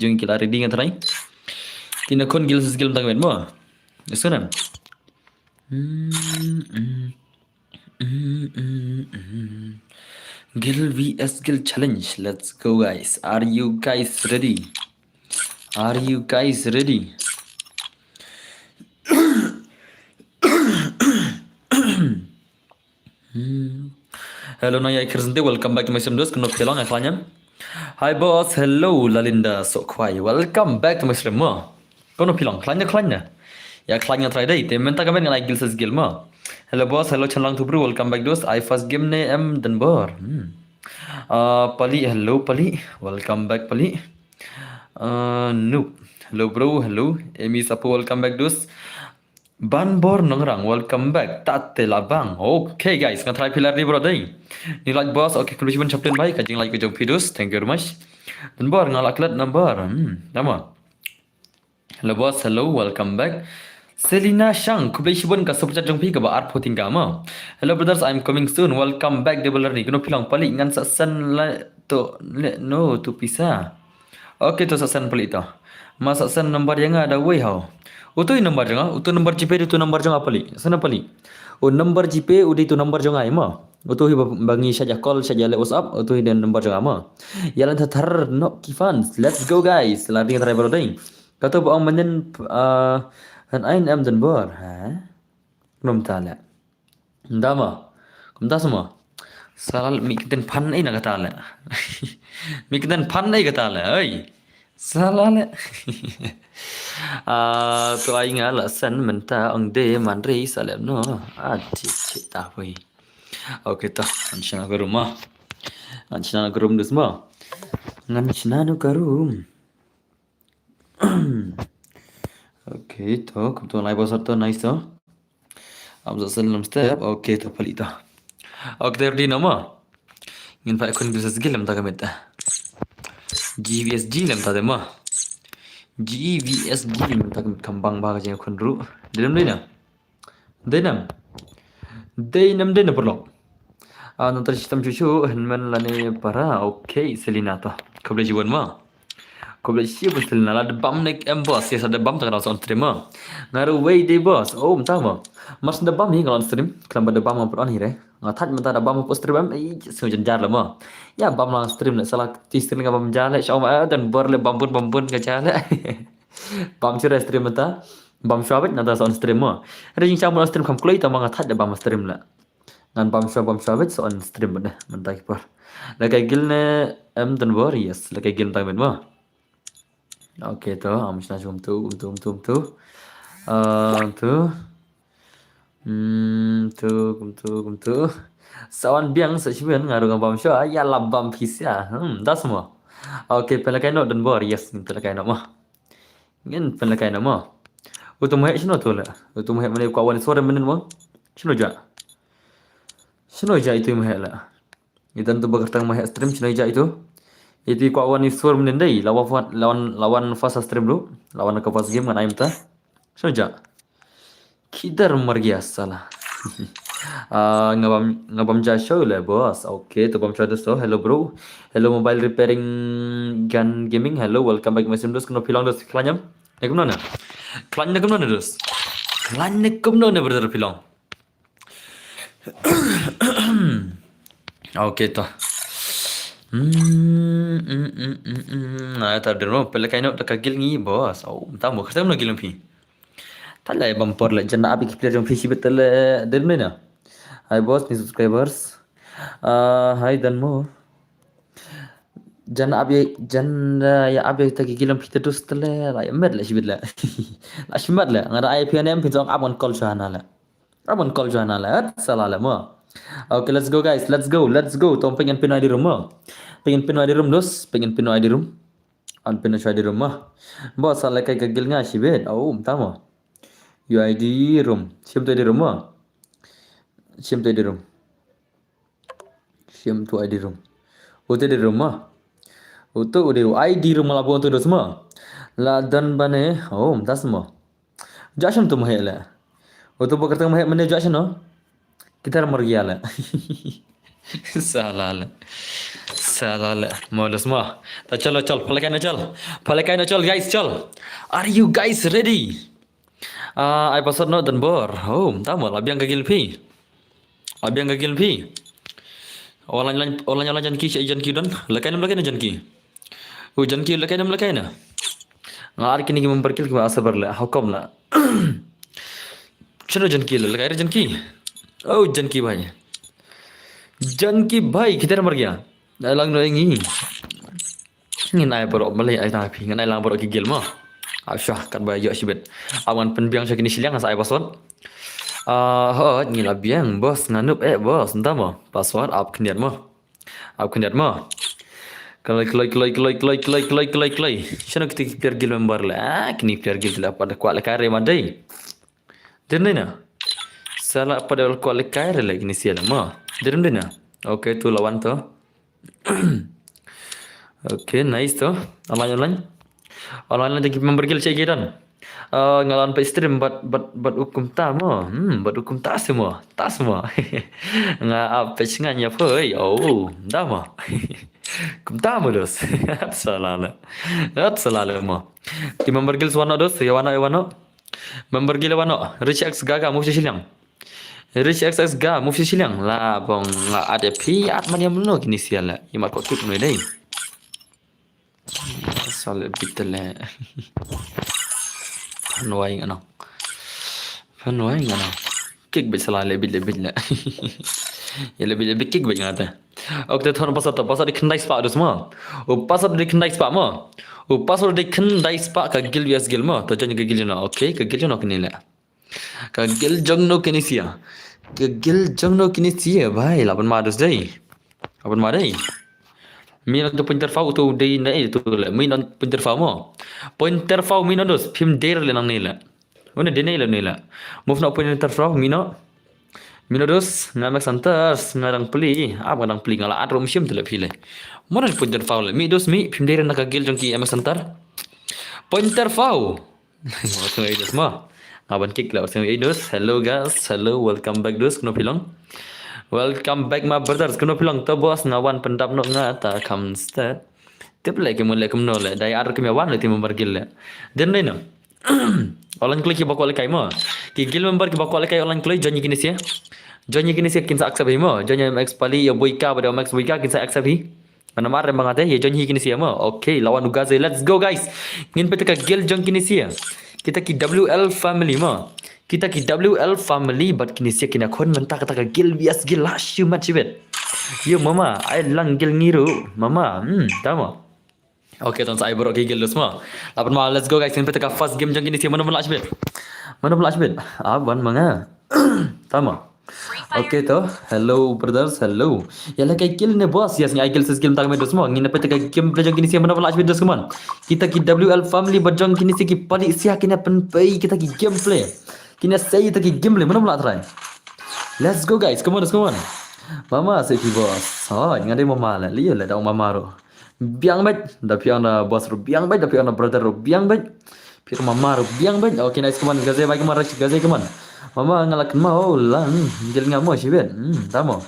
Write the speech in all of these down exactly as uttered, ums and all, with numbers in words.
jong ki la ready nga trai. Kine khun Gil versus Gil mynta ka miet mo. Isu nan. Gil V S Gil challenge. Let's go, guys. Are you guys ready? Are you guys ready? Hmm. Hello, Naya Kirsente, welcome back to my stream, dos. Kano phi long, ya khlaiñ. Hi, boss. Hello, Lalinda Sokhwai. Welcome back to my stream, mo. Kano phi long, khlaiñ, khlaiñ. Ya khlaiñ nga trai dei. Te mynta ka miet ngan ai Gil versus Gil, mo. Hello, boss. Hello, Chanlang Thubru. Welcome back, dos. Ai first game ne em Denbor. Hmm. Uh, Pali, hello, Pali. Welcome back, Pali. Uh, Noob. Hello, bro. Hello. Emi Sapo, welcome back, dos. Banbor Nongrang, welcome back. Tate Labang. Okay, guys, nga trai phi la ready bro dei. Ni like, boss. Okay, khublei shibun chaplin bai ka jing like ka jong phi, dos. Thank you very much. Denbor, nga la klet number. Hmm, nama? Hello, boss. Hello, welcome back. Selina Shang, khublei shibun ka super chat jong phi kaba arphew tyngka, mo. Hello, brothers, I'm coming soon. Welcome back, Double Ernie. Kano phi long, Pali, ngan sa send la to, le, no, to pisa. Okay, to sa send Pali to. Ma sa send number ïa nga da wei hau. Utu i number jong nga, utu number GPay, utu number jong nga Pali. Sana Pali. U number GPay, u dei tu number jong nga, mo. Utu hi ba, ba ngi shait ïa call, shait ïa leh WhatsApp, utu hi dei number jong nga, mo. Ïalan thathar noh ki fans. Let's go, guys. La ring trai bro dei. Kato ba ong mynnin, uh, han ain em Denbor. Ha? Nom ta leh. Nda mo. Kumta sa mo. Sa la leh, mi kten phan ei na kata leh. Mi kten phan ei kata leh. Oi. Sa la leh. Ah, to ai nga la send mynta ong de man rei sa leh no. Ah, ti ti ta hoi. Okay to. Ngan shna ka room mo. Ngan shna ka room, dos mo. Ngan shna ka room. Okay to, kumto lai bosar to, nice to. Am sa sel lem step. Okay to, Pali to. Okay, ready noh mo. Ngin phai khun Gil versus Gil lem ta ka miet. G V S G lem ta de mo. G V S G lem ta ka miet, kham bang ba ka jingkhun ruh. Dei nam dei nam. Dei nam. Dei nam dei nam paralok. Ah, nang tari shitam chuchu, henman lane para. Okay, Selina to. Khublei shibun mo. Khublei shibun Selina, la da bam ne em boss, yes, da bam ta ka on stream mo. Nga ruh wei dei boss. Oh, mynta mo. Mar shu da bam hi nga on stream. Khlem ba da bam nga put on hi re. Nga thait mynta da bam put stream em. Ei, sngewjynjar leh mo. Ïa bam lang stream leh, sa la ti stream nga bam ja leh, sha ma, eh, Denbor leh bam bun bam bun ka ja leh. Bam shu re stream mynta. Bam shuwa beit nangta sa on stream mo. Re jingshah mo on stream kham kloi, tang ba nga thait da bam stream leh. Ngan bam shuwa, bam shuwa beit sa on stream beit mynta ki por. Lehkai Gil ne em Denbor, yes, lehkai Gil mynta beit mo. Okay to, am shna shu kumtu, kumtu, kumtu, kumtu. Ah, kumtu. Hmm, kumtu, kumtu, kumtu. Sa wan biang sa shimen nga ruh ngan bam shuwa, ïa la bam pisa. Hmm, das mo. Okay, pynlehkai noh Denbor, yes, ngin pynlehkai noh mo. Ngin pynlehkai noh mo. Utu mo heh shano tu leh. Utu mo heh mane kwah wan sore mane mo. Shano ja. Shano ja itu mo heh leh. Idan tu ba kyrteng mo heh stream shano ja itu. Itu kwah wan isur mane dei. Lawan fa-, lawan, lawan first stream dulu. Lawan ka first game ngan ai mynta. Shano ja. Kidar mar gaya sala. Ah, nga bam, nga bam ja show leh boss. Okay, to bam show dos to. Hello bro. Hello mobile repairing gun gaming. Hello, welcome back my stream dos. Kano phi long dos, khlaiñ ne kumno ne? Khlaiñ ne kumno ne dos? Khlaiñ ne kumno ne brother phi long? Okay to. Hmm, hmm, hmm, hmm, hmm. Nah, tar dulu pynlehkai noh da ka Gil ngi boss. Oh, mynta mo kata mo Gil phi. Tale bam por leh, jan ap ïa ki player jong phi shibit tale, dei ne na. Hi boss, new subscribers. Ah, hi Dan mo. Jan ap ïa, jan, ah, ïa ap ïa kita ki Gil jong phi te dos tale, la ïa met leh shibit leh. La shimet leh, nga da ai phi ne em phi jong ap ngan call shuwa na leh. Ap ngan call shuwa na leh, eh, sala leh mo. Okay, let's go guys, let's go, let's go. Tong pyngan pyn ïa I D room mo. Pyngan pyn ïa I D room dos, pyngan pyn ïa I D room. An pyn shuwa I D room mo. Bo sa lehkai ka Gil nga shibit. Oh, mynta mo. U I D room. Shim tu I D room mo. Shim tu I D room. Shim tu I D room. Utu I D room mo. Utu u dei u I D room la bun tu dos mo. La don bane. Oh, mynta mo. Jashim tu mo heh leh. Utu ba kyrteng mo heh mane jashim no. Kita mar gaya leh. Sala leh. Ta la le, mo dos mo. Ta chalo chal, palekai na chal. Palekai na chal, guys, chal. Are you guys ready? Ah, ai password noh, don bor. Oh, ta mo, la biang ka guild phi. La biang ka guild phi. Online, online, online, online, Janki, Janki don. Lekai nam lekai na Janki. Oh, Janki lekai nam lekai na. Nga ar kini ki member guild ki ba asa bar le. How come la? Chalo Janki le, lekai re Janki. Oh, Janki bhai. Janki bhai, kiter mar gaya. Ai lang no ngi. Ngin ai baroh malai ai ta phi, ngin ai lang baroh ki guild mo. Ai shwa, kat ba ïoh shibit. Awan pynbiang sha kini shiliang sa ai password. Ah, hot, ngi la biang, boss, nga noob eh, boss, nda mo. Password, ap khyndiat mo. Ap khyndiat mo. Kloi, kloi, kloi. Shano kita ki player guild member le. Ah, kini player guild le, pat kwah le kai re ma dei. Dei ne na. Sa la pat kwah le kai re le kini sia le mo. Dei ne na. Okay, tu lawan tu. Okay, nice tu. Online, online. Online, online, thank you member guild, check it on. Ah, nga la on peit stream, bad, bad, bad u kumta mo. Hmm, bad u kumta si mo. Tas mo. Nga ap peit nga nya poi. Oh, da mo. Kumta mo dos. At sa la le. At sa la le mo. Ki member guild wan noh dos, ïa wan noh, ïa wan noh. Member guild wan noh. Rich X Gaga, move sha shiliang. Rich X X Gaga, move sha shiliang. La bong nga at ïa phi, at man ïa mano kini sia la. Ïa mat ko kit mo dei. Sa le bit le. Phan wai nga nang. Phan wai nga nang. Kick bit sa la le bit le bit le. Ïa le bit le bit kick bit nga te. Ok te thon password to, password dei khyndai spah dus mo. U password dei khyndai spah mo. U password dei khyndai spah ka guild versus guild mo. To join ka guild no. Ok, ka guild no kini le. Ka guild jong no kini sia. Ka guild jong no kini sia, bhai, la ban ma dus dei. La ban ma dei. Mi no to pointer fau to dei na eh to le. Mi no pointer fau mo. Pointer fau mi no dus. Phim dei le nang ni le. Wane dei ni le ni le. Move no pointer fau mi no. Mi no dus. Nga mek santer. Nga dang pli. Ap nga dang pli. Nga la at rum shim to le phi le. Mo no pointer fau le. Mi dus mi. Phim dei na ka guild jong ki mek santer. Pointer fau. Nga wan sngewthuh dus mo. Nga ban kick la wan sngewthuh dus. Hello guys, hello, welcome back dus, kano phi long? Welcome back my brothers, kano phi long? To boss, nga wan pyndap noh nga ta kham stet. Tip le ki mo le kumno le, dei ar ki me wan le ti member guild le. Den dei no. Online kloi ki ba kwah le kai mo. Ki guild member ki ba kwah le kai online kloi, join ïa kine sia. Join ïa kine sia kin sa accept hi mo. Join ïa Max Pali, ïa Boyka, bad ïa Max Boyka kin sa accept hi. Mana mar ma nga te, ïa join hi kine sia mo. Okay, lawan u Gaze. Let's go guys. Ngin peit ka guild jong kine sia. Kita ki W L family mo. Kita ki W L family bad kine sia kine khun mynta kata ka guild versus guild la shu match bit. Yo mama, ai lang guild ngi ruh. Mama, hmm, tamo. Okay, tang sa ai baroh ki guild dus mo. Lapan ma, let's go guys. Ngin peit ka first game jong kine sia, mano mano la shu bit. Mano mano la shu bit. Ah, ban ma nga. Tamo. Okay to. Hello brothers, hello. Ïa la kai kill ne boss, yes, ngi ai kill sis kill tang me dus mo. Ngin peit ka gameplay jong kine sia, mano mano la shu bit dus, come on. Kita ki W L family bad jong kine sia ki pali sia kine pynpei kita ki gameplay. Kine sia kita ki gameplay, mano mano la try. Let's go guys, come on, come on. Mama sa ki boss. Oh, nga dei mama la, liyo la dang mama ro. Biang bad, da phi ong na boss ruh biang bad, da phi ong na brother ruh biang bad. Phi ong mama ruh biang bad. Okay, nice, come on, Gaze bhai, come on, Rashid, Gaze, come on. Mama nga la kynmaw lang, guild nga mo shibit. Hmm, tamo.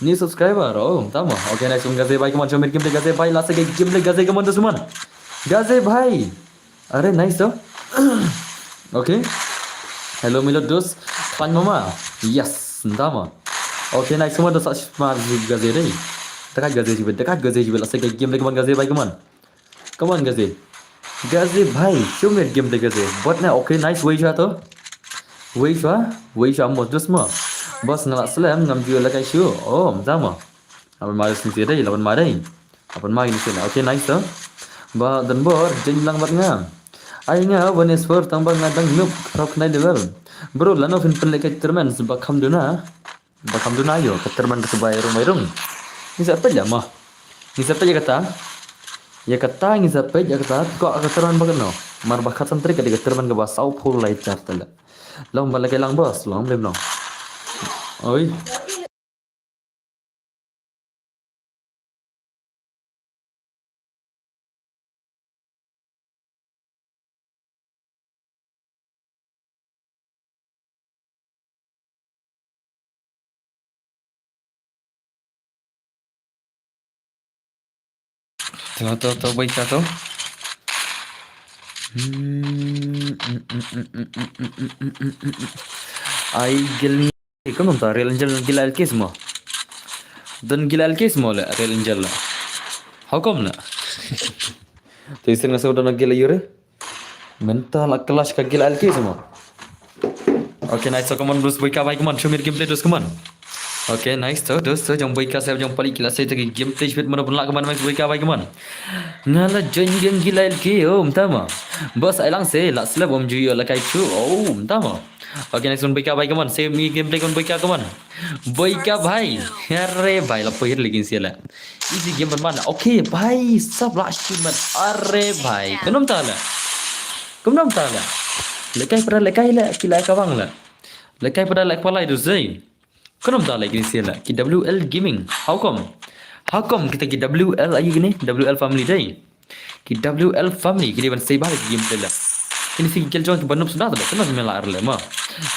New subscriber, oh, tamo. Okay, nice, come on, Gaze bhai, come on, show me gameplay, Gaze bhai, last game gameplay, Gaze, come on, dus, come on. Gaze bhai. Are, nice to. Okay. Hello, Milo dos. Pan mama. Yes, tamo. Okay, nice, come on, dos, smart Gaze dei. Dekat Gaze shibit, dekat Gaze shibit, last game gameplay, come on, Gaze bhai, come on. Come on, Gaze. Gaze bhai, show me gameplay, Gaze. Bot na, okay, nice, wei shwa to. Wei shwa, wei shwa mo, dus mo. Boss nga la slam, ngam ju la kai shu. Oh, tamo. Lapan ma dei sini dei, lapan ma dei. Lapan ma ini sini. Okay, nice to. Ba, don bor, jeng lang bad nga. Ai nga, one is four, tang ba nga dang noob, top nine level. Bro, lano phin pynleh ka tournament, ba kham duna. Ba kham duna ïoh, ka tournament ka bai rung bai rung. Ngi sa peit ïa mo. Ngi sa peit ïa kata. Ïa kata ngi sa peit ïa kata, ko ka tournament ba kano. Mar ba khat san tarik ka dei ka tournament ka ba saw phew lai jar tele. Long ba la kai lang boss, long lem long. Oi. To, to, to, boi ka to. Hmm, mm, mm, mm, mm, mm, mm, mm, mm, mm, mm. Ai gil ni. Eh, kumno mynta Real Angel gil L K mo? Don gil L K mo le Real Angel le. How come le? To isen nga sa don gil yure. Mynta la clash ka gil L K mo. Okay, nice. So, come on, dos, boi ka bhai, come on. Show me the gameplay, dos, come on. Okay, nice. To, dos, to, jong boi ka, sa jong palik, kila sa, ta ki gameplay, shibit, mano, pun la, come on, nice, boi ka bhai, come on. Nga la join game gila L K, oh, mynta mo. Boss, ai lang se, la slap, om ju yo, la kai chu, oh, mynta mo. Okay, nice one, boi ka bhai, come on. Same gameplay, come on, boi ka, come on. Boi ka bhai. Are bhai, la poi hit lagi sila. Easy game ban ban. Okay, bhai, sab la shi man. Are bhai. Kumno mynta le? Kumno mynta le? Lekai pada lekai le, kila ka bang le. Lekai pada lek palai tu sei. Kumno mynta le kini sila. Ki W L Gaming. How come? How come kita ki W L ayu kini? W L family dei. Ki W L family, kini ban sei bha ki gameplay la. Kini si ki gel jong ki ban nup suda tu, kena si mela ar le mo.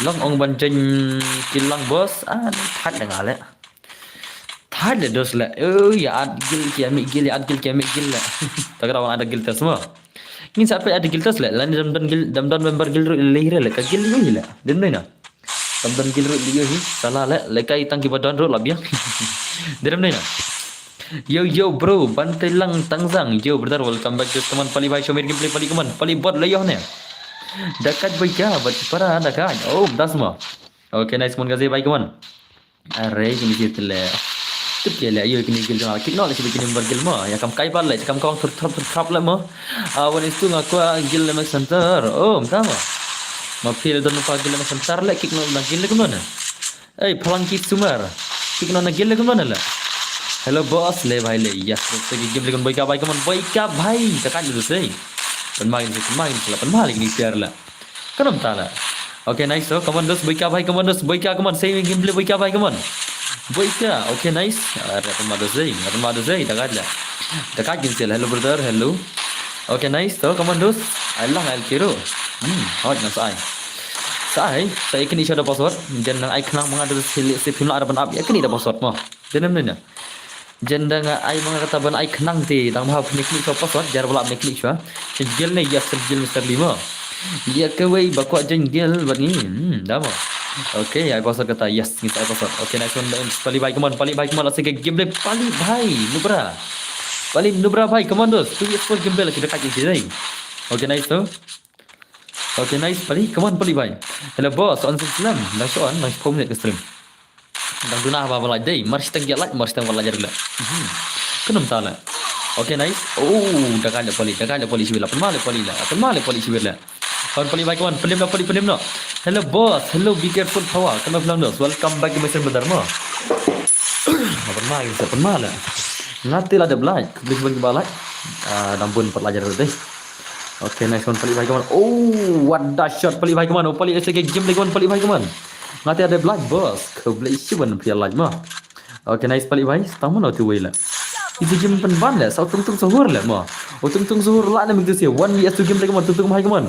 Long ong ban jen kilang boss, ah, thad le nga le. Thad le dos le. Oh, ya at gil ki amik gil, ya at gil ki amik gil le. Ta ka rawan ada gil test mo. Ngin sa pe ada gil test le, lan dam don gil, dam don member gil ru le hire le, ka gil ru le. Dem na. Tam don gil ruh liyo hi, sala le, lekai tang ki ba don ruh la biang. Derem ne na. Yo, yo, bro, ban te lang tang zang. Yo, brother, welcome back to teman pali bhai, show me gameplay pali, come on. Pali bot le yo ne. Dakat boi ka, bat para dakat. Oh, das mo. Okay, nice mon gaze bhai, come on. Are, kini ki tele. Tip ke le, yo, kini gil jong, kick no le, kini bar gil mo. Ya kam kai bal le, kam kong tur trap, tur trap le mo. Ah, one is two nga kwa gil le mek center. Oh, mtama. Ma phi le don pa gil le mek center le, kick no na gil le kumno na. Ei, phalang ki sumar. Kick no na gil le kumno na le. Hello boss, le bhai le. Yes, boss, ki game le kon boi ka bhai, come on, boi ka bhai. Ka kan du sei. Pan ma gin, pan ma gin, pan ma gin share le. Kanam tala. Okay, nice. So, come on, dos, boi ka bhai, come on, dos, boi ka, come on. Same gameplay, boi ka bhai, come on. Boi ka. Okay, nice. Are, pan ma dos dei, pan ma dos dei, dakat le. Dakat gin sel. Hello brother, hello. Okay, nice. So, come on, dos. Ai lang, ai kiro. Hmm, hot na sai. Sai, sai kini shada password. Jen nang ai khnang manga dos sel, se phim la ada ban up. Ya kini da password mo. Jen nem ne. Jen dang ai manga kata ban ai khnang te, dang ma hap ne klik shwa password, jar bala ne klik shwa. Jen gel ne, yes, jen gel Mister Lima. Ya kawei ba kwah jen gel bad ngi. Hmm, da mo. Okay, ai password kata, yes, ngi ai password. Okay, nice one, pali bhai, come on, pali bhai, come on, la se ke game le, pali bhai, nubra. Pali nubra bhai, come on dos. Tu yes for game le, kita kajin sini. Okay, nice tu. Okay, nice, pali, come on, pali bhai. Hello boss, on stream. Nice one, nice four minute stream. Dang duna ba ba like dei, mar shiteng ya like, mar shiteng ba like jar le. Mhm. Kunum ta le. Okay, nice. Oh, dakai le pali, dakai le pali shibit la. Pynma le pali la. Pynma le pali shibit la. Kon pali bhai, kon pali no, pali, pali no. Hello boss, hello, be careful power. Kunum lang dos. Welcome back to my channel, brother mo. Pynma, pynma le. Ngati la de like, klik bun ba like. Ah, dang bun pat la jar dei. Okay, nice one, pali bhai, come on. Oh, what the shot, pali bhai, come on. Oh, pali, S K game lagi, pali bhai, come on. Ngati ada black boss. Kau beli isi ban pria lagi mah. Okay, nice, pali bhai. Tamu na tu wei la. Itu game pen ban le. Sa tung tung sahur le mah. Oh, tung tung sahur la na minggu sia. One V S two game lagi, come on. Tung tung bhai, come on.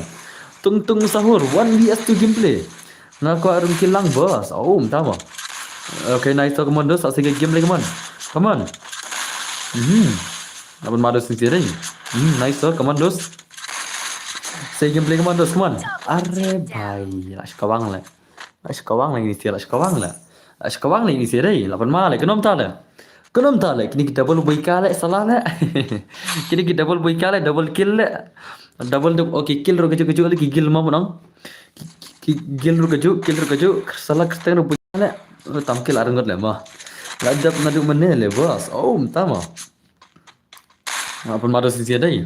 Tung tung sahur. One V S two gameplay. Nga kwah rung kilang boss. Oh, mta mo. Okay, nice to, come on dos. Sa sige game lagi, come on. Come on. Mhm. Apa ma dos ni tiring. Hmm, nice to, come on dos. Sige game lagi, come on dos, come on. Are bhai, la shkawang le. La shkawang le ni tiring, la shkawang le. La shkawang le ni tiring. Lapan ma le, kunum ta le. Kunum ta le, kini ki double boi ka le, salah le. Kini ki double boi ka le, double kill le. Double, double, okay, kill ro keju keju le, ki kill ma menang. Ki, ki, ki kill ro keju, kill ro keju, salah kerteng ro boi ka le. Ro tam kill arngot le ma. La dap nadu mene le, boss. Oh, mta ma. Lapan ma dos sia dei.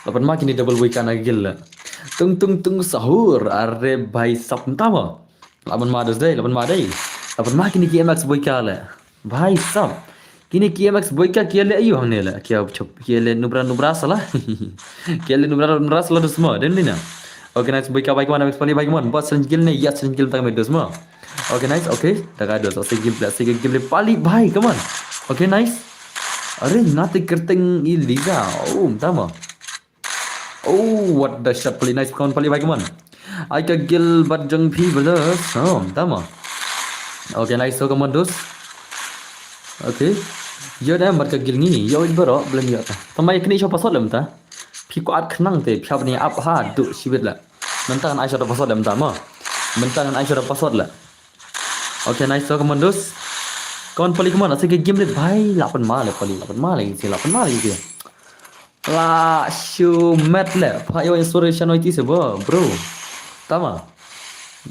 Lapan ma kini double boi ka na kill le. Tung tung tung sahur, are bhai sab mta ma. Lapan ma dos dei, lapan ma dei. Lapan ma kini ki M X boi ka le. Bhai sab. Kini ki M X boi ka kia le ayu hangne le. Kia chop, kia le nubra nubra salah. Kia le nubra nubra salah dos mo. Den dina. Okay, nice boi ka bhai, come on, M X pali bhai, come on. Bot sen gil ne, ya sen gil tang me dos mo. Okay, nice, okay. Dakai dos, ase gil, ase gil pali bhai, come on. Okay, nice. Are, ngati kerteng i Liza. Oh, mta mo. Oh, what the shot, pali, nice, come on, pali bhai, come on. Ai ka gil bat jong phi, brothers. Oh, mta mo. Okay, nice, so come on, dos. Okay. Ïoh da em bad ka guild ngi, ïoh baroh, blem ïoh ta. Tang ba ïa kine sha password lem ta. Phi kwah khnang te, phi hap ban ap ha, duh shibit la. Mynta ngan ai sha da password lem ta mo. Mynta ngan ai sha da password la. Okay, nice to, come on, dos. Come on, pali, come on, asa ka game le, bhai, la pan ma le, pali, la pan ma le, isi, la pan ma le, isi. La shu met le, pha ïoh inspiration oi ti se bo, bro. Tama.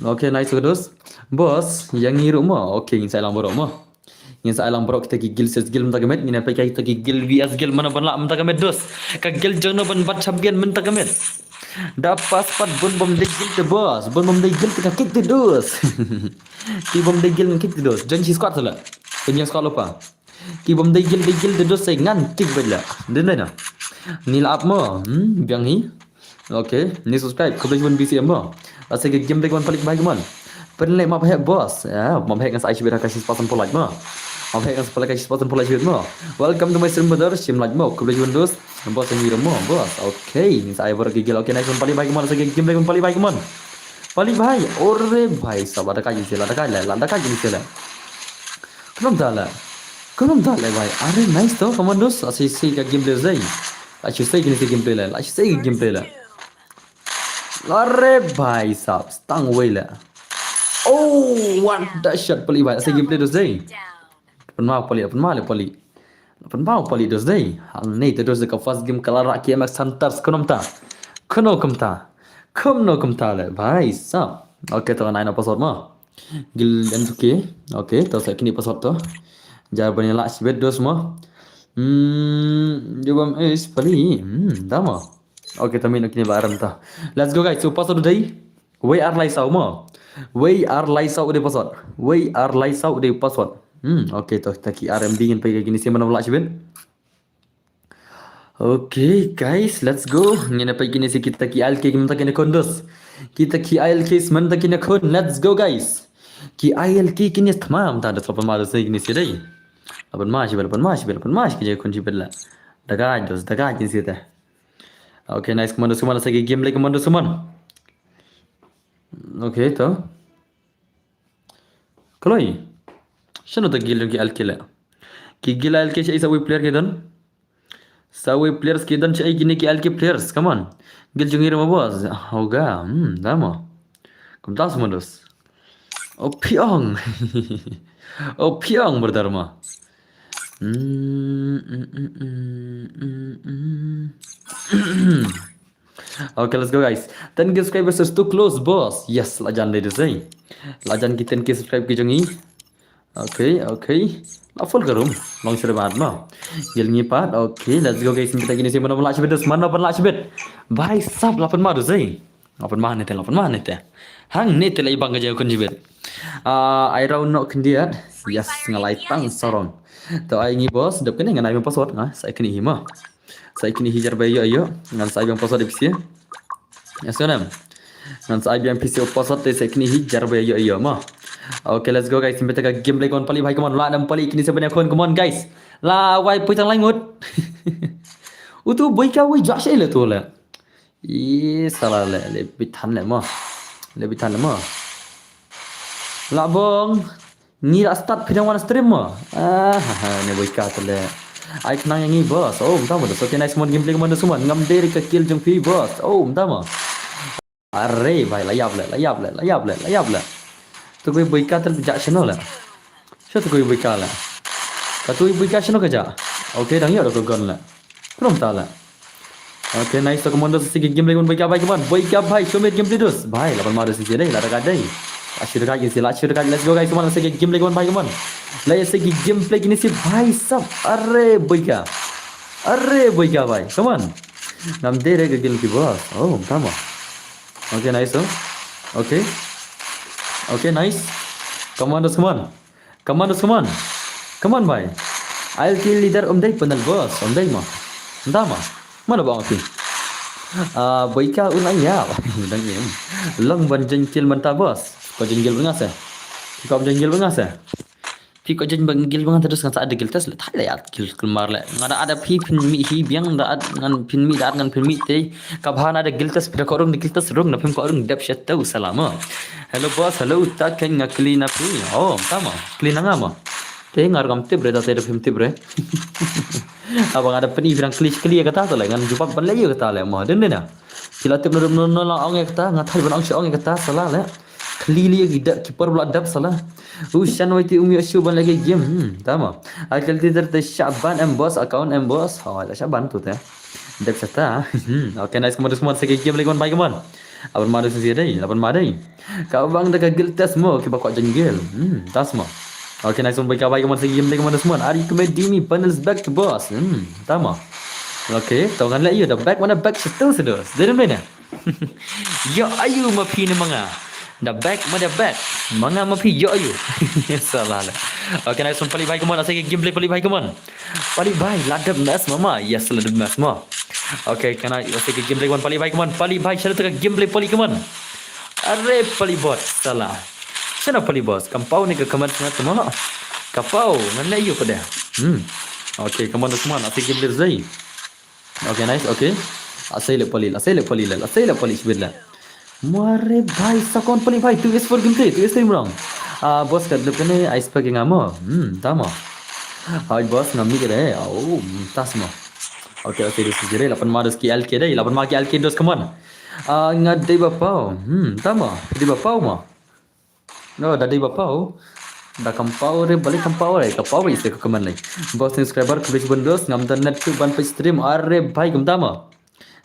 Okay, nice to, dos. Boss, ïa ngi ruh mo. Okay, ngin sa lang baroh mo. Ngin sa lang baroh kita ki guild versus guild mynta ka met, ngin peit kita ki guild V S guild mano ban lah mynta ka met, dos. Ka guild jong no ban bat champion mynta ka met. Da pass pat bun bym dei guild te, boss, bun bym dei guild te ka kick te, dos. Ki bym dei guild kick te, dos. Join shi squad sala. Join squad lupa. Ki bym dei guild, dei guild te, dos, sa ngan kick bad la. Dei na. Ni la ap mo. Hmm, biang hi. Okay, ni subscribe, khublei shibun B C M mo. Asa ka game dei ka wan palik bhai, come on. Pynleh map hek, boss. Ya, map hek ngan sa ai shibit ha ka shispah san pulai mo. Map hek ngan sa pynleh ka shispah san pulai shibit mo. Welcome to my stream, brother. Shim like mo, khublei shibun, dos. Boss, ngi ruh mo, boss. Okay, ngan sa ai baroh ki guild. Okay, nice one, palik bhai, come on. Asa ka game dei ka wan palik bhai, come on. Palik bhai, ore bhai, sab, la da kai jin se, la da kai le, la da kai jin se le. Kumno ta le. Kumno ta le bhai. Are nice to, come on, dos. Asa isi ka gameplay zai. La shu sei kine ki gameplay le. La shu sei ki gameplay le. Are bhai sab, stang wei le. Oh, what the shot, pali bhai. Asa gameplay dos dei. Pynma pali, pynma le pali. Pynma pali dos dei. Hangne te dos dei ka first game ka la rah K M X Hunters, kumno ta. Kumno kumta. Kumno kumta le bhai sab. Okay, to ngan ai na password mo. Guild M two K. Okay, to sa kine password to. Jar bani la shibit dos mo. Hmm, jubam is pali. Hmm, da mo. Okay, to min kine ba aram ta. Let's go guys. So password dei. Wei ar lai saw mo. Wei ar lai saw dei password. Wei ar lai saw dei password. Hmm, okay, to ta ki R M D ngin peit ka kine si mano la shibit. Okay, guys, let's go. Ngin peit kine si kita ki I L K mynta kine khun dos. Kita ki I L K mynta kine khun. Let's go, guys. Ki I L K kine tmam ta dos, la pan ma dos kine si dei. La pan ma shibit, la pan ma shibit, la pan ma shibit kine khun shibit la. Da kai dos, da kai kine si te. Okay, nice, come on dos, come on, sa ki game le, come on dos, come on. Okay, to. Kloi. Shano ta guild ki I L K le. Ki guild I L K shaei, sa wei player ki don. Sa wei players ki don shaei kine ki I L K players. Come on. Guild jong ngi ruh mo boss. Hoga. Hmm, da mo. Kumta sma dos. O phi ong. O phi ong, brother mo. Hmm, hmm, hmm, hmm, hmm, hmm. Okay, let's go, guys. Ten K subscribers is too close, boss. Yes, la jan dei dos dei. La jan ki ten K subscribe ki jong ngi. Okay, okay. La full ka room. Long sure bad mo. Guild ngi pat. Okay, let's go, guys. Kita kine si mano la shibit dos, mano la shibit. Bhai sab, la pan ma dos dei. La pan ma ne te, la pan ma ne te. Hangne te la i bang ka jaya khun shibit. Ah, ai round no khyndiat. Yes, nga lai tang sarong. To ai ngi boss, dep kane ngan ai password nga, sa kane hi mo. Sa kine hi jar ba ïoh ïoh. Ngan sa ai biang password ïa phi. Yes, sir. Ngan sa ai biang phi password te sa kine hi jar ba ïoh ïoh mo. Okay, let's go guys. Mynta ka game le, come on pali bhai, come on. La nam pali kine sa banya khun, come on guys. La wai pui tang lai ngut. Utu boi ka wai josh le tu le. I sala le, le bithan le mo. Le bithan le mo. La bong. Ngi la start phi dang wan stream mo. Ah, ha, ha, ne boi ka tele. Ai khnang ïa ngi boss. Oh, mta mo dos. Okay, nice one, gameplay mo dos, man. Ngam dei re ka kill jong phi boss. Oh, mta mo. Are bhai, la ïap le, la ïap le, la ïap le, la ïap le. Tu koi boi ka tele, ja shano le. Sha tu koi boi ka le. Ka tu boi ka shano ka ja. Okay, dang ïoh da ka gun le. Kumno mta le. Okay, nice to, come on dos, sa ki game le, come on, boi ka bhai, come on, boi ka bhai, show me gameplay dos. Bhai, la pan ma dos isi dei, la da ka dei. La shu da ka isi, la shu da ka, let's go guys, come on, sa ki game le, come on bhai, come on. La sa ki gameplay kine si bhai sab, are boi ka. Are boi ka bhai, come on. Ngam dei re ka game ki boss. Oh, come on. Okay, nice, oh. Okay. Okay, nice. Come on dos, come on. Come on, come on. Come on, bhai. I L K leader um dei panel boss, um dei mo. Nda mo. Mano ba ong phi. Ah, boi ka un aya. Dang im. Long ban jengkil mynta boss. Ko jengkil bnga se. Ko jengkil bnga se. Phi ko jengkil bnga terus ngan sa ada guild test le. Thai le ya guild kulmar le. Nga da ada phi phin mi hi biang da ad ngan phin mi da ad ngan phin mi te. Ka bha na da guild test phi da ko rung da guild test rung na phim ko rung dep shet tau salama. Hello boss, hello, ta ken nga clean up ni. Oh, tama. Clean nga ma. Te nga ruh ngam tip re, da te da phim tip re. Haba nga da pyni phi dang kylli kylli ïa kata te leh ngan jubab ban leh ïa kata leh mo, dei ne em? Phi la tip naduh mynno mynno la ong ïa kata, nga thait ban ong sha ong ïa kata sala leh. Kylli leh ïa ki da ki por ba la dep sala. U shan wai te um ïoh shuh ban leh ki game. Hmm, tama. Ai kylli te te shah ban em boss, account em boss. Hooid, la shah ban tu te. Dep shata. Hmm, okay, nice, come on, come on, sa ki game leh, come on, bye, come on. Laban ma dei shisha dei, laban ma dei. Ka bang da ka guild test mo, kiba kwah join guild. Hmm, test mo. Okay, nice one, bye, bye, come on, sa ki game leh, come on, come on. Are you coming, Dimi? Panels back to boss. Hmm, tama. Okay, to ngan leh ïa da back, mana back situ situ. Dei ne em dei ne? Ïa aïu ma phi ne ma nga? Da back ma da back. Ma nga ma phi ïa aïu? Sala leh. Okay, nice one, Pali bhai, come on. Asa ki game leh, Pali bhai, come on. Pali bhai, la dep match ma ma. Yes, la dep match ma. Okay, kane asa ki game leh, come on, Pali bhai, come on. Pali bhai, shano te ka game leh, Pali, come on. Are Pali bot, sala. Shano Pali bot? Kam paw ne ka comment sngewthuh ma. Ka paw, ngan leh ïa u pat de. Hmm. Okay, come on, come on. Asa ki game leh, zai. Okay, nice, okay. Asai leh Pali, asai leh Pali leh, asai leh Pali shibit leh. Mo are bhai, sa kon Pali bhai, two S four game te, two S three mrong. Ah, boss ka dep kane, ice pack nga mo. Hmm, tama. Hai boss, nga mik re. Oh, hmm, tas mo. Okay, okay, dos jere, lapan ma dos ki L K dei, lapan ma ki L K dos, come on. Ah, nga dei ba paw. Hmm, tama. Dei ba paw mo. No, da dei ba paw. Da kam paw re, bali kam paw re, ka paw re, ise ka comment leh. Boss subscriber, khublei shibun dos, ngam da net tu ban peit stream, are bhai, kumta mo.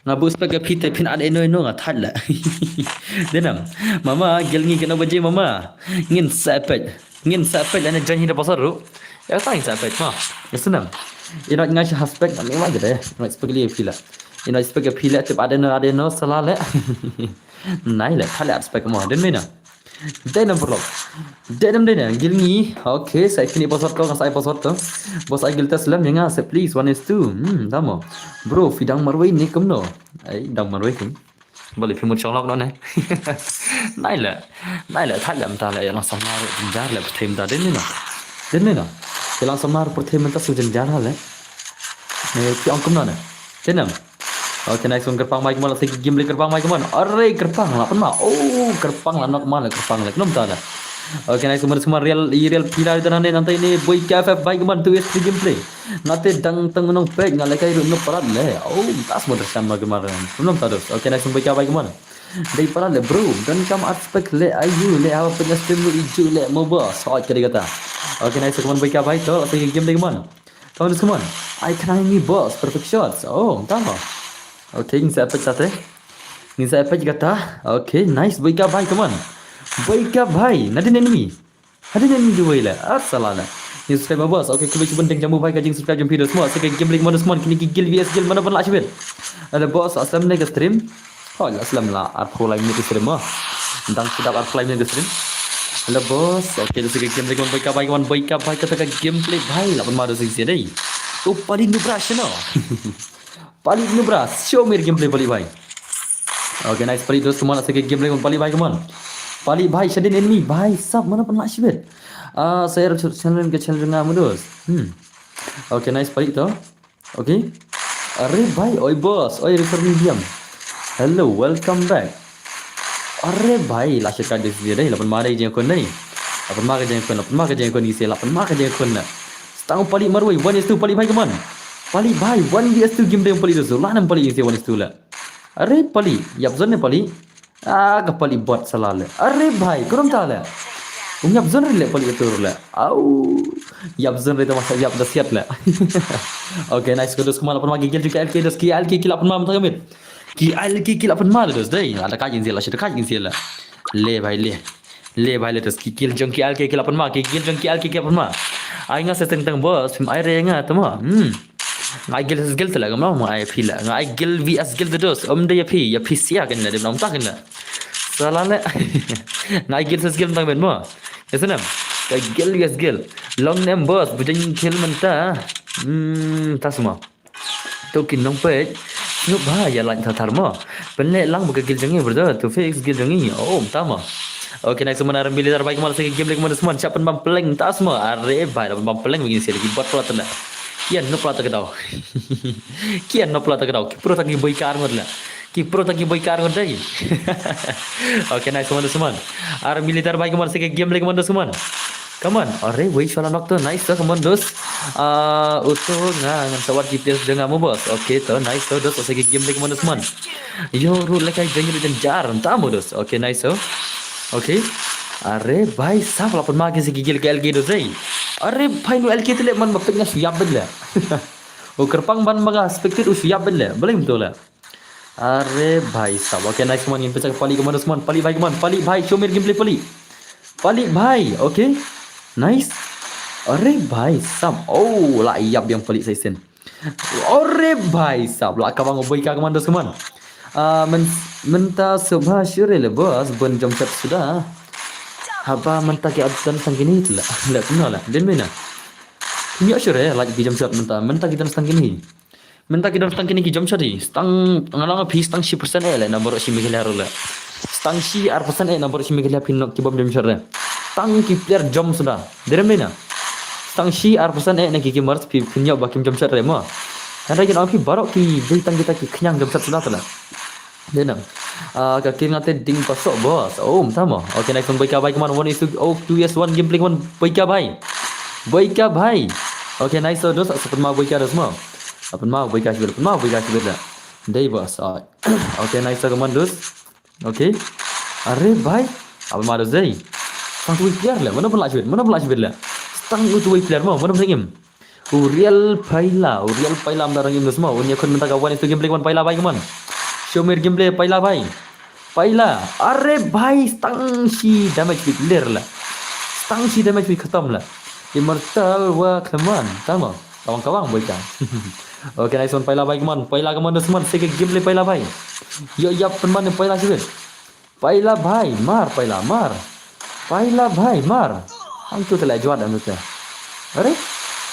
Nga buh spec ïa phi te phin ad eno eno nga thait leh. Dei ne em. Mama, gel ngi kano baje mama. Ngin sa peit. Ngin sa peit lane join hi da pasar ruh. Ïa ta ngin sa peit ma. Ïa snam. Ino nga sha spec, ni ma gede. Ino spec leh phi leh. Ino spec ïa phi leh, tip ad eno ad eno sala leh. Nai leh, thait leh ad spec mo. Dei ne em. Dei ne em paralok. Dei ne em, dei ne em, gil ngi. Okay, sa kini password ko, nga sa ai password ko. Boss ai gil test lem ïa nga sa please, one is two. Hmm, tamo. Bro, phi dang marwei ne kumno? Ai, dang marwei kum. Bali phi mut shong lok no ne. Nai leh. Nai leh, thait leh mynta leh, ïa lang samla ruh jynjar leh pyrthei mynta, dei ne no. Dei ne no. Ïa lang samla ruh pyrthei mynta su jynjar leh. Eh, phi ong kumno ne. Dei ne em. Okay, nice one, kyrpang mai kumno, la sa ki game leh, kyrpang mai kumno. Are, kyrpang la pynma. Oh, kyrpang la nok ma leh, kyrpang leh. Kumno mynta leh. Okay, nice one, kumno real, i real pila ita nane nangta ine Boy K F F bhai kumno, two S three gameplay. Nga te dang tang nong peit, nga leh kai ruh nop palat leh. Oh, tas mo, tersan ma kumno. Kumno mynta dos. Okay, nice one, Boy K bhai kumno. Dei palat leh bro, don kam art spec leh ayu leh, haba pynïaid stream ruh iju leh mo boss. Hooid, ka dei kata. Okay, nice, kumno Boy K bhai, to la sa ki game leh kumno. Come on, come on. Ai khnang ngi boss, perfect shots. Oh, tama. Okay, ngin sa peit kata. Ngin sa peit kata. Okay, nice, Boy K bhai, come on. Boy K bhai, nadien enemy. Hadien enemy duwai leh. Ar sala leh. Ngin subscribe ma boss. Okay, khublei shibun deng jam u bhai ka jing subscribe jong phi dos mo. Sa ka game leh kumno dos mo. Kine ki gil V S gil mano ban lah shibit. Ada boss, aslam ne ka stream. Oh, la slem la, arphew lai minit ka stream mo. Dang sdang arphew lai minit ka stream. Hello boss, okay, sa ka game leh kumno Boy K bhai, kumno Boy K bhai, kata ka gameplay bhai, la pynma dos sing sia dei. Oh, Pali Nubra shano. Pali Nubra, show me gameplay Pali bhai. Okay, nice Pali dos, kumno sa ka game leh kumno Pali bhai, kumno. Pali bhai, shadien enemy bhai, sap mano ban lah shibit. Ah, saya channel ka channel nga mo dos. Hmm. Okay, nice Pali to. Okay. Are bhai, oi boss, oi refer medium. Hello, welcome back. Are bhai, la shaka dis dia dei, la pynma dei jingkun dei. La pynma ka jingkun, la pynma ka jingkun ise, la pynma ka jingkun na. Stang Pali marwei, one is two Pali bhai kumno. Pali bhai, one V S two game dei Pali dos. La nam Pali ise one is two leh. Are Pali, ïap zone ne Pali. Ah, ka Pali bot sala leh. Are bhai, kumno mynta leh. Ung ïap zone leh Pali atur leh. Au. Ïap zone leh, masa ïap da siat leh. Okay, nice, kudos kumno la pynma ki gil jong ki L K dos, ki L K ki la pynma mynta ka miet. Ki L K ki la pynma dos dei. Ada ka jing sia la, shida ka jing sia la. Leh bhai leh. Leh bhai leh dos ki gil jong ki L K ki la pynma, ki gil jong ki L K ki la pynma. Ai nga sa teng teng boss, phim ai re nga tamo. Hmm. Nga ai gil sa gil te leh, nga ma ai phi leh. Nga ai gil V S gil te dos. Om de ïa phi, ïa phi sia kan leh, de nam ta kan leh. Sala leh. Nga ai gil sa gil tang ben mo. Ïa snam. Ka gil V S gil. Long nem boss, bujeng kill mynta. Hmm, tas mo. To kin nong peit. Sngewbha ïa like thar thar mo. Pynleh lang ba ka gil jong ngi brother, to fix gil jong ngi. Oh, mynta mo. Okay, nice one, army leader bhai, kumno sa ka game leh kumno dos mo. Shah pynbam pleng, tas mo. Are bhai, la pynbam pleng ba ngin sia ki bot palat na. Kian nop palat ka daw. Kian nop palat ka daw. Ki pro tang ki boi kar ngot la. Ki pro tang ki boi kar ngot dei. Okay, nice one, dos mo. Army leader bhai, kumno sa ka game leh kumno dos mo. Come on. Are, wei shuwa la knock to. Nice to, come on, dos. Ah, uto nga ngan sawat G P S jong nga mo, boss. Okay to, nice to, dos. Asa ki game lagi, come on, dos, man. Yo, ru lekai jeng ru jeng jar. Nta mo, dos. Okay, nice to. Okay. Are, bhai sab, la pynma ki sa ki gil ka L K, dos, eh. Are, bhai, nu L K te le, man, ba pynga shu yap bit le. U kyrpang ban maga spectate u shu yap bit le. Balei mynta le. Are bhai sab. Okay, nice, come on, ngin pynshah pali, come on, dos, man. Pali bhai, come on. Pali bhai, show me gameplay, pali. Pali bhai, okay. Nice. Are bhai sab. Oh, la ïap biang pali sa shisien. Are bhai sab. La kawang u boi ka, come on, dos, come on. Ah, men, mynta shuh bha shuh re le, boss, bun jump shot suda. Haba mynta ki ap dan sang kini tu la. La, no la. Din mina. Nyo shuh re, like, ki jump shot mynta. Mynta ki dan sang kini. Mynta ki don tang kine ki jump shot hi. Stang, nga la ong phi, stang shi percent eh le na baroh shi Meghalaya ruh le. Stang shi ar percent eh na baroh shi Meghalaya phin knock ki bym jump shot re. Tang ki player jump suda. Dei ne em? Stang shi ar percent eh na ki gamers phi, phin ïoh ba kim jump shot re mo. Hynrei ngan ong phi, baroh ki dei tang kita ki khñiang jump shot suda te la. Dei ne em? Ah, ka kir nga te ding pasoh, boss. Oh, mynta mo. Okay, nice one, boi ka bhai, come on, one is to, oh, two is one, gameplay, come on, boi ka bhai. Boi ka bhai. Okay, nice, so, dos, sa pynma boi ka, dos mo. Sa pynma boi ka shibit, pynma boi ka shibit la. Dei, boss. Ah. Okay, nice, so, come on, dos. Okay. Are bhai. Sa pynma, dos, dei. Stang uwei player le, mano pynlah shibit, mano pynlah shibit le. Stang uwei player mo, mano pynlah im. U Real Paila, u Real Paila, mynta dang im, dos mo. Uni khun mynta ka one is to gameplay, one Paila bhai, come on. Show me gameplay, Paila bhai. Paila, are bhai, stang shi damage bit ler la. Stang shi damage bit khatam la. Immortal wa Clement, tama. Kawang kawang boi ka. Okay, nice one, Paila bhai, come on. Paila, come on, dos, come on. Sa ki gameplay, Paila bhai. Yo, yap, pynman Paila shibit. Paila bhai, mar, Paila, mar. Paila bhai, mar. Hangtu te la jwat hangtu te. Are?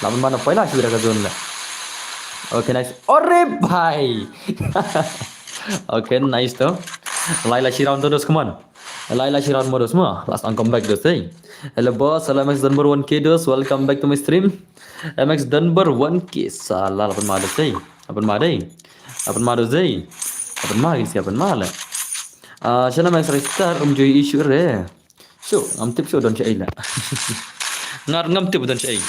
La pynman Paila shibit ka zone la. Okay, nice. Are bhai. Okay, nice to. Lai la shi round to, dos, come on. Lai la shi round mo, dos mo. Last ang comeback, dos, eh. Hello boss, hello M X Dunbar one K, dos. Welcome back to my stream. M X Dunbar one K. Sa la, la pynma, dos, eh. La pynma, dei. La pynma, dos, eh. La pynma, gin si la pynma la. Ah, shalom M X Ristar, um jui issue re. Shuh, ngam tip shuh don shaei la. Ngar ngam tip don shaei.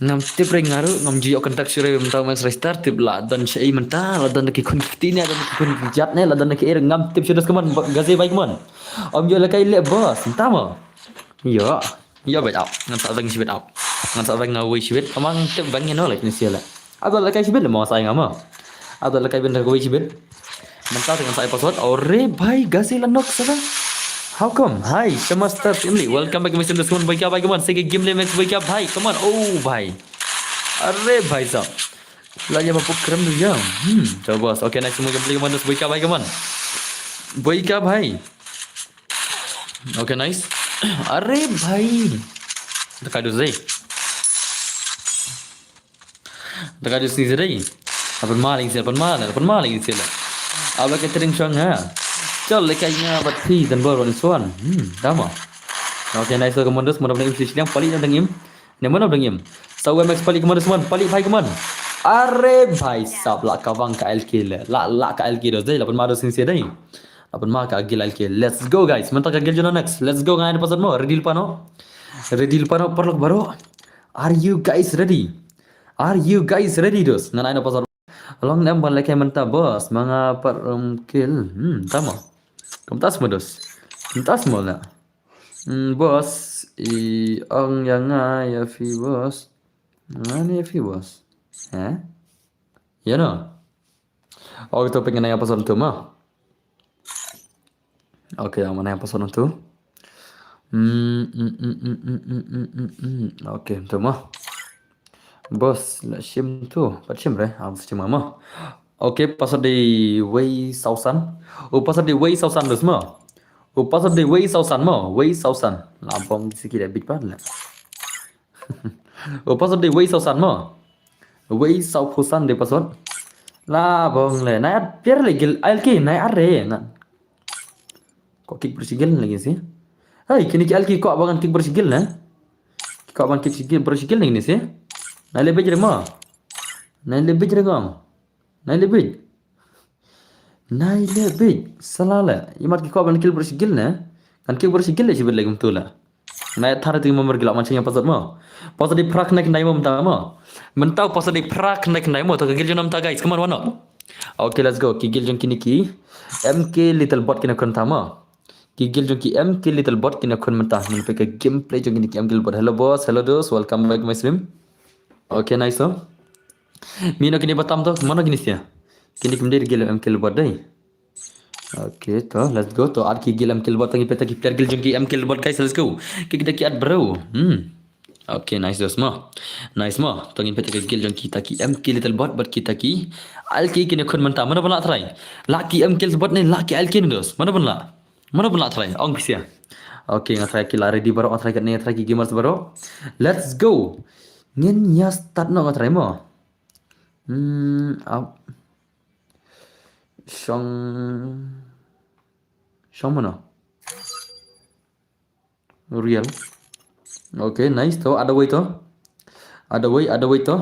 Ngam tip re nga ruh, ngam ju ïoh contact shuh re mynta, Max Ristar, tip la don shaei mynta, la don ki khun ki kti ne, la don ki khun ki jat ne, la don ki, er, ngam tip shuh, dos, come on, ba-, Gaze bhai, come on. Ym ïoh lehkai leh, boss, mynta mo. Ïoh. Ïoh beit, au. Ngan sa veng shibit, au. Ngan sa veng nga wei shibit. Amang tip veng ïa no, like, ni sia la. Ado lehkai shibit le mo, sa ai nga mo. Ado lehkai beit nga wei shibit. Mynta te ngan sa ai password. Are bhai, Gaze la knock sa la. How come? Hi, Shamaster Family. Welcome back to my stream, dos, come on, boi ka bhai, come on. Sa ki game le, Max, boi ka bhai, come on. Oh bhai. Are bhai sab. La ïa ba puk krem du ïa. Hmm, coba. Okay, nice, mo gameplay, come on, dos, boi ka bhai, come on. Boi ka bhai. Okay, nice. Are bhai. Te ka du zai. Te ka du sni zai. Apan ma ling sia, apan ma la, apan ma ling sia la. Aba ka tring shong ha. Chol le ka nga bat thi dan bor wan suan. Hmm, dama. Okay, nice, come on, dos, mo dang im, si shiliang pali dang im. Ne mo dang im. Sa U M X pali, come on, dos, mo pali bhai, come on. Are bhai sab, la ka bang ka L K le. La, la ka L K, dos, dei, la apan ma, dos, sni sia dei. Apan ma ka gil L K. Let's go, guys. Mynta ka gil jong nga next. Let's go, ngan ai na password mo. Ready lypa noh. Ready lypa noh, paralok baroh. Are you guys ready? Are you guys ready, dos? Ngan ai na password. Long ne em ban lehkai mynta, boss. Ma nga pat ym kill. Hmm, tama. Kumta mo, dos. Kumta mo la. Hmm, boss. I ong ïa nga ïa phi, boss. Nga ne ïa phi, boss? Eh? Ïa no. Oh, kita pengen nanya password tu mo. Okay, yang mana yang password tu? Hmm, hmm, hmm, hmm, hmm, hmm, hmm, hmm, hmm. Okay, tu mo. Boss, la shim tu, pat shim re, am shim mo. Okay, password di Wei Sausan. Oh, password di Wei Sausan, dos mo. Oh, password di Wei Sausan mo, Wei Sausan. La bom sikit dah bit pan la. Oh, password di Wei Sausan mo. Wei Sausan di password. La bong le. Nai at pier le gil, L K, nai at re. Na. Ko kick bersigil lagi sih. Hai, kini ki L K ko abangan kick bersigil na. Ko abangan kick sigil bersigil lagi ni sih. Nai le bej re mo. Nai le bej re ngong. Nai le bej. Nai le bej. Salah le. Imat ki ko abangan kick bersigil na. Kan kick bersigil le sibet lagi betul la. Nai thar ti mo mar gila man chang pas mo. Pas di prak nek nai mo mta mo. Mta pas di prak nek nai mo to ka guild jong nam ta guys. Come on, wano. Okay, let's go. Ki guild jong kini ki M K Little Bot kina khun ta mo. Ki guild jong ki M K Little Bot kina khun mta. Min pe ka gameplay jong kini ki M K Little Bot. Hello boss, hello dos. Welcome back my stream. Okay, nice to. Mino kini batam to, mano kini sia. Kini kim dei guild M K Little Bot dei. Okay, to, let's go. To, ar ki guild M K Little Bot, tangi peta ki player guild jong ki M K Little Bot, guys, let's go. Ki kita ki at bro. Hmm. Okay, nice dos mo. Nice mo. Tangi peta ki guild jong kita ki M K Little Bot, bad kita ki. Al ki kini khun mta, mano ban la try. La ki M K Little Bot ne, la ki al ki ni dos. Mano ban la. Mano ban la try. Ong pisia. Okay, nga try ki la ready baro, nga try kat ne, nga try ki gamers baro. Let's go. Ngin ya start no nga try mo. Hmm, up. Shong. Shong mano. Real. Okay, nice to. Ada wei to. Ada wei, ada wei to.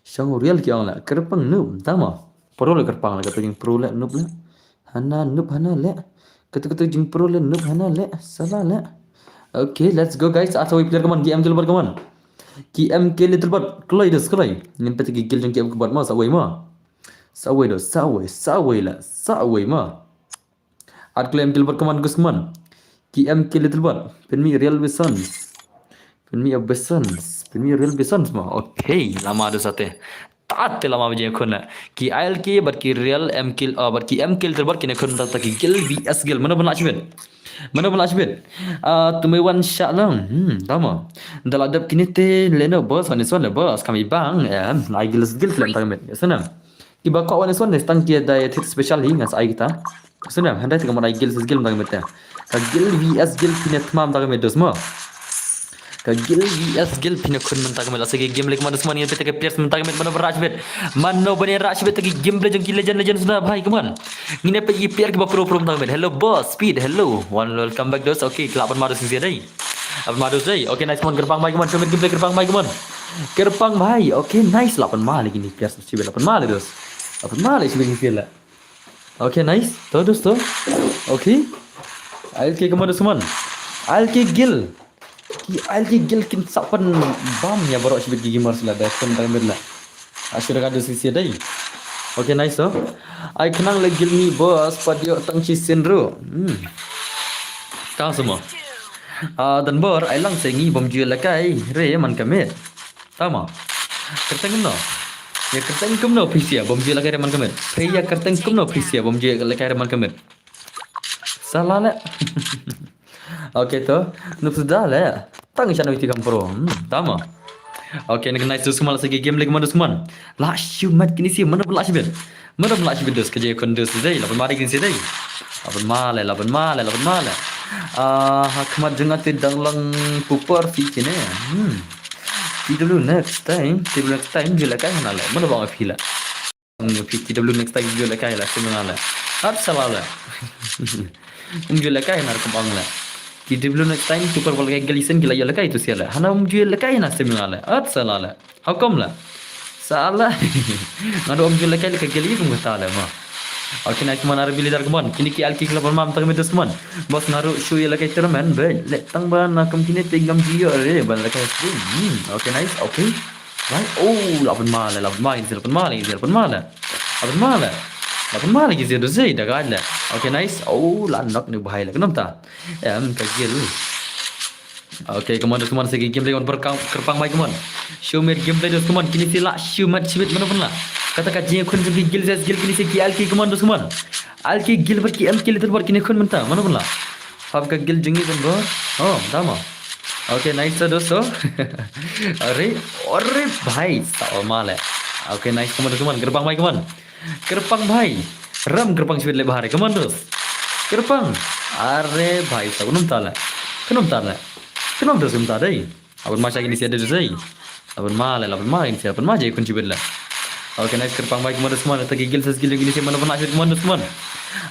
Shong real ki ong la. Kerpang noob. Tama. Pro le kerpang la. Kata jing pro le noob la. Hana noob hana le. Kata kata jing pro le noob hana le. Salah le. Okay, let's go guys. Ada wei player kaman. Ki M K Little Bot kaman. Ki M K Little Bot. Kloi dus kloi. Ngin peta ki guild jong ki M K Bot ma. Sa wei ma. Sa wei do. Sa wei. Sa wei la. Sa wei ma. At klem Gilbert kaman gus kaman. Ki M K Little Bot. Pynmih real Besons. Pynmih a Besons. Pynmih real Besons ma. Okay, lama da sate. Tate lama baje khun na. Ki I L K bad ki real M K, ah, bad ki M K Little Bot kine khun ta ki gil V S gil. Mana ban la chibit. Mana ban la chibit. Ah, tumai wan sha lang. Hmm, tama. Da la dep kine te leno boss, wan is wan le boss. Kami bang, em, ai gil gil klem ta kami. Sana. Kiba kwah wan is wan ne stang ki da ya thit special hi ngan sa ai kita. Suna, handai te ka mon ai gil sa gil mdang mete. Ka gil V S gil pine tmam mdang mete dos mo. Ka gil V S gil pine khun mdang mete. Sa ki game lek man dos man ngin pete ka players mdang mete mano barach bet. Mano bane rach bet ki game play jong ki legend legend suna bhai come on. Ngin pete ki player kiba pro pro mdang mete. Hello boss, speed, hello. One welcome back dos. Okay, kelak pan ma dos sing sia dai. Lapan ma dos dai. Okay, nice mon, Kerpang bhai, come on. Coba gameplay Kerpang bhai, come on. Kerpang bhai. Okay, nice, lapan ma lagi ni players sibit, lapan ma lagi dos. Lapan ma lagi sibit ni players. Okay, nice. To dos to. Okay. I'll kick, come on, dos, come on. I'll kick gil. Ki I'll kick gil kin sapan bam ya baroh sibit ki gamers la da kon da mid la. Asur ka dos sia dai. Okay, nice to. Ai khnang le gil ni boss padio tang chi sin ru. Hmm. Ka semua. Ah, dan bor ai lang sengi bom ju lekai re man kamit. Tama. Kerteng kumno. Ya kerteng kumno pisia bom ju lekai re man kamit. Pria kerteng kumno pisia bom ju lekai re man kamit. Salah le. Okay to. Nup sudah le. Tang shan witi kam pro. Hmm, tama. Okay, ni nice dos kuman segi game lagi man dos kuman. La shu mat kini si mana pun la shu bet. Mana pun la shu bet dos kerja kon dos dai. Lapan mari kini si dai. Lapan male, lapan male, lapan male. Ah, hakmat jengati dang lang kupar si kini. Hmm. Ti dulu next time, ti dulu next time jula kai na le. Mana bang pila. Ki W next time ju lekai la simi la. At sala la. Um ju lekai nar kembang la. Ki W next time tu kar wal kai geli sen gila ya lekai tu sia la. Hana um ju lekai na simi la. At sala la. How come la? Sala. Ngado um ju lekai lekai geli kum kata la ma. Okay, nice man, ar bili dar kemon. Kini ki alki kelap mam tak medus kemon. Bos ngaru shu ya lekai termen be. Lek tang ba na kum kini tingam jiyo re ban lekai. Hmm, okay, nice. Okay. Right? Oh, lapan male, lapan male, lapan male, lapan male. Lapan male. Lapan male ki zero zero dah kan. Okay, nice. Oh, la knock ni bahai la. Kenapa ta? Em, kagil. Okay, come on, come on, segi game lagi on per Kerpang mai, come on. Show me game play dos, come on. Kini si la show match with mana pun la. Kata ka jing kun segi gil zes gil kini si ki alki, come on, dos, come on. Alki gil ber ki M K Little Bot kini kun menta, mana pun la. Hap ka gil jingi kan bo. Oh, dama. Okay, nice to dosto. Are, are bhai, sa male. Okay, nice, come on, come on, Kerpang bhai, come on. Kerpang bhai. Ram Kerpang sibit le bahar, come on dos. Kerpang. Are bhai, sa kunum tala. Kunum tala. Kunum dos kunum tala dai. Abon ma sa kini sia dos dai. Lapan male, lapan male, ini sia lapan male je kun sibit la. Okay, nice, Kerpang bhai, come on dos, come on. Taki gil ses gil kini sia mana pun la sibit, come on dos, come on.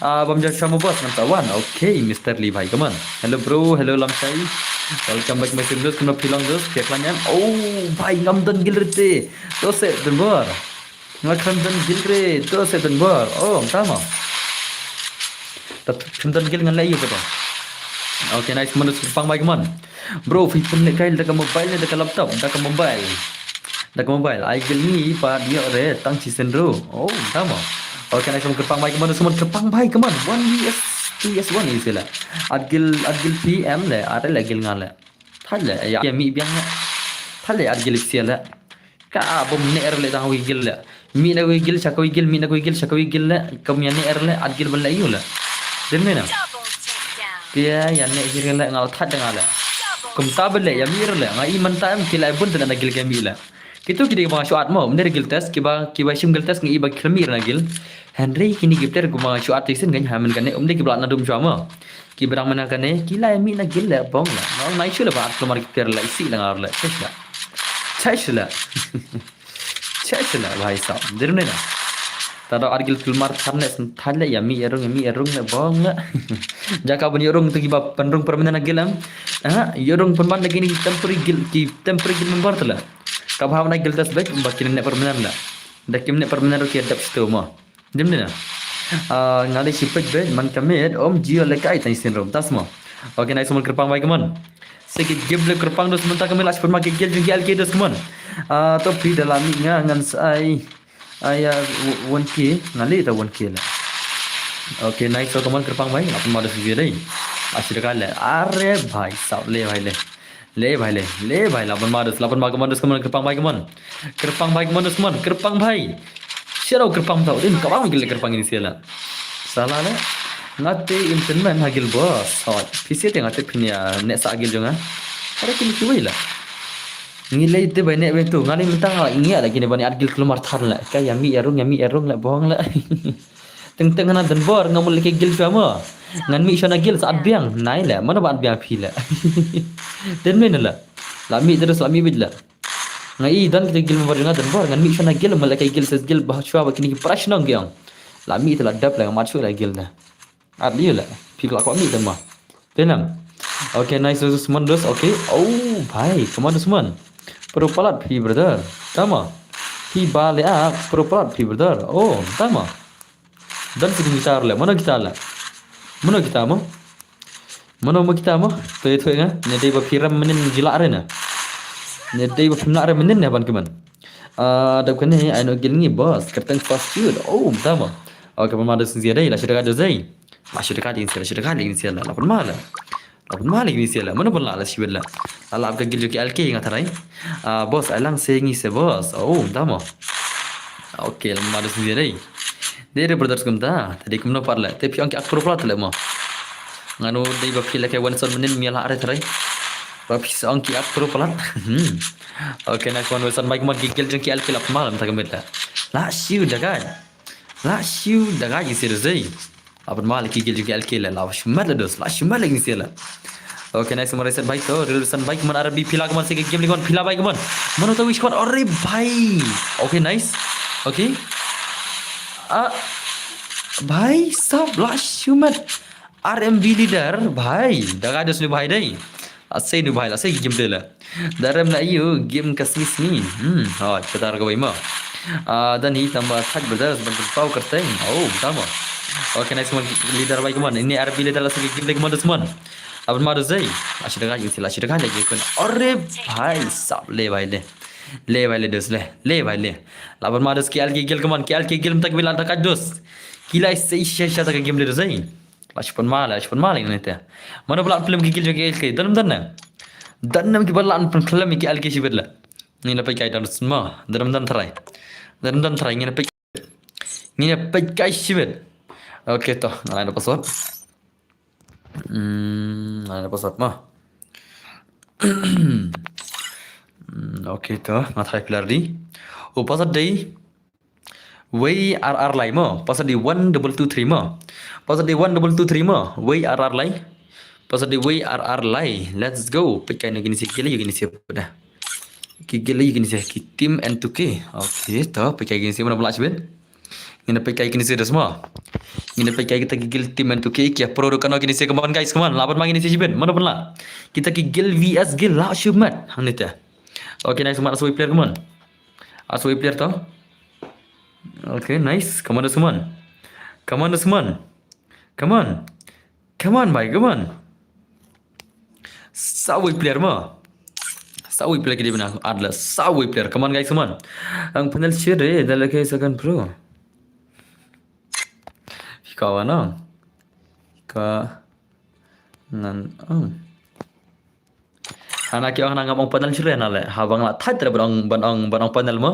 Ah, bam ja sama bos ngan tawan. Okay, Mister Lee bhai, come on. Hello bro, hello Lamsai. Welcome back my stream dos, kena pilang dos, pia klan em. Oh, bhai ngam don gil rete. Dos se don bor. Nga khan don gil re, dos se don bor. Oh, tama. Tat khan don gil ngan lai yu kata. Okay, nice, mano kyrpang bai, come on. Bro, phi pynleh kai da ka mobile ne da ka laptop, da ka mobile. Da ka mobile, ai guild ngi pat ïoh re tang shi sien ruh. Oh, tama. Okay, nice, kyrpang bai, come on, kyrpang bai, come on. One V S, two V S one ïa sila. At guild, at guild P M le, at le guild nga le. Thad le, ïa, ïa mih biang le. Thad le, at guild sila. Ka bym ne er le tang wi guild le. Mih na wi guild, sha ka wi guild, mih na wi guild, sha ka wi guild le. Kam ïa ne er le, at guild ban le ïu le. Dem ne na. Pia ïa ne hi re le, nga la thad nga le. Kumta ba le, ïa mih re le. Nga i mynta em ki la bun te na guild ka mih le. Kitu ki dei ba nga shu at mo, ym dei guild test, kiba, kiba shim guild test nga i ba ki la mih re na guild. Hynrei kini ki player kiba nga shu at te sien nga i ha men kane, ym dei kiba la na dum shuwa mo. Kiba dang mena kane, ki la mih na guild le bong le. Nga ong nai shu le ba at kulmar ki player le isi le nga le. Chesh le. Chesh le. Chesh le, bhai sahab. Dir ne na. Ta da at guild kulmar than le, than le, ïa mih ïa rung, ïa mih ïa rung le bong le. Jaka ban ïa rung tu kiba pynrung permanent na guild em. Ha, ïa rung pynban da kini temporary guild, ki temporary guild member tu le. Ka bha na guild test back, ba kini ne permanent le. Da kim ne permanent ki adapt sto mo. Dim dina. Ah, nga dei shi peit beit man ka miet, om jio le kai tang sien rom tas mo. Okay, nice, mon kyrpang bai, come on. Sigi gib le kyrpang dos mynta ka miet, la shi pynma ki gil jong ki L K dos, come on. Ah, to phi da la mih nga ngan sa ai. Ai, ah, w-, one K, nga le ta one K le. Okay, nice, so come on kyrpang bai, la pynma dos jio dei. Ashi da ka le, are bhai, sahab le bhai le. Le bhai le, le bhai, la pynma dos, la pynma, come on dos, come on, kyrpang bai, come on. Kyrpang bai, come on dos, come on, kyrpang bai. Shadow kyrpang tau, din ka bang gil kyrpang ini sila. Sala le. Nga te entertainment ha guild boss. Hoi, phi sih te nga te phin ïa ne sa guild jong nga. Ada kini kiwei la. Ngi lei te bai ne bai tu, nga lei mynta nga ngi la kini bani at guild kulmar than la. Ka ïa mih ïa rung, ïa mih ïa rung la bong la. Teng teng hana don bor nga mut lei guild shuwa mo. Ngan mih shuwa na guild sa at biang. Nai la, mano ba at biang phi la. Den men la. La mih terus, la mih bit la. Nga i don kita guild member jong nga don bor, ngan mih shuwa na guild, mut lei guild sa guild ba shuwa ba kini ki pra shnong ki ong. La mih te la dap la nga mat shuwa la guild na. At liu la, phi la kwah mih te ma. Tenam. Okay, nice, dos mon dos, okay. Oh, bhai, come on dos mon. Pro palat phi brother. Tama. Phi ba le ak, pro palat phi brother. Oh, tama. Dan sik guitar le, mano guitar le. Mano guitar mo? Mano mo guitar mo? Toi toi nga, ne dei ba phi ram menin jila re na. Ne dei ba phi mla re menin ne ban keman. Ah, dap kane, ai no gil ngi boss, kerteng fast food. Oh, tama. Okay, pama dos zia dei, la shi da ka dos dei. La shi da ka dei, la shi da ka dei, la pama la. La pynma lei kini sila. Mano pynla la shibit la. La lap ka gil jong ki L K nga tharai. Ah, boss, ai lang se ngi se boss. Oh, da mo. Okay, la ma da sini dei. Dei re brothers kumta. Tadi kumno pat la. Te phi ong ki ak pro plat la mo. Ngano dei ba phi la kai one shot menin mia la are tharai. Ba phi ong ki ak pro plat. Hmm. Okay, nice one, Wilson. Bai kumon ki gil jong ki L K la pynma la mynta ka miet la. La shiu da kai. La shiu da kai ki sila dei. La pynma lei ki gil jong ki L K la, la shimet la dos, la shimet lei ki sila. Okay, nice, kumon reset bai to, reset bai kumon R B phi la kumon se ki game lei kumon phi la bai kumon. Mano to wish kumon, ore bhai. Okay, nice. Okay. Ah, bhai sahab la shimet. R M B leader, bhai. Da kai dos ni bhai dei. Asei ni bhai, asei ki game dei la. Darem na ïu game ka sngi sngi. Hmm, ha, kata ka bai ma. Ah, dan hi tamba thak brother, ban pau kerteng. Oh, tama. Okay, nice one, leader bai kumon. Ini R B leader la sigi game lei kumon dos mon. Aban ma dos dei. Ashi da kai, ashi da kai lagi kun. Ore bhai sahab, le bhai le. Le bhai le dos le. Le bhai le. Laban ma dos ki L K gil kumon, ki L K gil mynta ki bila da kai dos. Ki la sei sha sha ta ka game le dos dei. La shi pynma lei, la shi pynma lei ne te. Mano ba la pynlem ki gil jong ki L K, dan dan ne. Dan ne ki ba la pynlem ki L K shibit la. Ngi na peit kai dan sma, dan dan tharai. Dan dan tharai ngi na peit. Ngi na peit kai shibit. Okay to, nga lai da password. Hmm, nga lai da password ma. Hmm, okay to, nga tharai phi la ready. U password dei Wei R R lai mo. Password dei one double two three mo. Password dei one double two three mo. Wei R R lai. Password dei Wei R R lai. Let's go. Peit kai na kini si kili kini si pada. Ki kili kini si ki team N two K. Okay, to peit kai kini si mano ba la shibit. Ngin peit kai kini si dos mo. Ngin peit kai kita ki gil team N two K ki pro do kano kini si, come on guys, come on. Laban ma kini si shibit. Mano ba la. Kita ki gil V S gil la shimet. Hangne te. Okay, nice man, so player, come on. Aso player to. Okay, nice. Come on, Usman. Come on, Usman. Come on. Come on, bhai, come on. Sawi player mo. Sawi player ki dei bana ad la sawi player. Come on guys, come on. Ang panel share eh, da lagi second pro. Pika wana. Ka nan ang. Hana ki ong na ngam ong panel share na le. Ha bang la thait re ban ong ban ong ban ong panel mo.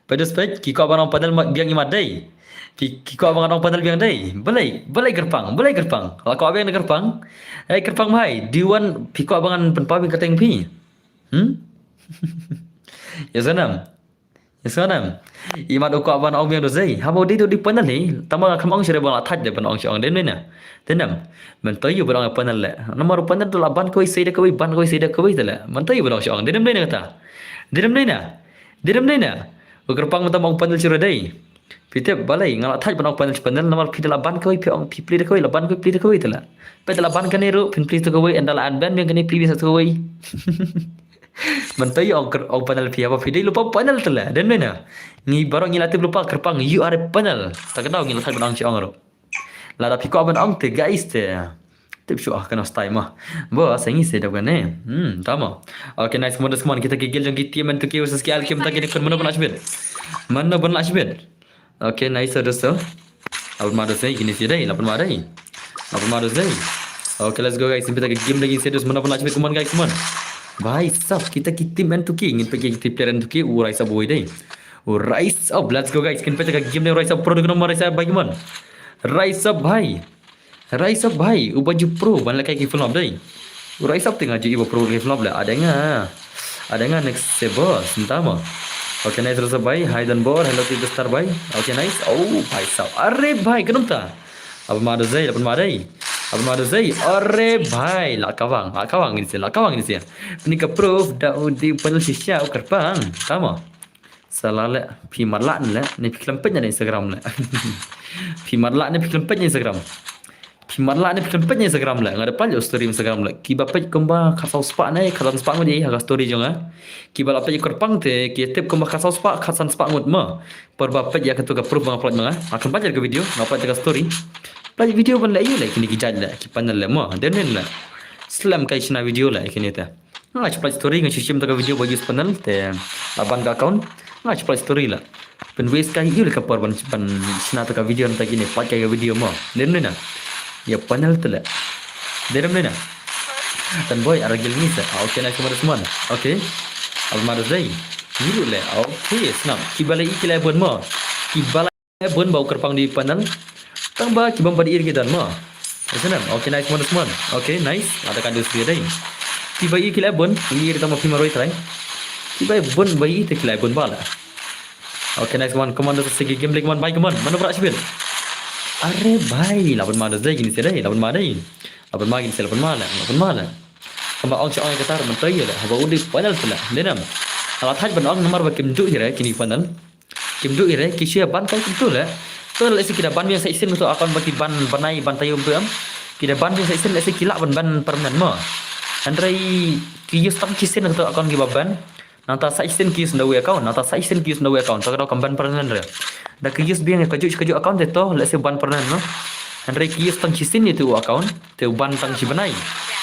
Pedus pet ki ko ban ong panel mo biang i mat dei. Ki ki ko ban ong panel biang dei. Belai belai gerpang, belai gerpang. La ko biang gerpang. Eh gerpang mai. Diwan pi ko ban penpaw biang keteng pi. Hmm? Ya sanam. Ya sanam. I mat u ko ban ong biang do zei. Haba di do di panel ni. Tama kam ong share ban la thait de ban ong shong de ni na. Denam. Mentoi yu ban ong panel le. Nomor panel do la ban koi sei de koi ban koi sei de koi de le. Mentoi yu ban ong shong de nem de na kata. Denam de na. Denam de na. U gerpang mata ong panel share dei. Phi tip balei nga la thait ban ong panel panel namar phi da la ban kawei phi ong phi pli da kawei la ban kawei pli da kawei te la. Phi da la ban kane ruh phin pli da kawei ynda la unban biang kane pli biang sa kawei. Mynta ïa ong ker ong panel phi haba phi dei lypa panel te la. Den mena. Ngi baroh ngi la tip lypa kyrpang you are a panel. Ta ka daw ngi la thait ban ong shi ong ruh. Lada phi kwah ban ong te guys te. Tip shuh ah kano style ma. Ba sa ngi se dap kane. Hmm, tama. Okay, nice, mon da sman kita ki gel jong ki T M N two K versus ki Alchemy ta ki ne kun mano ban ashbit. Mano ban ashbit. Okay, nice, dosto. Lapan ma dosto, kini si dai, lapan ma dai. Lapan ma dosto. Okay, let's go guys. Sampai ta ki game lagi serius, mano ban ashbit, come on guys, come on. Bhai sab, kita ki T M N two K, ngin peit ki player N two K, u rise up boy dai. U rise up, let's go guys. Kin peit ta ki game dai, rise up pro, rise up bhai, come on. Rise up bhai. Rise up bhai, u baju pro ban lehkai ki flop dei. U rise up te nga ju i ba pro ki flop le. Ada nga. Ada nga next se boss, entah mo. Okay, nice rise up bhai. Hi Don Bor, hello to the star bhai. Okay, nice. Oh, bhai sab. Are bhai, kenapa ta? Apa ma da zei, apa ma dei? Apa ma da zei? Are bhai, la kawang, la kawang ini se, la kawang ini se. Ini ka proof da u di panel shisha u kyrpang. Tama. Salah le, phi marlah ne le, ne phi klempet ne Instagram le. Phi marlah ne phi klempet ne Instagram. Phi marlah ne phi klempet ne Instagram le, nga da pal story Instagram le. Kiba peit kumba khatsaw spah ne, khatsan spah ngut ha ka story jong nga. Kiba la peit kyrpang te, ki tip kumba khatsaw spah, khatsan spah ngut ma. Por ba peit ïa katu ka proof ba nga pal ma nga. Nga kan pal ka video, nga pal ka story. Pal video ban le ïa le, kini ki judge le, ki panel le ma. Den men le. Slem kai shna video le, kini te. Nga shu pal story nga shu shim ta ka video ba use panel te la ban ka account. Nga shu pal story la. Pynwei skai ïa ka por ban ban shna ta ka video nta kine pat ka video mo. Dem ne na. Ïa panel te la. Dem ne na. Tan boy ara gil ni sa. Ah, okay, nice, Madus man. Okay. Al Madus dai. Ni le. Okay, snap. Ki bala i ki la bun mo. Ki bala bun ba u kyrpang di panel. Tang ba ki bam ba di ir ki dan ma. Senam. Okay, nice one, one. Okay, nice. Ada kan dus dia dai. Ki ba i ki la bun, ini ir tang ba phi maroi trai. Ki ba bun ba i te ki la bun bala. Okay, nice one. Come on, das segi game lagi man, bhai, come on. Mana berak sibin? Are bhai, lapan ma das dai gini sih dai, lapan ma dai. Lapan ma gini sih, lapan ma la, lapan ma la. Kamba ong si ong katar mentoi la. Haba udi panel tu la. Denam. Ala thaj ban ong namar ba kim ju hira kini panel. Kim duh ire ki shu ban kai kim tu le. Tu le si ki da ban biang sa isin tu account ba ki ban banai ban tayu tu em. Ki da ban biang sa isin le si ki lah ban ban permanent mo. Hynrei ki use tang ki sin tu account ki ba ban. Nangta sa isin ki use nda wei account, nangta sa isin ki use nda wei account. Ta ka dau kam ban permanent re. Da ki use biang ka ju ka ju account te to le si ban permanent mo. Hynrei ki use tang ki sin tu account, te ban tang ki banai.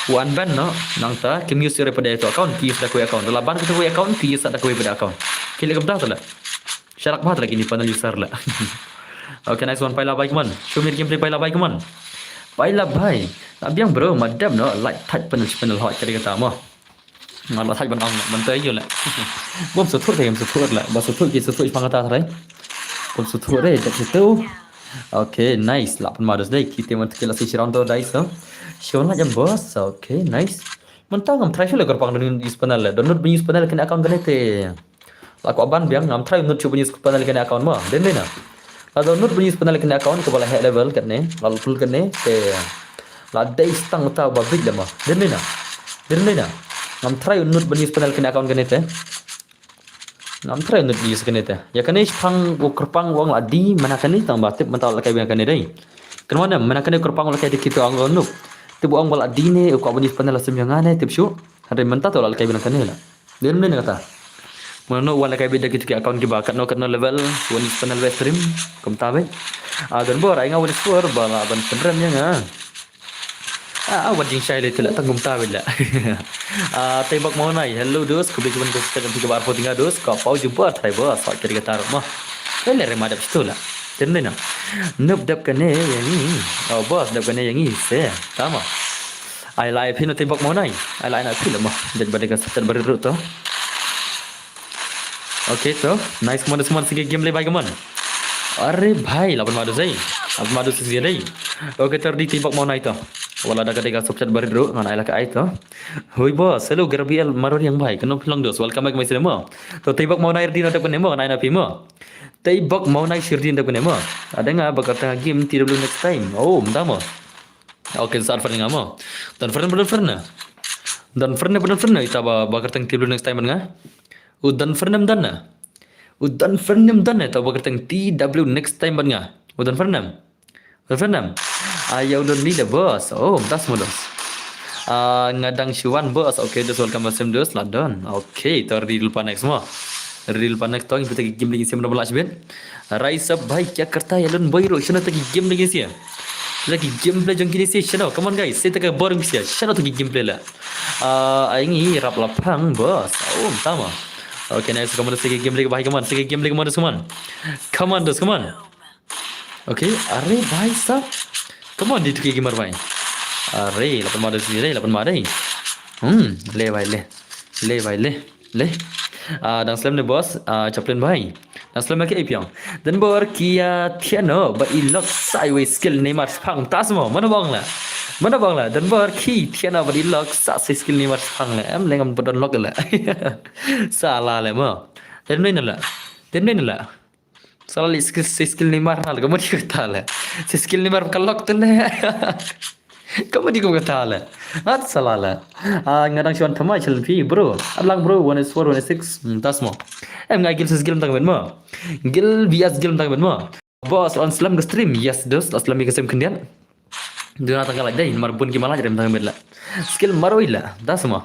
U unban no, nangta kim use re pada tu account, ki use da wei account. Da la ban ka wei account, ki use da wei pada account. Ki le kam ta tu le. Sharak bha lagi ni panel user la. Okay, nice one, paila bhai, come on. Show me the gameplay, paila bhai, come on. Paila bhai. Na biang bro, madam no, like thaj panel shi panel hot kali kata mo. Ngal la thaj ban ong man tai yo la. Bom suthur te, bom suthur la. Ba suthur ki suthur pangata trai. Bom suthur re, dak situ. Okay, nice. Lapan ma das dai, kita man tekila si shirang to dai so. Shon la jam boss. Okay, nice. Mentang ngam try shu le kyrpang don use panel la. Don use panel kena account kena te. La kwah ban biang, ngam try nud shu ban use panel kane account ma. Den dei na. La download ban use panel kane account kaba la heh level katne, la full katne, te la dei stang ta ba big da ma. Den dei na. Den dei na. Ngam try nud ban use panel kane account kane te. Ngam try nud use kane te. Ïa kane shipang u kyrpang u ong la di mana kane tang ba tip mynta la kai biang kane dei. Kane mana mana kane u kyrpang u la kai te kito ong nuk. Tip u ong ba la di ne u kwah ban use panel la sim ïa nga ne tip shu. Hynrei mynta to la kai biang kane la. Dei mynne kata. Mano wan lehkai beit da kito ki account kiba katno katno level, wan use panel ba stream, kumta beit. Ah, don bor, ai nga wan use por, ba la ban pynrem ïa nga. Ah, wat jingshai le tila tang kumta bela. Ah, Tei Bok Mawnai, hello dos, khublei shibun ka sukar jong phi kaba arphew tynga dos, ka paw jubor trai boss, sat kiri ka tar mo. Kele re madap situ la. Tem dei na. Nup dap kane yang i. Oh boss, dap kane yang i se. Tama. Ai lai phi no Tei Bok Mawnai. Ai lai na phi la mo. Dei ba dei ka sukar barit ruh to. Okay to, nice, come on, come on, sige game le bhai, come on. Are bhai, laban madu sei. Laban madu sei dei. Okay, ter di Tei Bok Mawnai to. Wala da ka dei ka sukar barit ruh ngan ai la ka ai to. Hui boss, hello Garbi El Maroriang bhai. Kano phi long dos, welcome back my cinema. To Tei Bok Mawnai di na dap kane mo, ngan ai na phi mo. Tei Bok Mawnai shir di na dap kane mo. Ada nga ba kata game T W next time. Oh, mda mo. Okay, sa ar ferne nga mo. Dan ferne, dan ferne. Dan ferne, dan ferne. Ita ba ba kata T W next time ban nga. U dan fernem dan na. U dan fernem dan na, ta ba kyrteng T W next time ban nga. U dan fernem. U dan fernem. Ayo don ni da boss. Oh, das mo dos. Ah, nga dang shiwan boss. Okay, dos welcome back dos la don. Okay, to ready pa next mo. Ready pa next to, kita game lagi sim na belas bit. Rise up bhai, kya karta ya lun boy ro, shana ta game lagi sim. Lagi gameplay jong kini sim, shana. Come on guys, sai ta ka boring sim. Shana ta gameplay la. Ah, ai ngi rap la phang boss. Oh, tama. Okay, nice. Come on, sige game lagi bhai, come on. Sige game lagi, come on, come on. Come on, dos, come on. Okay, are bhai sab. Come on, di tu gamer bhai. Are, lapan ma dei, lapan ma dei. Hmm, le bhai le. Le bhai le. Le. Ah, dang slem ne boss, ah, chaplain bhai. Dang slem ke ipiang. Dan bor kia tiano ba i lock sideways skill Neymar spang tas mo. Mana bang la. Mana bang la. Dan bor ki tiano ba i lock sa skill Neymar spang la. Em lengam ba don lock la. Sala le mo. Tem ne la. Tem ne la. Sala le skill, skill Neymar na la. Kamu di kata la. Skill Neymar ka lock tu la. Kamu di kata la. At sala la. Ah, nga dang shiwan thamai challenge phi, bro. Ablang bro, one is four, one is six. Hmm, tas mo. Em nga gil sis gil tang ben mo. Gil V S gil tang ben mo. Boss, on slam ka stream. Yes, dos, on slam ka stream khyndiat. Duna tang ka laj dei, mar bun ki ma laj rem tang ben la. Skill maroi la. Das mo.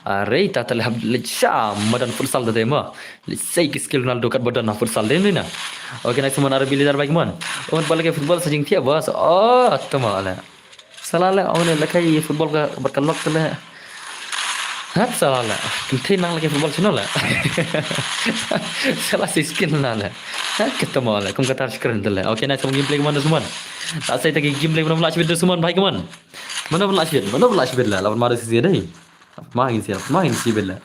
Are ta ta le hab le cha madan futsal da dei mo. Le sei ki skill Ronaldo kat badan na futsal dei ni na. Okay, nice mo, are bi leader bhai, come on. Oh, bal ke football sa jingthia boss. Oh, tama la. Sala la, oh ne la kai football ka bar ka lock la. Hat sala la. Kynthei nang la kai football chino la. Sala si skill na la. Hat kata mo la. Kum kata screen la. Okay, nice, kum gameplay, come on, dos mo. Ta sai ta ki gameplay, mana lach bit dos mo bhai, come on. Mana lach bit, mana lach bit la. Lawan madu si dei. Ma ngin si, ma ngin si bit la.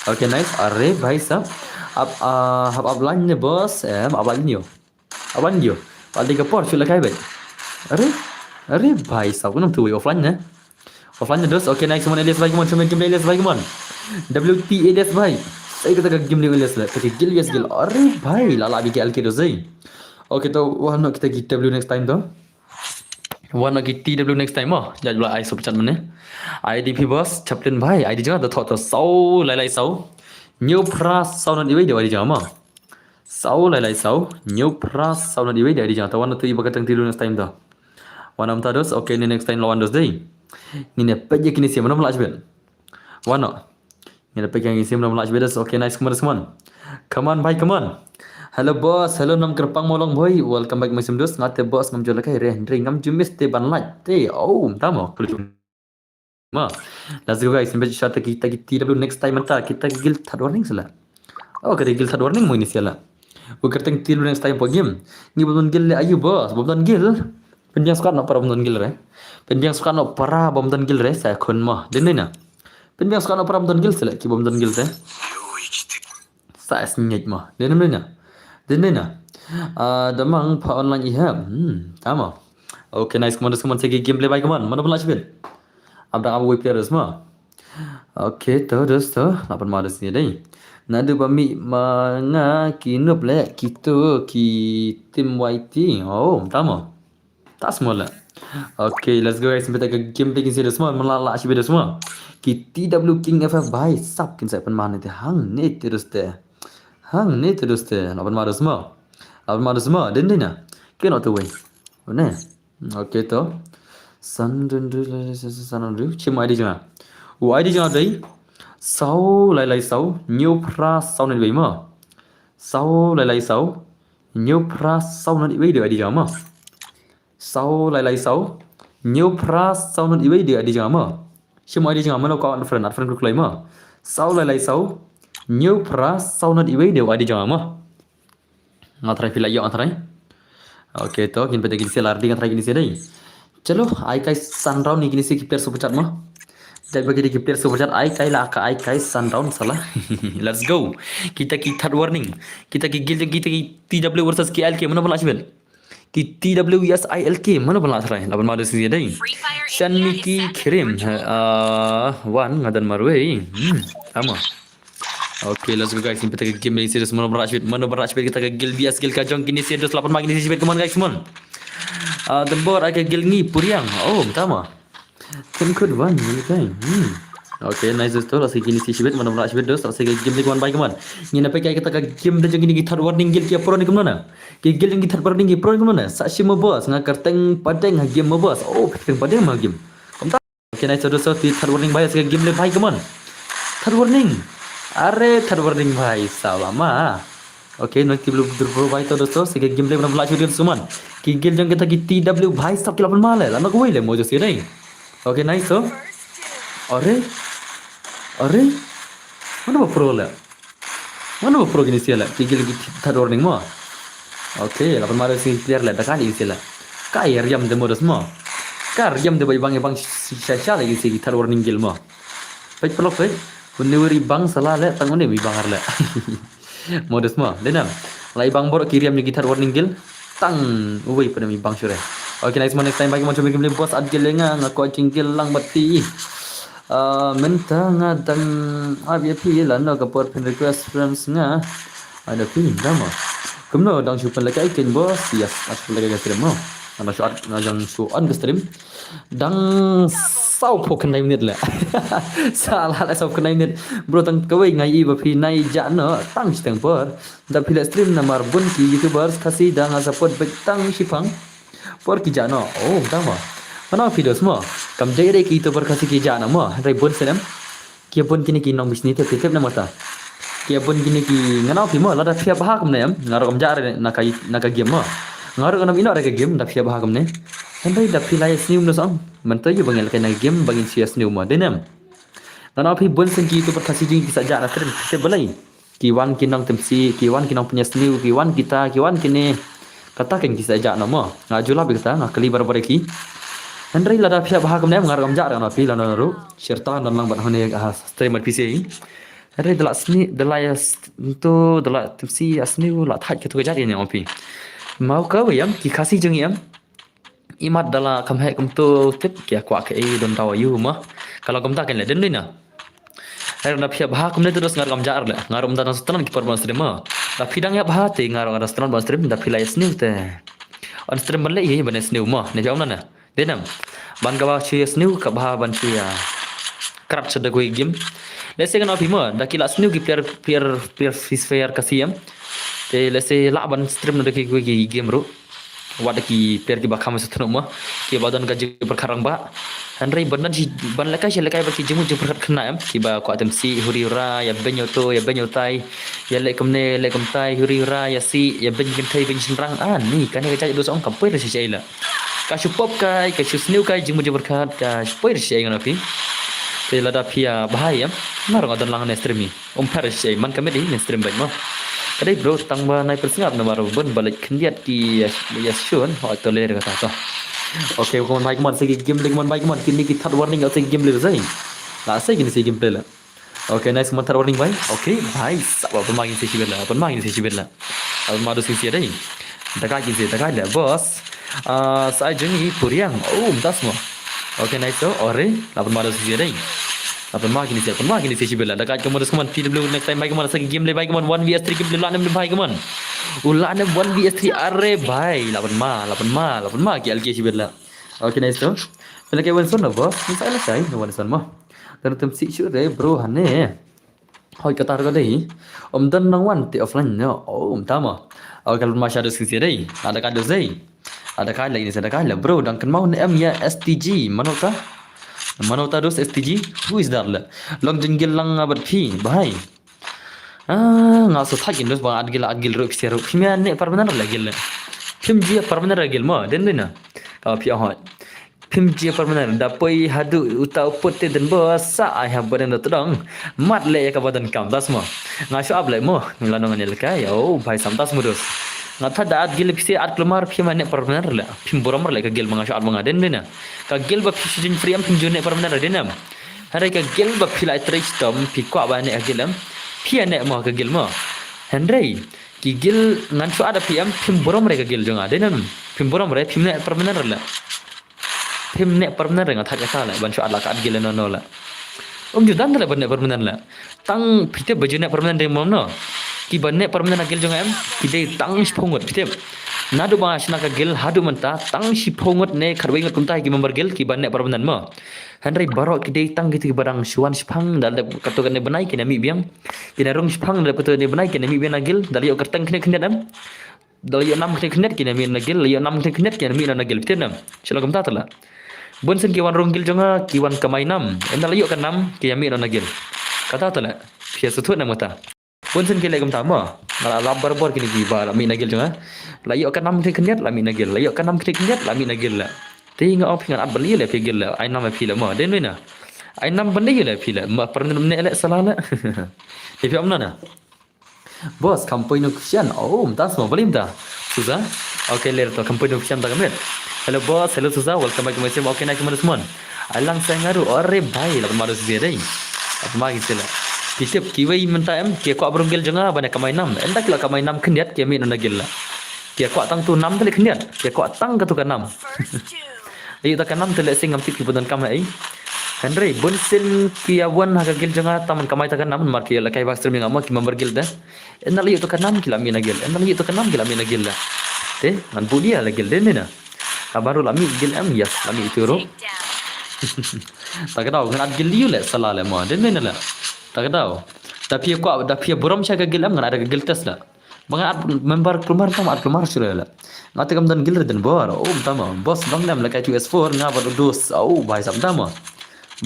Okay, nice. Are bhai sab. Ab, ah, hab ab line ne boss. Em, ab line yo. Aban yo. Bal di ka por shu la kai bhai. Are? Are bhai sab, kunam tu offline ne? Offline ne dos. Okay, nice one, Elias bhai, come on, come on, Elias bhai, come on. W T Elias bhai. Sai kata ka game ni Elias la. Kata gil, yes gil. Are bhai, la la bi ke L K dos dei. Okay, to wah no kita ki W next time to. Wah no ki T W next time mo. Jaj bla ai super chat mane. I D P boss, chaplain bhai. I D jong da thot to sau lai lai sau. New pra sau non iwei de I D jong mo. Sau lai lai sau, new pra sau na diwei dia di jang ta wan tu iba katang tilu next time ta. Wan am ta dos, okay ni next time lawan dos dei. Ni ne pej kini sim ram lach ben. Wan no. Ni ne pej kini sim ram lach ben dos, okay, nice, come on, come on. Come on bhai, come on. Hello boss, hello nam kerpang molong boy, welcome back my sim dos, ngate boss ngam jol kai re, hindri ngam jumis te ban lach te, oh, tamo. Ma. Let's go guys, sembet shot kita ki T W next time anta kita ki gil third warning sela. Oh, kita gil third warning mo ini sela. Bukan teng T W next time po game. Ni bom don gil le ayu boss, bom don gil. Pendiang suka no para bom don gil re. Pendiang suka no para bom don gil re, saya kun mo. Dene na. Pendiang suka no para bom don gil sela ki bom don gil re. Sa es nyet mo. Dene na. Dene na. Ah, damang pa online iham. Hmm, tama. Okay, nice, come on, come on, segi gameplay bhai, come on. Mana pun lach bit. Abdang abu player dos ma. Okay, to dos to. Lapan ma dos ni dei. Nadu ba mi ma nga ki nup le kitu ki team Y T. Oh, tama. Tas mo la. Okay, let's go guys. Beta ka gameplay kin si dos ma. Mana lach bit dos ma. Ki T W King F F bhai sap kin sa pen ma ni te hang ni te dos te. Hang ni te dos te. Lapan ma dos ma. Lapan ma dos ma. Dene na. Kino tu wei. Ne. Okay to. San dun du san dun du. Chim I D janga. U I D janga dei. Sau lai lai sau. New pra sau na dei ma. Sau lai lai sau. New pra sau na dei dei I D janga ma. Sau lai lai sau. Hynñiew phra saw not iwei dei ID jong nga mo. Shim ID jong nga mo, lo ka unfriend, unfriend khlem kloi mo. Saw lai lai saw. Hynñiew phra saw not iwei dei ID jong nga mo. Nga try phi la ïoh, nga try. Okay, to kin peit kine sha la ready, nga try kine sha dei. Chalo, ai kai san round ni kine sha ki player super chat mo. Dei ba kine ki player super chat, ai kai la ka ai kai san round sala. Let's go. Kita ki third warning. Kita ki guild, kita ki TW versus ki ILK, mano ba la shibit? Ki TW versus ILK, mano ba la try? Lah ban madu sini dei. Shan Miki Kirim. Ah, wan nga don marwei. Hmm, ama. Okay, let's go guys. Kita ka game ni serious, mano ba la shibit? Mano ba la shibit kita ka guild versus guild ka jong kine sha dos, lah ban ma kine sha shibit, come on guys, come on. Ah, the board ai ka guild ngi Puriang. Oh, tama. Kan kut wan ni kai. Hmm. Okay, nice, dosto. La sha kine sha shibit, mano ba la shibit, dos. La sha ka game ni, come on, bye, come on. Ngi na peit kai kita ka game da jong kine ki third warning guild ki pro ni kumno na. Ki guild jong ki third warning ki pro ni kumno na. Sa shi mo boss, nga kyrteng Padeng ha game mo boss. Oh, kyrteng Padeng ha game. Kumta. Okay, nice, dosto, ti third warning bhai, sa ka game le bhai, come on. Third warning. Are, third warning bhai, sawa ma. Okay, no ki blue blue bhai to dosto, sa ka game le mano ba la shibit, come on. Ki guild jong kita ki TW bhai, sab ki la pynmale, la no ko wei le mo jo si dei. Okay, nice, so. Are. Are. Mano ba pro le? Mano ba pro kine sha le? Ki guild ki third warning mo. Okay, la pynmale shi player le, da ka ni sha le. Ka ïa riam de mo dos mo. Ka riam de ba i bang, i bang sha sha le kine sha ki third warning guild mo. Peit paralok peit. Une u ri bang sala le, tang une u ri bang ar le. Mo dos mo. Dei nam. La i bang baroh ki riam ïa ki third warning guild. Tang uwei pat u ri bang shuh re. Okay, nice mo, next time bhai, come on, shu bring game le boss, at guild le nga, nga kwah jingguild lang bad phi. Ah, mynta nga dang ap ïa phi, lano ka por phin request friends nga. Ada phi, da mo. Kumno, dang shu pynlehkai kein boss? Yes, nga shu pynlehkai ka stream mo. Nga dang shu on, nga dang shu on ka stream. Dang saw phew khyndai minit le. Sa la la saw khyndai minit. Bro, tang kawei nga ïohi ba phi nai jah noh tang shiteng por. Da phi leh stream namar bun ki YouTubers Khasi da nga support beit tang shipang por ki jah noh. Oh, tang mo. Mano phi dos mo. Kam dei dei ki YouTuber Khasi ki jah noh mo. Hynrei bun snem. Ki bun kine ki nong bishni te phi tip ne mata. Ki bun kine ki, nga nang phi mo, lada phi ïa bha kumne em, nga ruh kam jah re na ka, na ka game mo. Nga ruh ngam ïoh re ka game, da phi ïa bha kumne. Hynrei da phi la ïa sniew mo song. Mynta ïa ba ngin lehkai na ka game, ba ngin shu ïa sniew mo. Dei ne em. Nga nang phi bun sien ki YouTuber Khasi jong ngi ki sa jah na stream, phi tip balei? Ki wan ki nong temsi, ki wan ki nong pynïasniew, ki wan kita, ki wan kine. Kata kein ki sa jah noh mo. Nga ju lap ïa kata, nga kylli barabor ïa ki. Hynrei lada phi ïa bha kumne em, nga ruh kam jah re na phi, lano ruh. Shirta don lang bad hangne, ah, stream bad phi sha. Hynrei da la sniew, da la ïa s-, to, da la temsi ïa sniew, la thait kato ka jait ïa nga phi. Mo kawei em, ki Khasi jong ngi em. Imat da la kham heh kumto tip, ki ïa kwah kaei don daw aïu mo. Ka long kumta kein le, dei ne em. Hynrei da phi ïa bha kumne te dos nga ruh kam jah re le. Nga ruh mynta dang sngewtynnat ki por ban stream mo. Da phi dang ïa bha te nga ruh nga dang sngewtynnat ban stream, da phi la ïa sniew te. On stream ban leh ïa ban ïa sniew mo. Ne phi ong na ne. Dei ne em. Ban kaba shu ïa sniew kaba ban shu ïa. Krat sha da kawei game. Lehse nga nang phi mo, da ki la sniew ki player, player, player Free Fire Khasi em. Te lehse lah ban stream na da ki kawei ki game ruh. Wat da ki player kiba kham sngewthuh mo, kiba don ka jingpyrkhat rangbah. Hynrei ban don shi, ban lehkai shi lehkai bad ki jingmut jingpyrkhat khynnah em, kiba kwah temsi huri hura, ïa beiñ ïa uto, ïa beiñ ïa utai, ïa leh kumne, leh kumtai, huri hura, ïa sih, ïa beiñ kynthei, beiñ shynrang. Ah, ni, kane ka jait dos ong kam poi re shi ei la. Ka shu pop kai, ka shu sniew kai, jingmut jingpyrkhat, ka shu poi re shi ei nga nang phi. Te lada phi ïa bha em, nga ruh nga don lang ne stream i. Um pher shi ei, man ka met i, ngin stream beit mo. Ka dei bro, tang ba nai pynsngap namar bun ba leit khyndiat ki ïa, ïa shun, hooid to leh kata to. Okay, kumon bhai, kumon, sa ki game le, kumon bhai, kumon, kine ki third warning, sa ki game le, sa. La sa kine sa ki game le la. Okay, nice, kumon third warning bhai. Okay, bhai, sa ba pynma kine sa shibit la, pynma kine sa shibit la. Ba pynma dos kine sa dei. Da ka kine sa, da ka le, boss. Ah, sa jong i Puriang. Oh, mynta mo. Okay, nice, so, ore, la pynma dos kine sa dei. La pynma kine sa, pynma kine sa shibit la. Da ka kumon dos kumon T W next time bhai kumon, sa ki game le bhai kumon, one V S three game le la nem bhai kumon. U la nem one V S three, are bhai, la pynma, la pynma, la pynma ki ILK shibit la. Okay, nice to. Pynlehkai wan son na boss, ni sa lehkai, no wan son mo. Dan tem si shu re bro hangne. Hoi kata ka dei. Um don nang wan te offline no. Oh, um tama. Oh, kalau ma shadow sisi dei. Ada ka dos dei. Ada ka lagi ni, ada ka la bro, dang kynmaw ne em ïa S T G. Mano ta? Mano ta dos S T G? Who is that la? Long jingil lang bad phi, bhai. Ah, nga so thak in dos ba at gil, at gil ro phi ro. Phi me ne permanent la gil. Phim ji permanent la gil mo, den den na. Ka phi hoi. Phim jia permanent da poi haduh uta u put te dien ba sa ai ha badan da tdong. Mat leh ïa kaba donkam, das mo. Nga shu ap leh mo. Ngi la nong ne leh kai. Oh, bhai sam, das mo dos. Nga thad da at guild phi, at kulmar phi ma ne permanent leh. Phim burom leh ka guild ba nga shu at ba nga, dien dien na. Ka guild ba phi shu jin free em phim ju ne permanent dien em. Hynrei ka guild ba phi la trei shitom phi kwah ba ne ka guild em. Phi ne mo ka guild mo. Hynrei ki guild ngan shu at da phi em phim burom re ka guild jong nga, dien em. Phim burom re phim ne permanent leh. Phim ne permanent re nga thad ïa ka leh ban shu at la ka at guild no no leh. Um ju dan leh ban ne permanent leh. Tang phi tip ba ju ne permanent re mo no. Ki ban ne permanent ha guild jong nga em ki dei tang shiphew ngut, phi tip. Naduh ba nga shna ka guild haduh mynta tang shiphew ngut ne khatwei ngut kumta ki member guild ki ban ne permanent mo. Hynrei baroh ki dei tang kito kiba dang shu wan shipang da leh kato kane bnai kine mih biang. Kine rung shipang da leh kato kane bnai kine mih biang na guild da leh ïoh kyrteng khyndiat khyndiat em. Da la ïoh nam khyndiat khyndiat kine mih na guild, la ïoh nam khyndiat khyndiat kine mih na guild, phi tip ne. Shu la kumta te leh. Bun sien ki wan rung guild jong nga ki wan kamai nam. Ynda la ïoh ka nam ki ïa mih na guild. Kata te leh. Phi ïa sngewthuh ne mo ta. Bun sien ki leh kumta mo. Nga la lap barabor kine kiba la mih na guild jong nga. La ïoh ka nam khyndiat khyndiat la mih na guild. La ïoh ka nam khyndiat khyndiat la mih na guild leh. Te nga ong phi ngan at ban leh phi guild leh. Ai nam ïa phi leh mo. Dien wei na. Ai nam ban leh leh phi leh. Ma pyrnam ne leh sala leh. Te phi ong na na. Boss, kam poi notification. Oh, mynta sma, balei mynta? Suza? Okay, leh to kam poi notification ta ka miet. Hello boss, hello Suza, welcome back to my stream. Okay, nice, Madus Mon. Ai lang sa nga ruh, ore bhai, la Madus zia dei. Ap ma ki sila. Ki tip kiwei mynta em, ki kwah ba rung guild jong nga ban ïa kamai nam. Ynda ki la kamai nam khyndiat ki ïa mih na guild leh. Ki kwah tang tu nam te leh khyndiat. Ki kwah tang katu ka nam. Ïa ta ka nam te leh sing ngam tip ki ba donkam ha ei. Hynrei bun sien ki ïa wan ha ka guild jong nga tang ban kamai ta ka nam namar ki ïa lehkai ba stream ïa nga mo ki member guild te. Ynda la ïoh ta ka nam ki la mih na guild. Ynda la ïoh ta ka nam ki la mih na guild leh. Te ngan bud ïa la guild, dien ne na. Ka baru la mih guild em, yes, la mih itu ruh. Ta ka daw ngan at guild ïa u leh sala leh mo, dien ne na leh. Ta ka daw. Da phi kwah, da phi burom sha ka guild em, ngan at ka guild test leh. Ba ngan at member kulmar, tang at kulmar shuh leh. Nga te kam don guild re dien bor. Oh, tama. Boss, long nem lehkai two S four nga bad u dos. Oh, bhai sam, tama.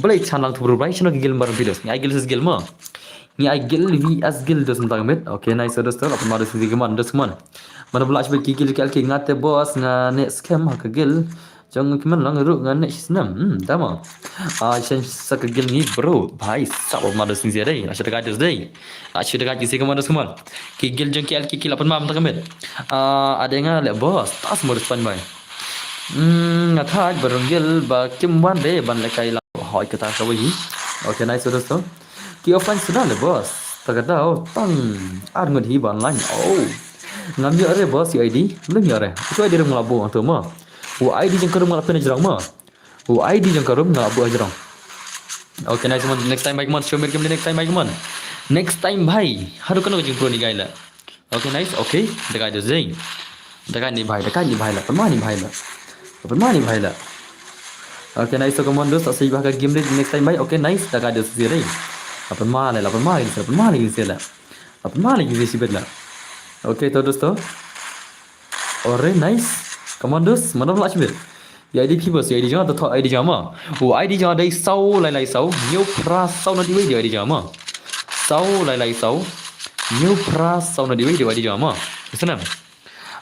Balei chan lang tu bru bhai, shano ki guild member phi dos? Ngi ai guild sis guild mo. Ngi ai guild V S guild dos mynta ka miet. Okay, nice, dos to. Apa ma dos ki man, dos man. Mano ba la shibit ki guild ki alki nga te boss, nga ne scam ha ka guild jong ki man lang ruh nga ne shisnem. Hmm, tama. Ah, shen sa ka guild ngi bro. Bhai, sap ma dos ngi zia dei. Asha ka dos dei. Asha ka dos ki si ka ma dos ka man. Ki guild jong ki alki ki la pan ma mynta ka miet. Ah, ade nga leh boss. Tas mo dos pan bhai. Hmm, nga thad ba rung guild ba kim wan de ban lehkai la. Hoi kata ka wei. Okay, nice, dos to. Ki offline suda leh boss. Ta ka daw tang ar ngut hi ban line. Oh. Ngam ïoh re boss ïa I D. Ngam ïoh re. Itu I D ruh nga la buh hangto mo. U I D jong ka ruh nga la pyn ha jrong mo. U I D jong ka ruh nga la buh ha jrong. Okay, nice man. Next time bhai, come on. Show me game next time bhai, come on. Next time bhai. Haduh kano ka jingpro ni guy la. Okay, nice. Okay. Da kai dos dei. Da kai ni bhai, da kai ni bhai la. Pynma ni bhai la. Pynma ni bhai la. Okay, nice to, come on dos. Sa sei ba ka game dei next time bhai. Okay, nice. Da kai dos dei. Pynma la, pynma ni, pynma ni la. Pynma ni shibit la. Okay, to dos to. Ore, nice. Come on dos. Mano ba la shibit? Ïa I D phi boss, ïa I D jong nga, to thoh I D jong nga mo. U I D jong nga dei saw lai lai saw, hynñiew phra saw na diwei dei I D jong nga mo. Saw lai lai saw, hynñiew phra saw na diwei dei I D jong nga mo. Isnam.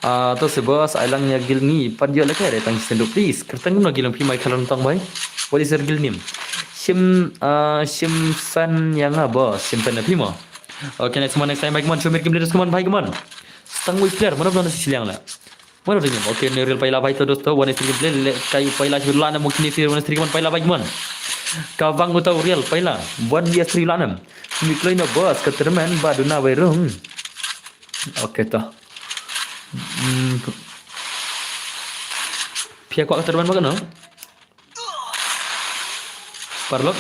Ah, to se boss, ai lang ïa guild ngi, pan ïoh lehkai re tang senduk please. Kyrteng kumno guild phi mai khalon tong bhai. What is your guild name? Shim, ah, shim fan ïa nga boss, shim fan na phi mo. Okay, next one, next time bhai, come on, show me game leaders, come on bhai, come on. Stang wei player, mano ba don shiliang la. Mano ding. Okay, ne real paila bhai to dosto. One is three play le kai paila shibit la ne mo kini three one is three one paila bhai mon. Ka bang uta real paila. One vs three la ne. Mi kloi no boss ka termen ba duna wei rung. Okay to. Hmm. Phi kwah ka termen ba kano? Paralok.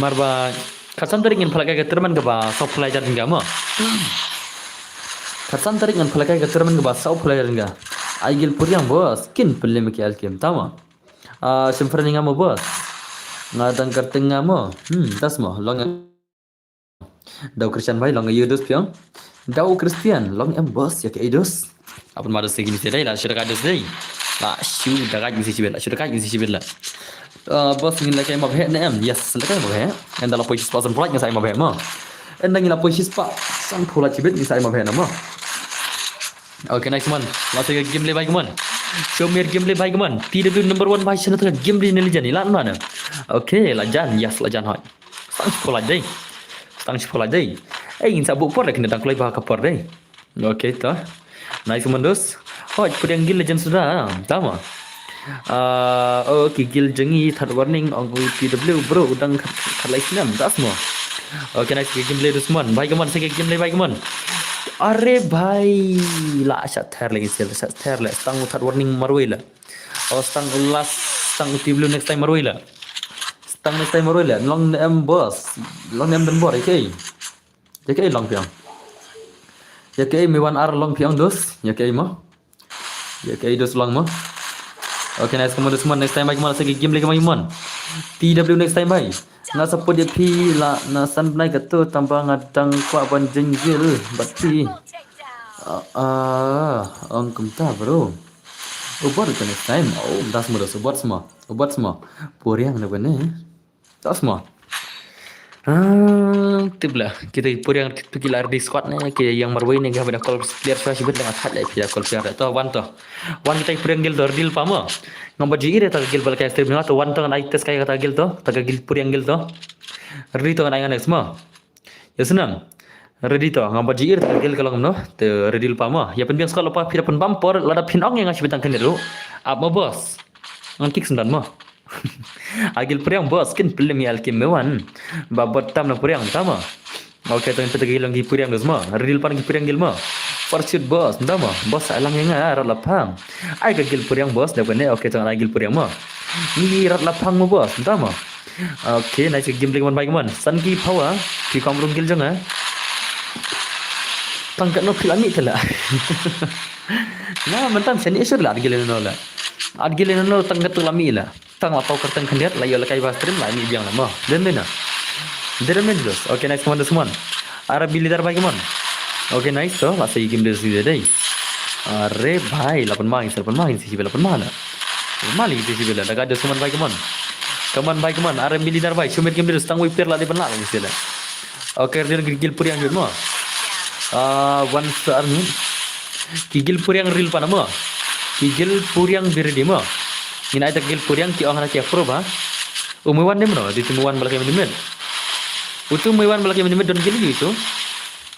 Mar ba khatsan tarik ngin pynlehkai ka tournament kaba saw phew lai hajar tyngka mo. Khatsan tarik ngin pynlehkai ka tournament kaba saw phew lai hajar tyngka. Ai guild puriang boss, kin pynlem ki alkem tama. Ah, shim friend nga mo boss. Nga dang kyrteng nga mo. Hmm, das mo, long. Dau Christian bhai long ïa dos phi ong. Dau Christian long em boss ïa ka dos. Apun ma dos sigi ni sedai la shu da ka dos dei. La shu da ka ni si shibit, la shu da ka ni si shibit la. Ah, boss ngin la kai ma bhek ne em. Yes, la kai ma bhek. Enda la poi shispah san pulai ngin sa ai ma bhek mo. Enda ngin la poi shispah san pulai shibit ngin sa ai ma bhek na mo. Okay, nice man. Masih game le bhai man. Show me your gameplay bhai, come on. T W number one bhai, shano ta gameplay ne la jan, la na. Okay, la jan, yes, la jan hoi. Stang shipor la dei. Stang shipor la dei. Eh, ngin sa buh por leh kine dang kloi ba ka por dei. Okay, to. Nice, Mandos. Hoi, puriang guild legend suda. Tama. Ah, oh, ki guild jong ngi, third warning, ong u T W, bro, u dang khat, khat lai snem, das mo. Okay, nice, ki gameplay Dusman. Bhai, come on, sa ki gameplay, bhai, come on. Are, bhai, la shat ther lagi, sel, shat ther le. Stang u third warning marwei le. Oh, stang u last, stang u T W next time marwei le. Stang next time marwei le. Long em boss. Long em don bor, okay. Ïa kaei long phi ong? Ïa kaei me wan ar long phi ong, dos? Ïa kaei mo? Ïa kaei dos long mo? Okay, nice, come on, dos, come on. Next time bhai, come on, sa ki gameplay, come on, come on. T W next time bhai. Nga support ïa phi la na san bnai katto, tangba nga dang kwah ban join guild bad phi. Ah, ah, ong kumta, bro. U bot ka next time. Oh, das mo, dos, u bot sma. U bot sma. Puriang na bane. Tas mo. Ah, tip la. Kita ki puriang tu ki la ready squad ne, ki ïeng marwei ne, ki haba da call clear shuwa shibit, la nga thad la phi da call clear to, wan to. Wan kita ki puriang guild to, ready lypa mo. Ngam pat ju ïohi re ta ka guild ba la kai stream ne, to wan to, ngan ai test kai kata ka guild to, ta ka guild, puriang guild to. Ready to, ngan ai nga next mo. Ïa sngewbha. Ready to, ngam pat ju ïohi re ta ka guild ka long kumno, te ready lypa mo. Ïa pynbiang squad lypa, phi da pynbam por, lada phin ong ïa nga shibit tang khyndiat ruh. Ap mo boss. Ngan kick sngewdon mo. A guild puriang boss, kin pynlem ïa alkim me wan. Ba bot tam na puriang, tama. Okay, to ngin peit ki long ki puriang dos mo. Ready lypa ki puriang guild mo. Pursuit boss, tama. Boss, sa lang ïa nga, rat la phang. Ai ka guild puriang boss, da bane, okay, to ngan ai guild puriang mo. Ngi rat la phang mo boss, tama. Okay, nice ka gameplay, come on bhai, come on. San ki power, ki kam rung guild jong nga. Tang katno phi la mih te la. Nga mynta shen issue la, at guild no la. At guild no tang katto la mih la. Tang la pau kyrteng khyndiat, la ïoh la kai ba stream, la mih biang la mo. Den den na. Den den dos. Okay, nice, come on, dos, come on. R B leader bhai, come on. Okay, nice, to, la sa ïa game dos leader dei. Are bhai, la pynma, la pynma, la pynma, la pynma la. Pynma la, da ka dos, come on bhai, come on. Come on bhai, come on. R B leader bhai, show me your game dos, tang wei per la dei pynla la. Okay, ready ki guild puriang jut mo. Ah, one star ni. Ki guild puriang ready lypa na mo. Ki guild puriang be ready mo. Ngin ai ta guild puriang ki ong hana ki approve ha. U Meiwan ne mano, di tu Meiwan ba la kai minimit. Utu Meiwan ba la kai minimit don guild ïa utu.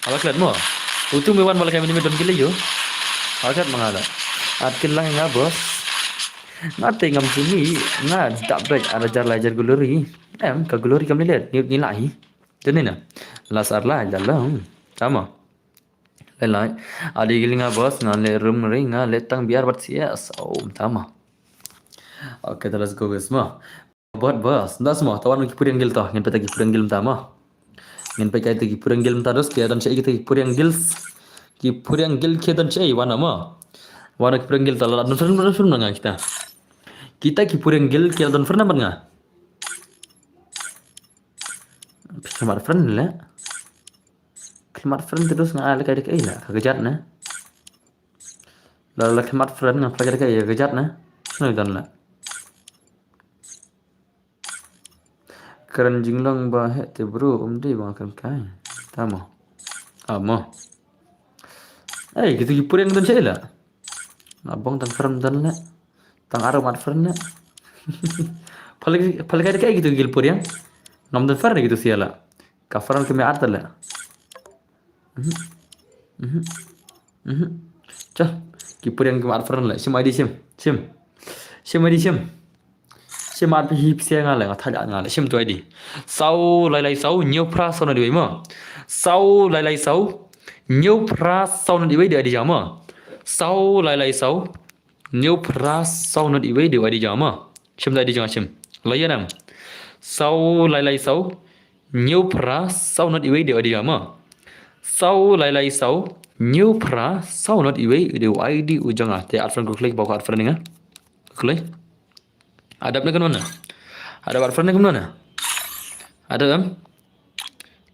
Ala klet mo. Utu Meiwan ba la kai minimit don guild ïa u. Ala klet ma nga la. At guild lang nga boss. Nga te ngam ju mih, nga dap bek ar hajar lai hajar glory. Em, ka glory kam leit, ngi, ngi la hi. Jani na. Last ar lai hajar la. Tama. Lai lai. Adi guild nga boss, nga leh room ring, nga leh tang B R bad C S. Oh, tama. Okay, to let's go guys mo. Bot boss, nda sma, to wan ki puriang guild to, ngin peit ki puriang guild mynta mo. Ngin peit kita ki puriang guild mynta dos, ki don shaei kita ki puriang guild. Ki puriang guild ki don shaei, wan mo. Wan ki puriang guild to, la don friend, don friend nga kita. Kita ki puriang guild ki don friend bad nga. Phi khmat friend le. Khmat friend te dos nga la kai dei kaei la, ka kjat na. La la khmat friend nga la kai dei kaei, ka kjat na. Sngewdon la. Kren jinglong ba heh te bro, um dei ba nga kren kai. Tamo. Amo. Ei, kitu ki puriang don shaei la. Nga bong tang friend don la. Tang aro mat friend la. Pale, pale kai dei kaei kitu ki guild puriang. Ngam don friend kitu sia la. Ka friend ka me ar ta la. Mhm. Mhm. Mhm. Chal. Ki puriang ki mat friend la. Shim I D shim. Shim. Shim I D shim. Shim mat phi hi phi sia nga la, nga thad nga la. Shim tu I D. Saw lai lai saw, hynñiew phra saw nod wei mo. Saw lai lai saw, hynñiew phra saw nod wei dei I D jong mo. Saw lai lai saw, hynñiew phra saw nod wei dei I D jong mo. Shim dei I D jong shim. La ïa nam. Saw lai lai saw, hynñiew phra saw nod wei dei I D jong mo. Saw lai lai saw, hynñiew phra saw nod wei dei I D u jong nga. Te add friend ko klik ba ko add friend nga. Klik. Adap ne kumno na? Adap add friend ne kumno na? Adap em?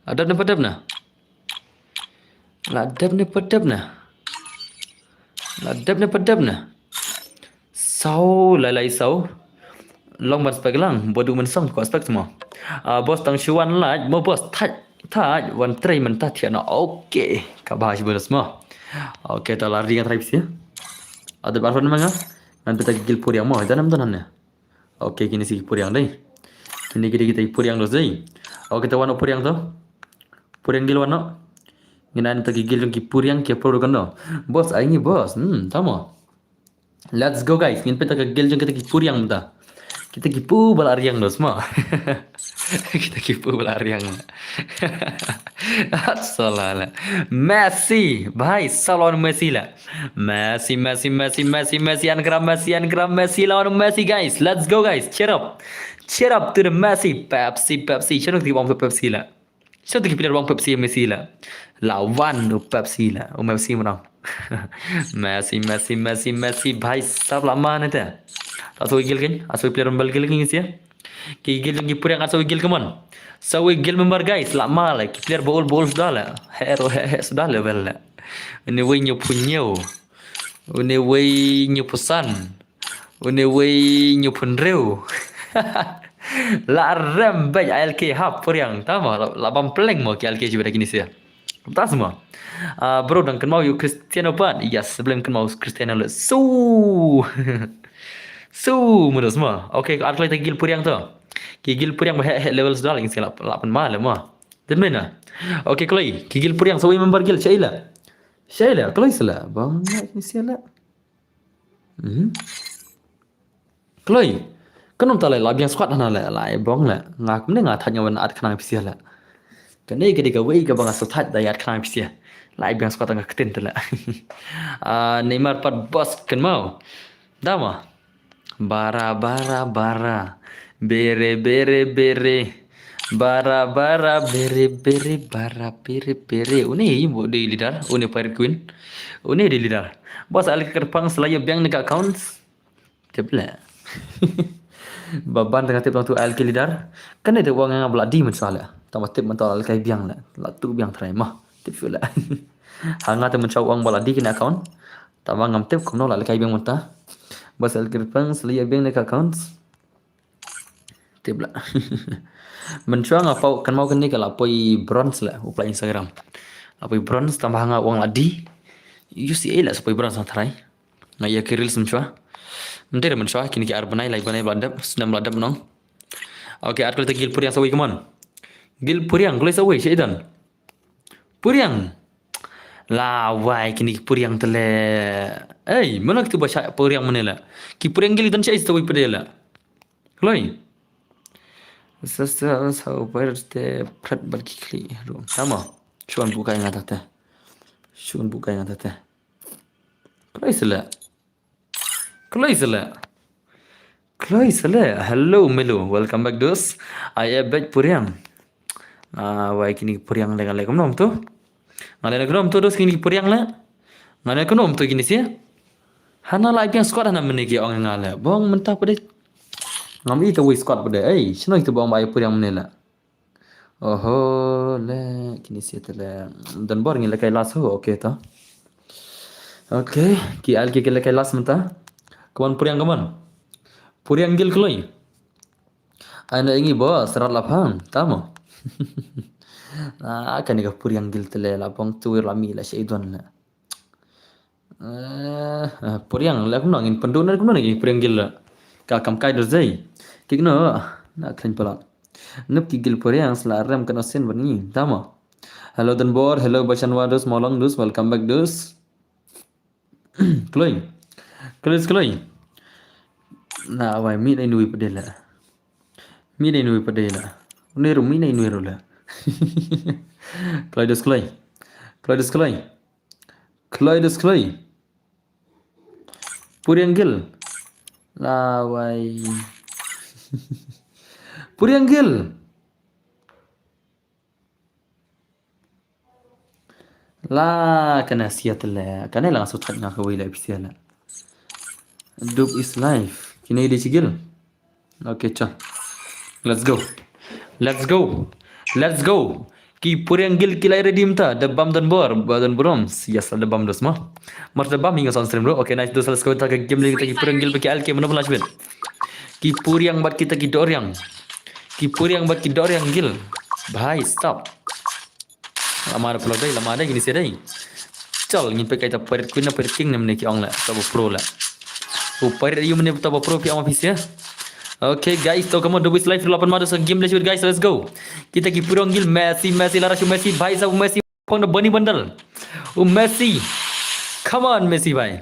Adap ne padap na? La dep ne padep na. La dep ne padep na. Saw lai lai saw. Long ban spek lang, ba du mynsong ko spek mo. Ah, boss tang shu wan lait mo boss, thait thait wan trei mynta thiah na. Okay, ka ba shi bonus mo. Okay, ta la ring trai psi. Adep add friend ma nga. Ngan pynta ki guild puriang mo, don em don hangne. Okay, kine shi ki puriang dei. Kine ki dei kita ki puriang dos dei. Okay, te wan noh puriang to. Puriang guild wan noh. Ngin ai nangta ki guild jong ki puriang ki pro kan noh. Boss, ai ngi boss. Hmm, tamo. Let's go guys. Ngin pynta ka guild jong kita ki puriang mynta. Kita ki pu ba la riang dos mo. Kita ki pu ba la riang. Salah la. Messi, bhai, salah Messi la. Messi, Messi, Messi, Messi, Messi, Ankara Messi, Ankara Messi, lawan Messi, guys. Let's go, guys. Cheer up. Cheer up to the Messi. Pepsi, Pepsi. Shano ki wan Pepsi la. Shano ki player wan Pepsi, Messi la. Lawan u Pepsi la. U Messi menang. Messi, Messi, Messi, Messi. Bhai sahab, la man ita. Aso guild kan? Aso player bal guild kan sia. Ki guild ki puriang, aso guild, come on. Sawi guild member guys, la mal ki player bol bol sudah la. Hero he he sudah level la. Anyway nyu punyo. Anyway nyu pusan. Anyway nyu punreu. La rem bej A L K hap puriang. Tama la bam pleng mo ki A L K jibat kini sia. Tas mo. Ah, bro, dang kynmaw ïa u Cristiano pat. Yes, blem kynmaw Cristiano le. So. So, menus mo. Okay, ar kloi ta guild puriang to. Ki guild puriang ba he he level sudah lagi sila la pynma le mo. Den mena. Okay, kloi. Ki guild puriang sawi member guild shaila. Shaila, kloi sila. Bang na ni sila. Hmm. Kloi. Kan ym ta le la biang squad hana le la bong le. Nga kumne nga thaj nga wan at khnang pisia le. Kane ka dei kawei kaba nga shu thaj da ïa at khnang pisia. La biang squad nga ktin te le. Ah, Neymar pat boss kynmaw. Dama. Bara bara bara. Bere bere bere. Bara bara bere bere bara bere bere. Une i mo dei leader, une Pirate Queen. Une dei leader. Boss, al ka kyrpang selaia biang ne ka accounts. Tip le. Ba ban tengah tip tang tu al ki leader. Kane te wang nga ba la die mynshuwa le. Tang ba tip mynta la kai biang le. La tu biang trai mah. Tip shu le. Ha nga te mynshuwa wang ba la die kine account. Tang ba ngam tip kumno la kai biang mynta. Boss, al kyrpang selaia biang ne ka accounts. Tip la. Mynshuwa nga pau kynmaw kane ka la poi bronze le, u pla Instagram. La poi bronze tang ba nga wang la die. Ïoh shi ei la sa poi bronze hangtai. Nga ïa ki reels mynshuwa. Mynta re mynshuwa kine ki ar bnai, lai bnai ba la dep, snem ba la dep nong. Okay, ar kloi ta guild puriang sawi, come on. Guild puriang kloi sawi, sha i don. Puriang. La wai kine ki puriang te le. Ei, mano kitu ba sha puriang mane le. Ki puriang guild don sha i sawi pade le. Kloi. Sa sa sa upai te pret bad ki kli. Ru. Tama. Shu wan bukai nga ta te. Shu wan bukai nga ta te. Kloi sila. Kloi sila. Kloi sila. Hello Melo. Welcome back dos. Ai e bej puriang. Ah, wai kine puriang le nga le kumno to. Nga le kumno to dos kine puriang le. Nga le kumno to kine sia. Hana la biang squad hana mane ki ong nga le. Bong mynta pade. Ngam i ta wei squad pade. Ei, shano ita bong ba ai puriang mane le. Oho, le kine sia te le. Don bor ngi le kai last ho, okay ta. Okay, ki al ki le kai last mynta. Come on puriang, come on. Puriang guild kloi. Ai na ingi bo serat la phang, tamo. Ah, kane ka puriang guild te le la bong tuir la mi la sha i don le. Eh, eh, puriang le kumno ngin pynduh na kumno ngin puriang guild le. Ka kam kai dur zai. Kik no na khlaiñ palat. Nup ki guild puriang sla rem kano sin ban ngi. Tamo. Hello Denbor, hello Bashanwa dos, Molong dos, welcome back dos. Kloi. Kloi, kloi. Na wai mi dai nui pade le. Mi dai nui pade le. Nui ru mi dai nui ru le. Kloi dos kloi. Kloi dos kloi. Kloi dos kloi. Puriang guild. La wai. Puriang guild. La kane sia te le. Kane la nga shu thaj nga kawei le phi sia le. Dub is life. Kine dei shi guild. Okay, cha. Let's go. Let's go. Let's go. Ki puriang guild ki lai ready mynta. Da bam Denbor, ba Denbor. Yes, da bam dos ma. Mar da bam hi nga sound stream bro. Okay, nice. Dos, let's go. Ta ka game lagi ta ki puriang guild ba ki al ki mano pala shbit. Ki puriang bad kita ki doriang. Ki puriang bad ki doriang guild. Bhai, stop. Lama da pelo dei, lama dei kini sia dei. Chal, ngin peit kaita Pirate Queen na Pirate King ne mne ki ong le, ka ba pro le. U Pirate Human ne ta ba pro phi ama phi sia. Okay guys, to come on, do this live la pynmada sa game leh guys, let's go. Kita ki purong gil Messi, Messi la rashu Messi, bhai sab Messi phong da bani bandal. U Messi. Come on Messi bhai.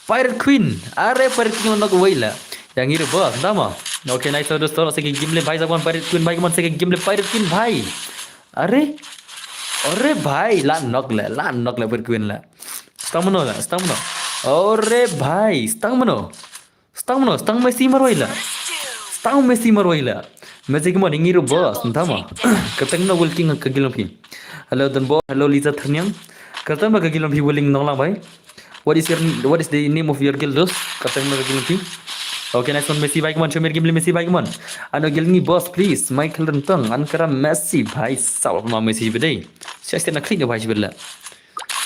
Pirate Queen. Are Pirate Queen nok wei la. Yang iri bos, dama. Okay, nice to start sa ki game leh bhai sab, Pirate Queen bhai, come on sa ki game leh Pirate Queen bhai. Are. Are bhai, la nok le, la nok le Pirate Queen la. Stang mano la, stang mano. Ore bhai, stang mano. Stang mano, stang Messi marwai la. Stang Messi marwai la. Messi come on, ingi ro boss, ntama. Kateng na Will King ka gilong phi. Hello Don Bo, hello Lisa Therniang. Kateng na ka gilong phi Willing Nonglang bhai. What is your, what is the name of your guild dos? Kateng na ka gilong phi. Okay, nice one Messi bhai, come on, show me game Messi bhai, come on. Ano gilngi boss please, Michael Rentong, Ankara Messi bhai, sab ma Messi bedai. Siya siya na klik bhai sibedla.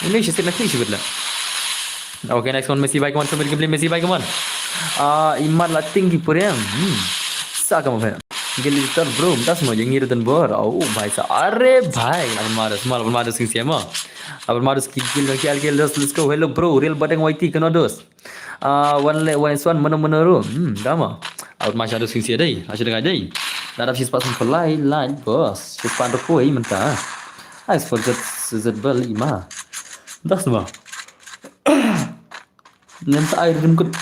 Ini siya siya na klik sibedla. Okay, nice one Messi bhai, come on, show me game Messi bhai, come on. Ah, imat la ting ki pureng. Hmm. Sa kam bhai. Gili tar bro, das mo yang iri dan bor. Oh, bhai sa. Are bhai, laban madas, mal, laban madas sing siya mo. Laban madas ki gil ki al gil dos, let's go. Hello bro, real badeng Y T kano dos. Ah, one le one is one mano mano ru. Hmm, dama. Out ma shadow sing sia dei. Asha dei dei. That up she's passing for light, light boss. She's pan ru koi menta. Ice for that, that bell ima. Das ma. Ngan sa ai redeem code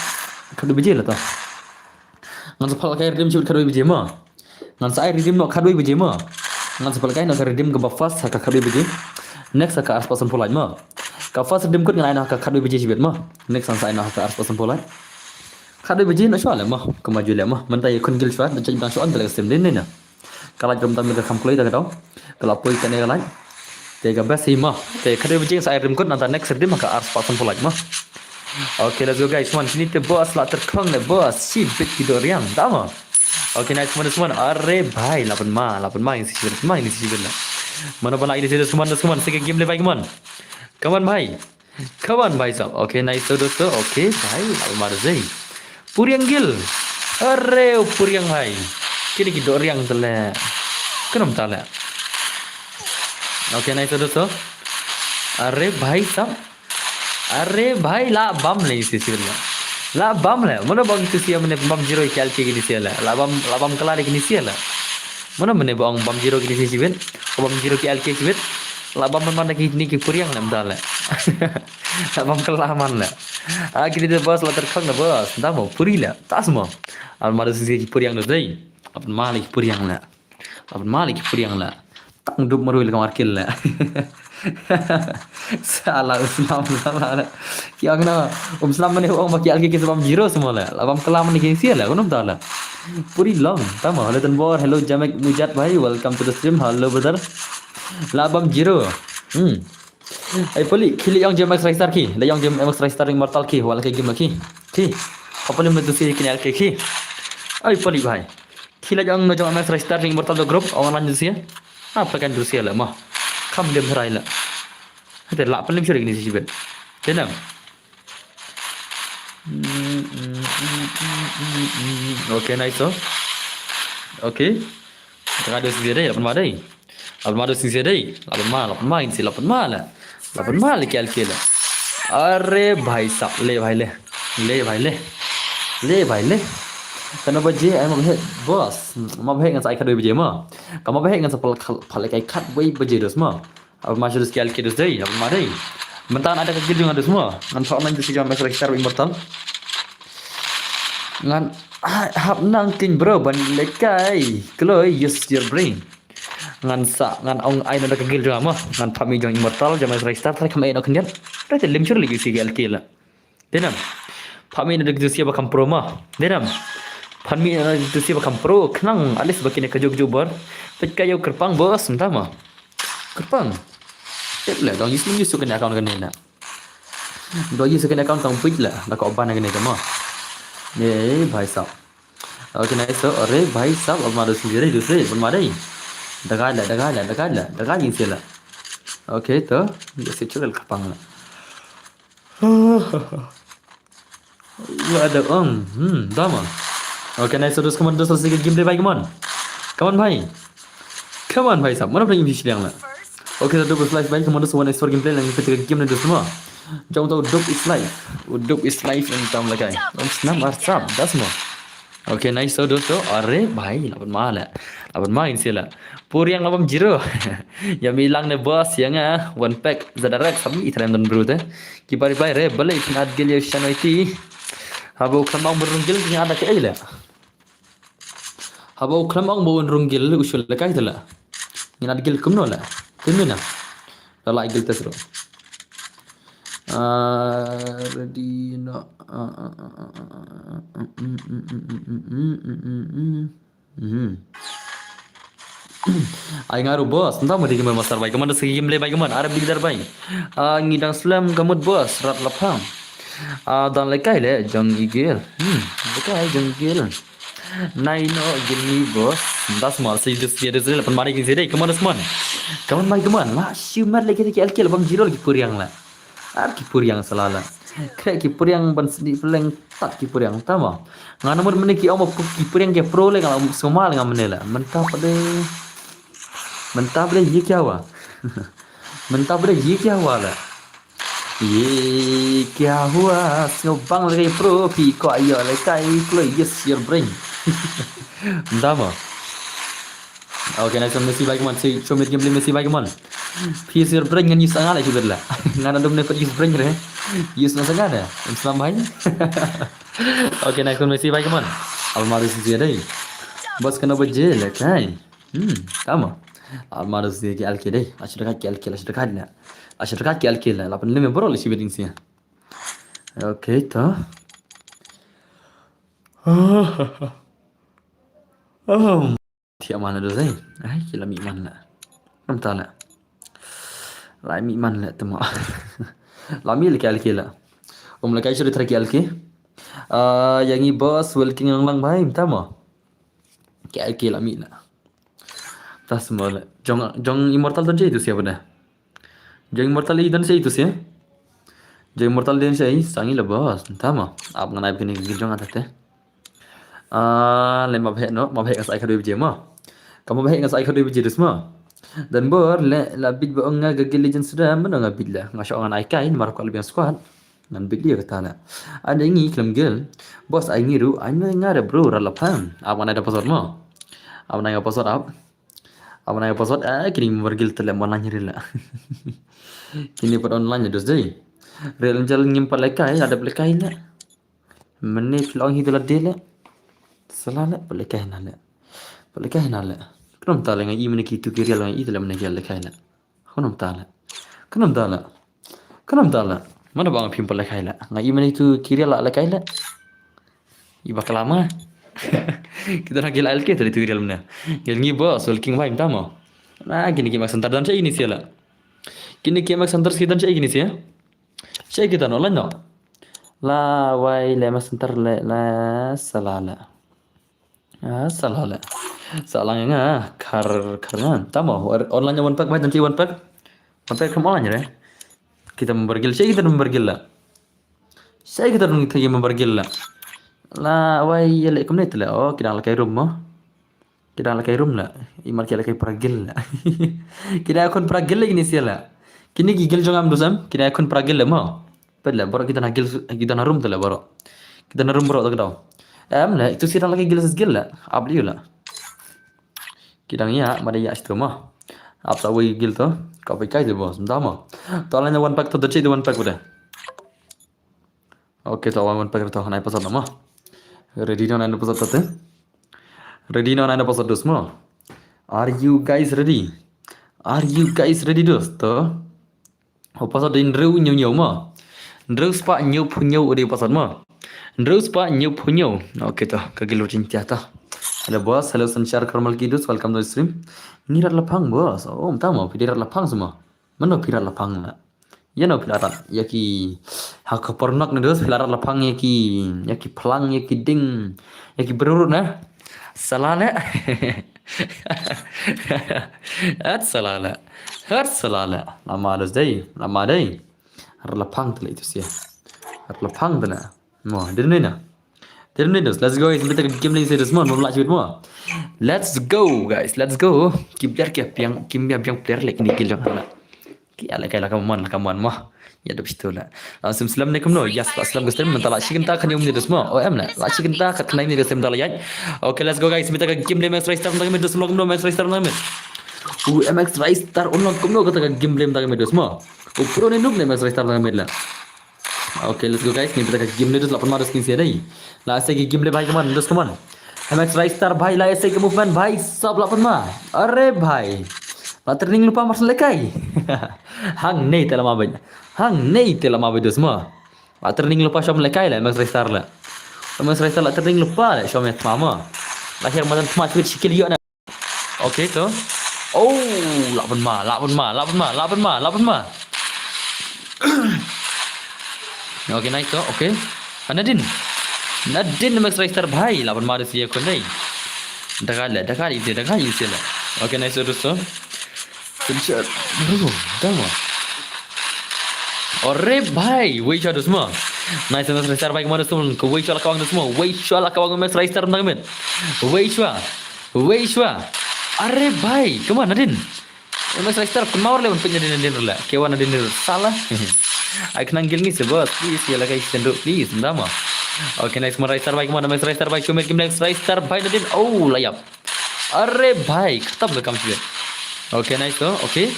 kadu biji la ta. Ngan sa pal kai redeem code kadu biji ma. Ngan sa ai redeem noh khatwei baje mo. Ngan sa pynlehkai noh ka redeem kaba first ha ka khatwei baje. Next ha ka arspah sanphew lait mo. Ka first redeem code ngan ai noh ha ka khatwei baje shibit mo. Next ngan sa ai noh ha ka arspah sanphew lait. Khatwei baje noh shuwa leh mo. Kumba ju leh mo. Mynta ïa khun guild shuwa da jait bang shuwa ynda leh ka stream dei ne na. Ka lait rum tam ka kham kloi da ka dong. Ka la poi kane ka lait. Te ka best hi mo. Te khatwei baje ngan sa ai redeem code nangta next redeem ha ka arspah sanphew lait mo. Okay, let's go guys. Mon kini te boss la terkhong le boss. Shibit ki dok riang. Da mo. Okay, nice, come on, come on. Are bhai, lapan ma, lapan ma ini sibit, ma ini sibit la. Mano ba la ini sibit, come on, come on. Seke game le bhai, come on. Come on bhai. Come on bhai sab. Okay, nice to dosto. Okay bhai, lapan ma zai. Puriang gil. Are puriang bhai. Kini ki dok riang tele. Kenam tale. Okay, nice to dosto. Are bhai sab. Are bhai la bam le isi sibit la. La bam le. Mano bam itu sia mane bam zero ki alke kini sia la. La bam la bam kala kini sia la. Mano mane bam bam zero kini sia sibit. Bam zero ki alke sibit. La bam man man kini ki puriang le mta le. La bam kala man le. Ah kini de boss la terkhong na boss. Nda mo puri le. Tas mo. Al madu sisi ki puriang de dei. Apan malik puriang le. Laban malik puriang la. Tang dup marui la kamar kil la. Sala uslam sala la. Ki ang na um slam mane ong ba ki alki ki sabam zero semua la. Labam kelam ni ki sia la kunum ta la. Puri long. Tama hello Tanbor, hello Jamek Mujat bhai, welcome to the stream. Hello brother. Labam zero. Hmm. Ai pali ki le ong Jamek Ristar ki. Le ong Jamek Ristar Immortal ki wala ki game ki. Ki. Apa ni metu si ki ni alki ki. Ai pali bhai. Ki la jong na jong M S Ristar jong Immortal do group online du sia. Apa kan du sia la ma. Kam dem rai la. Hate la palim shuri ni si ben. Tenang. Okay, nice so. Okay. Tengah dua sisi deh, lapan ma deh. Lapan ma dua sisi deh. Lapan ma, lapan ma ini si lapan ma la. Lapan ma leh ki alki la. Are bhai sab le bhai le. Le bhai le. Le bhai le. Kano baje ai ma bhek boss. Ma bhek ngan sa ai khatwei baje ma. Ka ma bhek ngan sa pal pal kai khatwei baje dos ma. Ab ma dos ki alki dos dei. Ab ma dei. Mentan ada ka gil jong dos ma. Ngan sa online dos jong M S Ristar Immortal. Ngan hap nang king bro ban lekai. Kloi use your brain. Ngan sa ngan ong ai na da ka gil jong ma. Ngan pami jong Immortal jong M S Ristar thai kam ai no khyndiat. Rete lim shur lagi si gel kila. Denam. Pami na da gil sia ba kam pro ma. Denam. Pami na da gil sia ba kam pro khnang alis ba kine ka jog jog bor. Pet ka yo kerpang bos entah ma. Kerpang. Tep le dong use use kene account kene na. Dong use kene account tang pit le. Da ka oban kene ka ma. Ye bhai sab. Okay, nice to. Are bhai sab, ab ma dos sendiri dos re, ab ma dei. Dagai la, dagai la, dagai la, dagai jing sila. Okay, to. Ye se chulel kapang la. Wa da ong. Hmm, dama. Okay, nice to dos, come on, dos, let's get game day, bhai, come on. Come on, bhai. Come on, bhai sab. Mana playing fish liang la. Okay, to dos live, bhai, come on, dos, one extra gameplay, lang pet game na dos ma. Jong to duk is life. U duk is life em tam lakai. Em snam ar sap, das mo. Okay, nice to, dosto. Are bhai, laban ma la. Laban ma in sila. Puriang laban zero. Ya mi lang ne boss, ya nga one pack. Zadarek sami itrem dan bro te. Ki bari bai re, bale itin at gil ya shan iti. Haba u klam ong ba rung gil, ngin at ka ei la. Haba u klam ong ba un rung gil, u shul lakai te la. Ngin at gil kumno la. Kumno na. Da la gil te sro. Ah, ready no. Ah, ah, ah, ah, ah, ah, mm, mm, mm, mm, mm, mm, mm, mm, mm. Mhm. Ai nga ruh boss, nta mo di gamer master bai, kaman da segi game le bai kaman, Arab leader bai. Ah, ngi dang slem ka mut boss, rat laphang. Ah, dang lekai le jong i gel. Hmm, lekai jong i gel. Nai no gel ni boss. Das mal segi dus dia dus le pan mari kin segi kaman das man. Kaman bai kaman, ma shu mat le ki L K le bam zero le ki puriang la. Ar ki puriang sa la la. Kre ki puriang ban sdi peleng tat ki puriang tama. Nga namur mene ki ong ba pu-, ki puriang ki pro le nga la soma le nga mene la. Mynta pade. Mynta pade ye kya hua. Mynta pade ye kya hua la. Ye kya hua, sngewbang le kai pro, phi ko ayo le kai pro, use your brain. Tama. Okay, nice one, Messi bai kaman, si chomit game Messi bai kaman. Phi use your brain ngan use nga la ki bit la. Ngan adum ne pat use brain re. Use na sanga da. Em slam bai. Okay, nice one, Messi bai kaman. Al maru si dia dai. Boss kano ba je le kai. Hmm, tama. Al maru si ki L K dai. Ashrakat ki L K la, ashrakat na. Ashrakat ki L K la. Lapan lima bro le si betting si. Okay, to. Oh. Thiah man la dei. Ai, ki la mih man la. Namta la. La mih man la tama. La mih la ki L K la. Um la kai suri thra ki L K. Ah, yang i boss, Welking lang lang bai, tama. Ki L K la mih la. Tas mo la. Jong, jong Immortal don je itu siapa dah? Jong Immortal i don je itu sia. Jong Immortal don je i, sangi la boss, tama. Ap ngan ai begini jong atat te. Ah, le ma bhek no, ma bhek ngas ai khadoi bije ma. Ka ma bhek ngas ai khadoi bije dus ma. Dan bor le la bit ba ong nga ga Gil Legend suda, mano nga bit la. Nga sho ngan ai kai, mar ko le biang squad. Ngan bit dia kata na. Ada ngi klem gel. Boss ai ngi ru, ai no nga re bro, ra la phang. Ap ngan ai da password ma. Ap ngan ai password ap. Ap ngan ai password, ah, kini member gel tele mo nang nyeri la. Kini pat online dus dei. Real jal ngim pat lekai, ada lekai la. Mene phi la ong hi tu la de le. Sala le, pale kai na le. Pale kai na le. Khnum ta le nga i mene ki tu ki real nga i tu le mene ki le kai le. Khnum ta le. Khnum ta le. Khnum ta le. Mana ba nga phim pale kai le. Nga i mene tu ki real le kai le. I ba kalama. Kita na gila L K tadi tu real mene. Gil ngi boss, Welking bai tama. Na kini ki mak center dan che ini sia la. Kini ki mak center ski dan che ini sia. Che kita no la no. La wai le ma center le la sala la. Ah, sala la. Sala nga khar khar nga. Tama online one pack bai, nanti one pack. One pack from online re. Kita member gel, che kita member gel la. Che kita member gel la. La wai ya le kumne tele. Oh, kita la kai room mo. Kidang la kai room la. Imar ki la kai pragil la. Kidang khun pragil la kini sia la. Kini ki gil jong am dusam. Kidang khun pragil la mo. Ped la boro kita na gil, kita na room la boro. Kita na room boro tak dau. Em la itu sia la kai gil sis gil la. Ap liu la. Kidang ya mada ya sto mo. Ap sa wei gil to. Ka pai kai de bos. Nda mo. To la na one pack to de che de one pack udah. Okay, to one pack to nai pasat nama. Ready no nai pasat tate. Ready no nai pasat dus mo. Are you guys ready? Are you guys ready dus? To. O pasat din reu nyau nyau mo. Reu spa nyau pu nyau ode pasat mo. Reu spa nyau pu nyau. Okay to, ka gilo chin tia to. Hello boss, hello Sanchar Karmal Kidus, welcome to the stream. Ngi rat lapang boss. Oh, tama pidi rat lapang semua. Mano pidi rat lapang na. Ïa no phi la rat ïa ki ha ka pornok ne dos phi la rat lapang ïa ki, ïa ki phlang ïa ki ding ïa ki brurut na. Sala le. At sala le. At sala le. Lama dos dei, lama dei. Rat lapang tele itu sia. Rat lapang tele. Mo, didn't know. Didn't know. Let's go guys. Kita game lagi serius mo, belum lagi mo. Let's go guys. Let's go. Kim biar kia biang, kim biar biang player lagi ni gila. Ki ala kai la ka mon, la ka mon mo. Ïa dep shitu la. Sim slem ne kumno? Yes, la slem ka stream mynta la shi kynta khatnyium minit dos mo. O em la. La shi kynta khatnyium minit dos mynta la ïaid. Okay, let's go guys. Mynta ka game de Max Raystar mynta ka mid dos long kumno Max Raystar mynta ka mid. U Max Raystar un long kumno kata ka game de mynta ka mid dos mo. U pro ne noob ne Max Raystar mynta ka mid la. Okay, let's go guys. Ni mynta ka game de dos la pynma dos kin sia dei. La ese ki game de bhai, come on, dos, come on. Max Raystar bhai la ese ki movement bhai, sap la pynma. Are bhai. La training lypa mar syn lekai. Hangne te la ma bhai. Hangne te la ma bhai dos ma. La training lypa shom lekai la Max Raystar la. Max Raystar la training lypa la shom ïa thma ma. La hiar madan thma chwit shikil ïoh na. Okay to. Oh, la pynma, la pynma, la pynma, la pynma, la pynma. Okay, nice to. Okay. Ah, Nadine. Nadine Max Raystar bhai, la pynma da sia khun dei. Daga la, daga ite, daga ite la. Okay, nice to, dosto. Pinchot. Bro, dama. Ore bhai, wei shwa dusma. Nice Max Raystar bhai, kemana dusma? Wei shwa la kawang dusma. Wei shwa la kawang Max Raystar nang mit. Wei shwa. Wei shwa. Are bhai, kemana din? Max Raystar, kemana le pynpin Nadine, Nadine le. Kewa Nadine sala. Ai khnang gil ngi se boss, please ya la kai sendu, please, dama. Okay, nice Max Raystar bhai, kemana Max Raystar bhai, Shumir kim Max Raystar bhai Nadine. Oh, la yap. Are bhai, khatam ka kam sibit. Okay, nice to. Okay.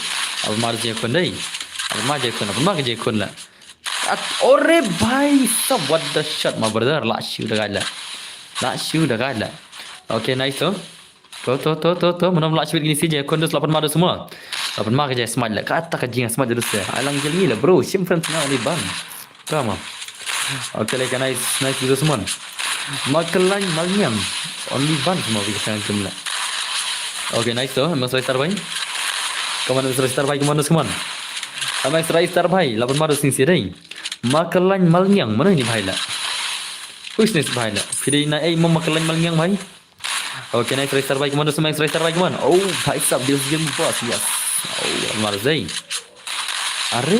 Ab mar je khun dei. Ab mar je khun, ab mar je khun la. At, ore bhai, sab what the shot, my brother. La shu da gaila. La shu da gaila. Okay, nice to. To, to, to, to, to. Manom la shu gini si je khun dus lapan mar dus semua. Lapan mar ka je smart la. Kata ka jing smart dus ya. Alang jeli la, bro. Sim friends na ni ban. Tama. Okay, like nice, nice video semua. Makelan malnyang. Only one semua bisa sangat jumlah. Okay, nice to. Max Raystar bhai. Kemana Max Raystar bhai, kemana semua? Max Raystar bhai, lapan mar dus ni si dei. Makelan malnyang, mana ni bhai la? Who's this bhai la? Pidei na ei mo Makelan malnyang bhai. Okay, nice Raystar bhai, kemana semua Max Raystar bhai, kemana? Oh, bhai sab, this game boss, yes. Oh, mar dei. Are?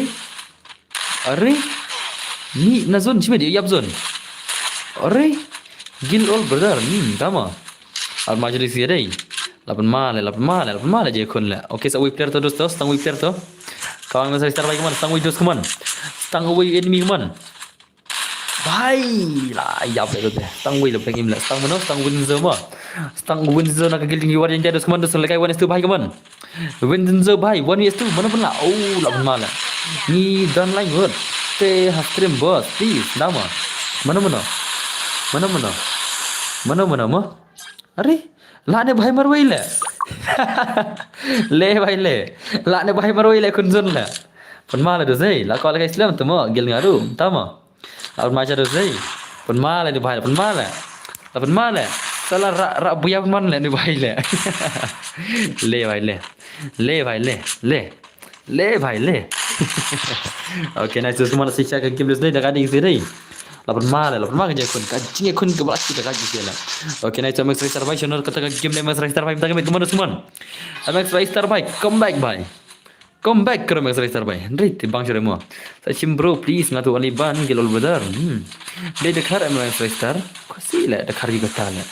Are? Ni na zone, chime dia yap zone. Are? Gil all brother, ni dama. Ar ma jadi sia dei. Lapan male, lapan male, lapan male je khun le. Okay, sa wei player to dos to, stang wei player to. Kawang Max Raystar bhai, kemana? Stang wei dos, kemana? Stang wei enemy, kemana? Bhai, la yap le te. Stang wei le peng im le. Stang mano, stang Windsor ma. Stang Windsor na ka gil jing war jing dos, kemana? Dos le kai one is two bhai, kemana? Windsor bhai, one is two, mana pun la. Oh, la pun mala. Ni dan lain word. Te ha stream boss, please, dama. Mana mana? Mana mana? Mana mana ma? Are, la ne bhai marwei le. Le bhai le. La ne bhai marwei le khun zone le. Pun mala do zei, la ko la kai slem tu ma, gil ngaru, tama. Lawan macha tu sei. Pun male ni bhai, pun male. Pun male. Sala ra ra buya pun male ni bhai le. Le bhai le. Le bhai le. Le. Le bhai le. Okay, nice. Semua nak siksa ke game dei, dah gading sini. Lapan male, lapan male je khun. Ka jing khun ke balas kita kaji sini. Okay, nice. Max Raystar bhai, shonor kata ka game dei Max Raystar bhai, minta kami kemana semua? Max Raystar bhai, come back bhai. Come back kero Max Raystar bhai. Hynrei te bang shuh mo. Sa chim bro, please, nga tu ali ban gil all brother. Hmm. Dei da khar Max Raystar. Ko si le da khar juga ta le.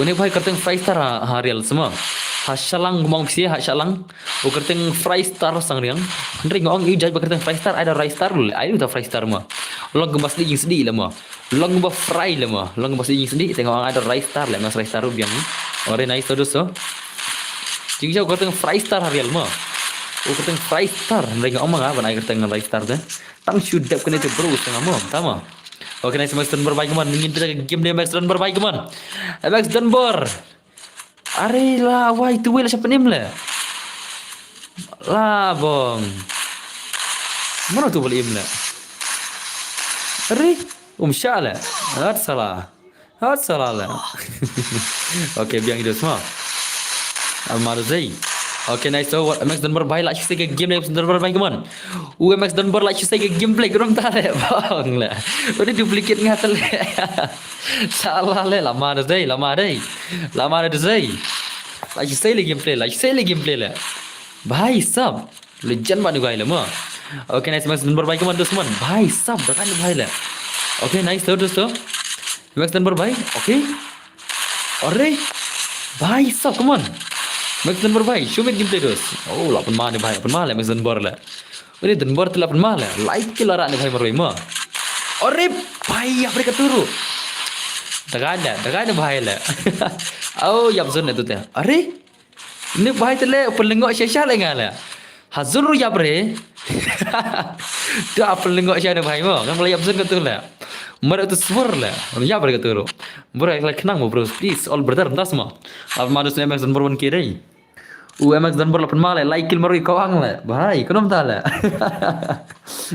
Une bhai kyrteng Frystar ha, ha real semua. Ha shalang gumong si ha shalang. U kyrteng Frystar sang riang. Hynrei ngong i jai ba kyrteng Frystar, ai da Raystar lu le. Ai da Frystar mo. Long gumba sdi jing sdi le mo. Long ba fry le ma. Long ba sdi sdi tengok ang ada Raystar le, Max Raystar ruh biang. Ore nice to dosto. Jing jauh kyrteng Frystar ha real ma. U kyrteng Frystar, hynrei nga ong ma nga ban ai kyrteng Raystar te. Tang shu dep kane te bro, setengah ma, tama. Okay, nice Max Dunbar bhai, come on. Ngin pita game dei Max Dunbar bhai, come on. Max Dunbar. Are la wai tu wei la siapa nim le. La bong. Mana tu beli im le. Are um sha le. Hat salah. Hat salah le. Okay, biang itu semua. Amar zei. Okay, nice to. Max Dunbar bhai la shisai ke game Max Dunbar bhai, come on. U Max Dunbar la shisai ke gameplay krum ta le. Bong le. Udah duplicate ngat le. Salah le, lama dah zei, lama dei. Lama dah zei. La shisai le gameplay, la shisai le gameplay le. Bhai sab. Legend bani bhai le ma. Okay, nice Max Dunbar bhai, come on, dusman. Bhai sab, dah kan bhai le. Okay, nice to dosto. Max Dunbar bhai. Okay. Are. Bhai sab, come on. Max Dunbar bhai, show me gameplay dos. Oh, lapan ma ni bhai, lapan ma le Max Dunbar le. Ri Donbor te la pynma le. Lai kill la rah ne bhai marwei mo. Are bhai, ïap re katu ruh. Dagai ne, dagai ne bhai le. Oh, ïap zone ne tu te. Are? Ne bhai te le pynlyngngoh shisha le nga le. Ha zone ruh ïap re. Tu a pynlyngngoh shisha ne bhai mo. Ngam la ïap zone katu le. Mar tu swar le. Ïap re katu ruh. Bro, ek la khnang mo bro. Please, all brother, das mo. Ap ma dus ne M X Donbor wan kiri. U M X Donbor la pynma le, lai kill marwei kawang le. Bhai, kumno mynta le.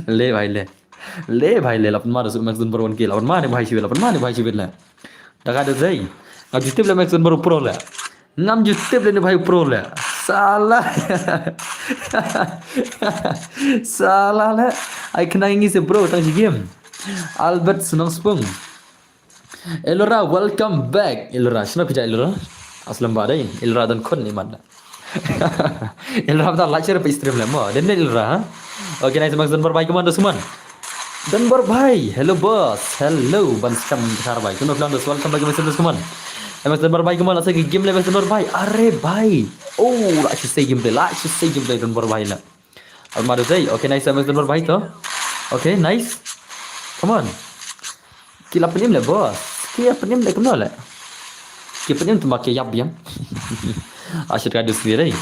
Le bhai le. Le bhai le, la pynma dus u M X Donbor wan kill. La pynma ne bhai shibit, la pynma ne bhai shibit le. Dagai da zei. Ngam ju tip le M X Donbor pro le. Ngam ju tip le ne bhai pro le. Sala. Sala le. Ai khnang ngi se bro, tang shi game. Albert Snongspung. Elora, welcome back. Elora, shano phi ja Elora? Aslam ba dei. Elora don khun ni mad. Elora ba la share pa stream le mo. Den Elora, ha? Okay, nice, M X Donbor bhai, come on, dos, come on. Donbor bhai, hello boss. Hello, ban scam thar bhai. Kumno phi don dos, welcome back, M X Donbor, come on. M X Donbor bhai, come on, la sa ki game le M X Donbor bhai. Are bhai. Oh, la shu sei game le, la shu sei game le Donbor bhai la. Almado zei. Okay, nice, M X Donbor bhai to. Okay, nice. Come on. Ki la pynim le boss. Ki la pynim le kumno le. Ki pynim tu ma ki ïap biang. Ashit ka dus ni dei.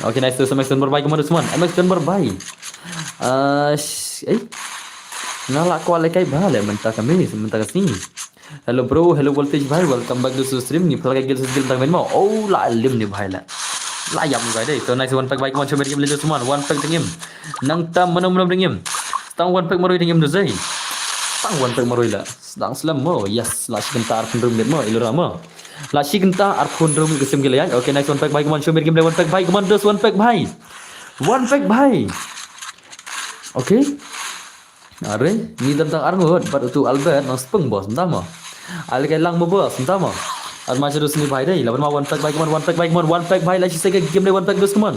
Okay, nice to M X Donbor bhai, come on, dos, come on. M X Donbor bhai. Ah, sh- eh. Nga la kwah le kai bha le mynta ka miss, mynta ka sngi. Hello bro, hello Voltage bhai, welcome back to the stream. Ngi pynlait ka guild, guild tang men mo. Oh, la lim ni bhai la. La ïap ni bhai dei. So nice, one pack bhai, come on, show me the game, let's just one, one pack ding im. Nangta mano mano ding im. Tang one pack marwei ding im tu zei. Tang one pack marwei la. Sdang slem mo. Yes, la shi kynta arphew hynriew minit mo, Elora mo. La shi kynta arphew hynriew minit ka sim ki la ïaid. Okay, nice, one pack bhai, come on, show me the game, one pack bhai, come on, dos, one pack bhai. One pack bhai. Okay. Are, ngi don tang arngut, bad utu Albert Nongspung boss, mynta mo. Ale kai lang mo boss, mynta mo. Ar ma sha dus ni bhai dei, la pynma one pack bhai, come on, one pack bhai, come on, one pack bhai, la shi second game dei, one pack dos, come on.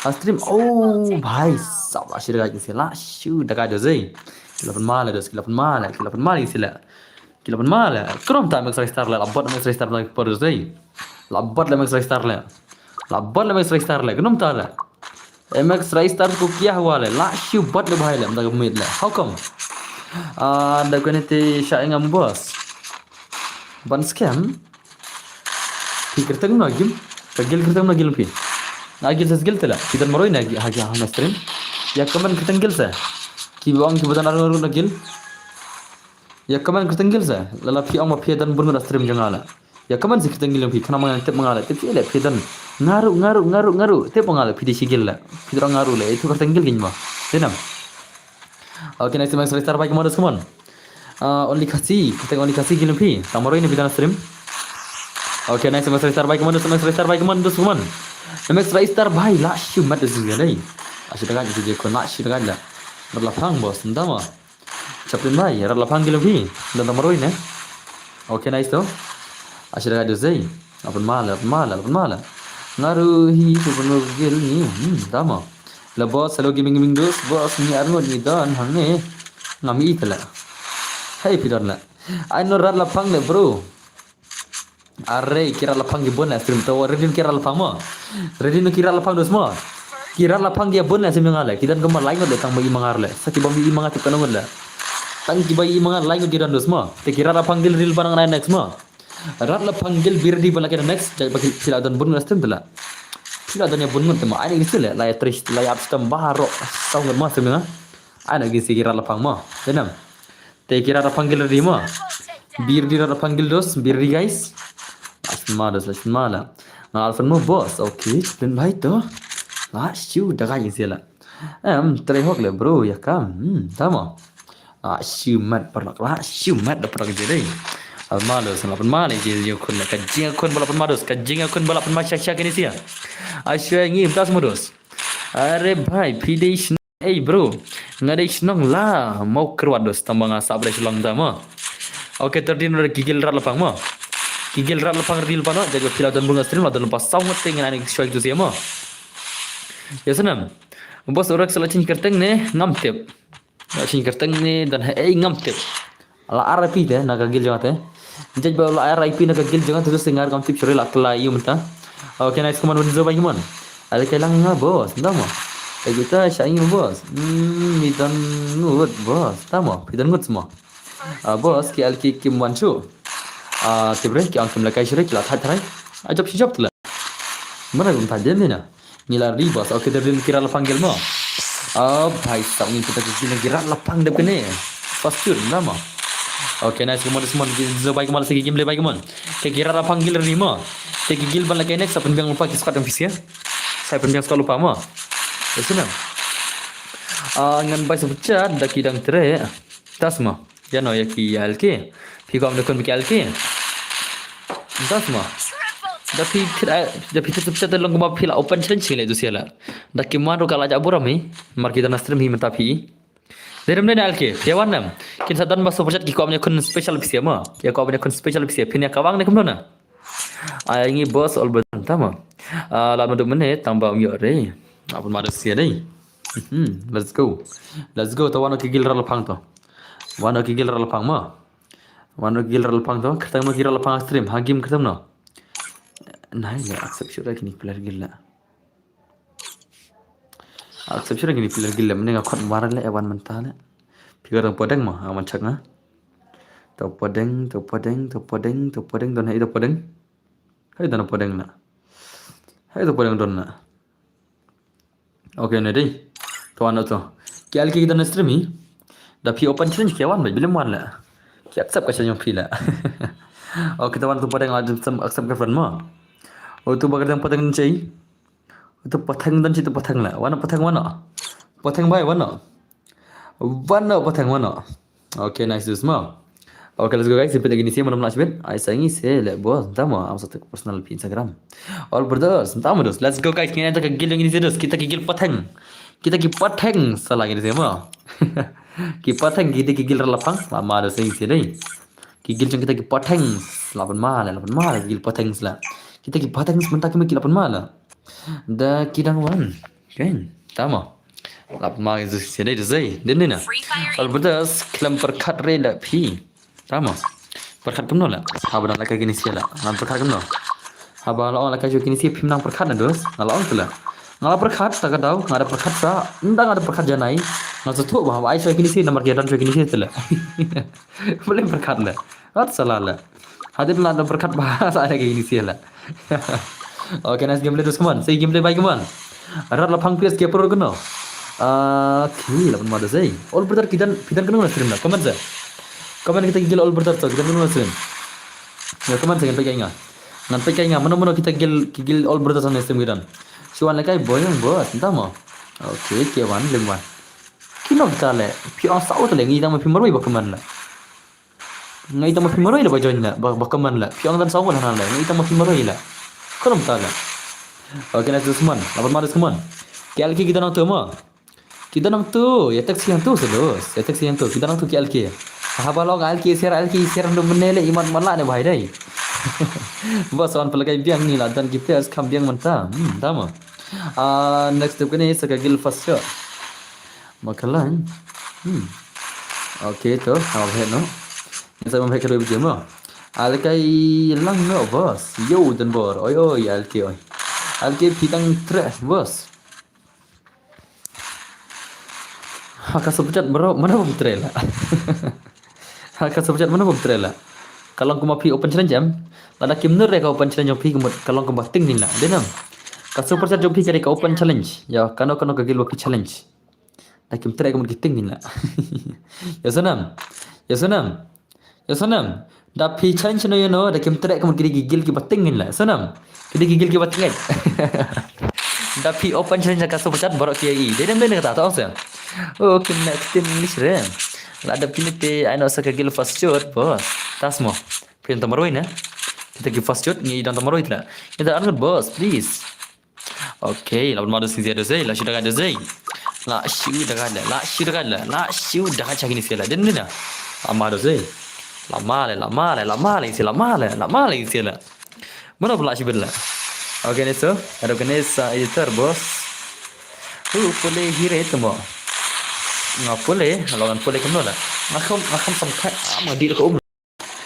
A stream, oh, bhai, sab la shi dagai ki si la, shu dagai dos dei. Ki la pynma le dos, ki la pynma le, ki la pynma le ki si la. Ki la pynma le, krom ta M X Ristar le, la bot M X Ristar na por dos dei. La bot le M X Ristar le. La bot le M X Ristar le, krom ta le. M X Ristar ko kia hua le, la shu bot le bhai le, mynta ka mid le. How come? Ah, da kane te sha ngam boss. Ban scam. Phi kyrteng no gim. Ka guild kyrteng no guild phi. Na guild sa guild te la. Phi don marwei na gi- ha gi ha na stream. Ïa comment kyrteng guild sa. Ki bang ki ba don arngut na guild. Ïa comment kyrteng guild sa. Lada phi ong ma phi don bun ngut na stream jong nga la. Ïa comment sa kyrteng guild phi, khnang ma ngan tip ma nga la. Tip phi le phi don. Nga ruh, nga ruh, nga ruh, nga ruh. Tip ma nga la phi dei shi guild la. Phi don nga ruh le. Itu kyrteng guild kynmaw. Dei nam. Okay, nice, M X Ristar bhai, come on, dos, come on. Ah, only Khasi, kyrteng only Khasi guild phi. Tang marwei ne phi don stream. Okay, nice, M X Ristar bhai, come on, dos, M X Ristar bhai, come on, dos, come on. M X Ristar bhai, la shu mat dos dei. La shu dagai dos dei, la shu dagai la. Rat la phang boss, mynta mo. Chaplin bhai, rat la phang guild phi. Don tang marwei ne. Okay, nice to. Ashir ka dei. Apun mala, apun mala, apun mala. Nga ruh hi, apun guild ni. Hmm, tama. La boss, hello gaming, gaming dos, boss, ngi arngut ngi don hangne. Ngam i tela. Hey, phi don la. Ai no rat la phang le, bro. Are, ki rat la phang ki bun la stream to. Ready ki rat la phang mo. Ready no ki rat la phang dos mo. Ki rat la phang ki bun la stream nga le. Ki don kumba lai ngut le tang ba i mangar le. Sa ki ba i mangar tip ka ngut le. Tang ki ba i mangar lai ngut ki don dos mo. Te ki rat la phang guild ready ban nang next mo. Rat la phang guild be ready ban la ki next. Jai ba ki la don bun la stream tela. Ki la don ïa bun ngut te mo. Ai ni ki le. La ïa tris, la ïa abstam ba ro. Sa ngut mo stream nga. Ai na ki si ki rat la phang mo. Te nam. Te ki rat la phang guild ready mo. Be ready rat la phang guild dos, be ready guys. Last ma dos, last ma la. Nga alpha mo boss. Okay, chaplin bhai to. La shu dagai ïa sila. Em, trei hok le bro, ïa kam. Hmm, tama. La shu mat parak, la shu mat da parak je dei. Alma dos, la pynma le je ïa khun le. Ka jing khun ba la pynma dos, ka jing khun ba la pynma shak shak ini sia. Ashu ngi tas mo dos. Are bhai, phi dei Ei bro, nga dei shnong la Mawkyrwat dos tang ba nga sah ba dei Shillong da mo. Okay, thirteen ora ki guild rat la phang mo. Ki guild rat la phang ready la phang no, jaga phi la don bun nga stream la don la phang saw ngat te ngan ani shoi tu sia mo. Ya sanam. Boss ora sa la change kyrteng ne ngam tip. La change kyrteng ne don ha ei ngam tip. La R I P te na ka guild jong nga te. Judge ba la R I P na ka guild jong nga te, tu singar kam tip shuri la kla yu mynta. Okay, nice, come on, Windsor bhai, come on. Ale kai lang nga boss, nda mo. Ita sha ïing boss. Hmm, mi don ngut boss. Tamo, phi don ngut mo. Ah, boss, ki L K kim wan shuh. Ah, te bre, ki ong kim la kai shuh re, ki la thait tharai. Ah, jop shi jop tu la. Mana gum thait dem ni na. Ngi la ri boss. Okay, te bre ki rat la pang gil mo. Ah, bhai sab ngi kita ki gil ki rat la pang dep kane. First shoot, na mo. Okay, nice, come on, come on. Ki zo bai, come on, sa ki game le bai, come on. Te ki rat la pang gil ri mo. Te ki gil ban la kai next, sa pynbiang lypa ki squad ym phi sia. Sa pynbiang squad lypa mo. Te shu na. Ah, ngan bai sa pynchad da ki dang treh. Tas mo. Ïa no ïa ki L K. Phi kwah ban da khun ki L K. Tas mo. Da phi thied, da phi thied sa pynchad te long kumba phi la open challenge ki leh tu sia la. Da ki man ruh ka la jah burom hi. Mar ki da na stream hi mynta phi. Dei rem dei na L K, phi wan nem. Kin sa don ba super chat ki kwah ban ïa khun special phi sia mo. Ki kwah ban ïa khun special phi sia, phin ïa kawang ne kumno na. Ai ngi boss all button tamo. Ah, la ma duk mynne tang ba ym ïoh re. Apun ma duk sia dei. Hmm, let's go. Let's go, to wan ki gil rat la pang to. Wan ki gil rat la pang mo. Wan ki gil rat la pang to. Kyrteng no ki rat la pang stream, ha game kyrteng no. Nai le accept shuh ra kini player gil la. Accept shuh ra kini player gil la, mynne nga khot mar le wan mynta le. Phi ka dang podeng mo, a man chak nga. To podeng, to podeng, to podeng, to podeng, don hai to podeng. Hai don podeng na. Hai to podeng don na. Okay, ne dei. To wan to. Ki L K ki don stream hi. Da phi open challenge ki wan ba bilim wan la. Ki accept ka challenge phi la. Okay, to wan to podeng accept, accept ka friend mo. O to ba ka dang podeng chei. Utu pathang dan situ pathang la. Wana pathang wana. Pathang bai wana. Wana pathang wana. Okay, nice dus mo. Okay, let's go guys. Sipit lagi ni sih, mana nak sipit. Ai sangi se le bos. Tamo, am satu personal pi Instagram. All brothers, tamo dus. Let's go guys. Kita ka gil lagi ni sih dus. Kita ka gil pathang. Kita ki pathang. Salah gini sih mo. Ki pathang kita ki gil relapang. Lama dus sangi se dei. Ki gil jong kita ki pathang. Lapan male, lapan male ki gil pathang sela. Kita ki pathang sementara ki lapan male. Da ki dang wan. Kan? Tamo. Lap ma zu sini da zai. Din ni na. Al berdas khlem pyrkhat re la phi. Tamo. Pyrkhat kumno la. Haba nang laka kini sia la. Nang pyrkhat kumno. Haba la ong laka kini sia phim nang pyrkhat na dos. Nga la ong tu la. Nga la pyrkhat ta ka dau. Nga da pyrkhat sa. Nda nga da pyrkhat janai. Nga sa tu ba haba ai sa kini sia namar ki dan sa kini sia tu la. Boleh pyrkhat la. At salah la. Hadin la da pyrkhat ba sa ada kini sia la. Okay, nice gameplay terus, come on. Say gameplay bye, come on. Rat la phang P S ke pro keno. Ah, ki la pun mada say. All brother kidan pidan keno na stream na. Comment sa. Comment kita gil all brother sa kidan keno na stream. Ya comment sa ngan pekai nga. Ngan pekai nga. Mano mano kita gil gil all brother sa na stream kidan. Siwan lekai boyang bos. Entah mo. Okay, ke wan lim wan. Kino kita le. Pi ang sao tu le ngi dang ma pi maroi ba comment la. Ngai tang ma phi maroi la ba join la, ba, ba comment la. Phi ong dan saw la na la. Ngai tang ma phi maroi la. Kolom ta la. Okay, nice this man. Laban ma this man. K L K kita nang tu ma. Kita nang tu. Ya taxi yang tu sedos. Ya taxi yang tu. Kita nang tu K L K. Haba long L K share, L K share ndo menele imat mala ne bahai dai. Bos wan pelakai biang ni la dan kita as kam biang menta. Hmm, tama. Ah, next tu kene saka gil first shot. Makalang. Hmm. Okay to, ha ba no. Ni sa ba ka doi biji mo. Alkai lang no boss. Yo dan bor. Oi oi alkai oi. Alkai pitang tre boss. Ha ka subject bro, mana bom tre la. Ha ka subject mana bom tre la. Kalong kuma phi open challenge em. Lada kim nur re ka open challenge phi kumut kalong kuma ting ni la. Denam. Ka super chat jong phi ka re ka open challenge. Ya, kano kano ka gil wa phi challenge. Da kim trek ka mut ki ting ngin la. Ya sanam. Ya sanam. Ya sanam. Da phi challenge no ya no da kim trek ka mut ki gil ki ba ting ngin la. Sanam. Ki gil ki ba ting. Da phi open challenge ka super chat baroh ki ai. Dei dem dei kata ta ong sa. Oh, kim na kitim English re. La da phi te ai no sa ka gil first shot boss. Tas mo. Phi ta maroi na. Kita ki first shot ngi dan ta maroi tla. Kita angut boss please. Okay, laban ma dos ni zia dos ei, la shu dagai dos ei. La shu dagai la, la shu dagai la, la shu dagai chak ni sia la. Den ni na. Ama dos ei. La ma le, la ma le, la ma le sia, la ma le, la ma le sia la. Mana pula shu la. Okay, ni so, ada kene sa editor boss. Hu pule hire tu mo. Nga pule, lawan pule kemno la. Nga kham, nga kham sampai, ah, ma di ko um.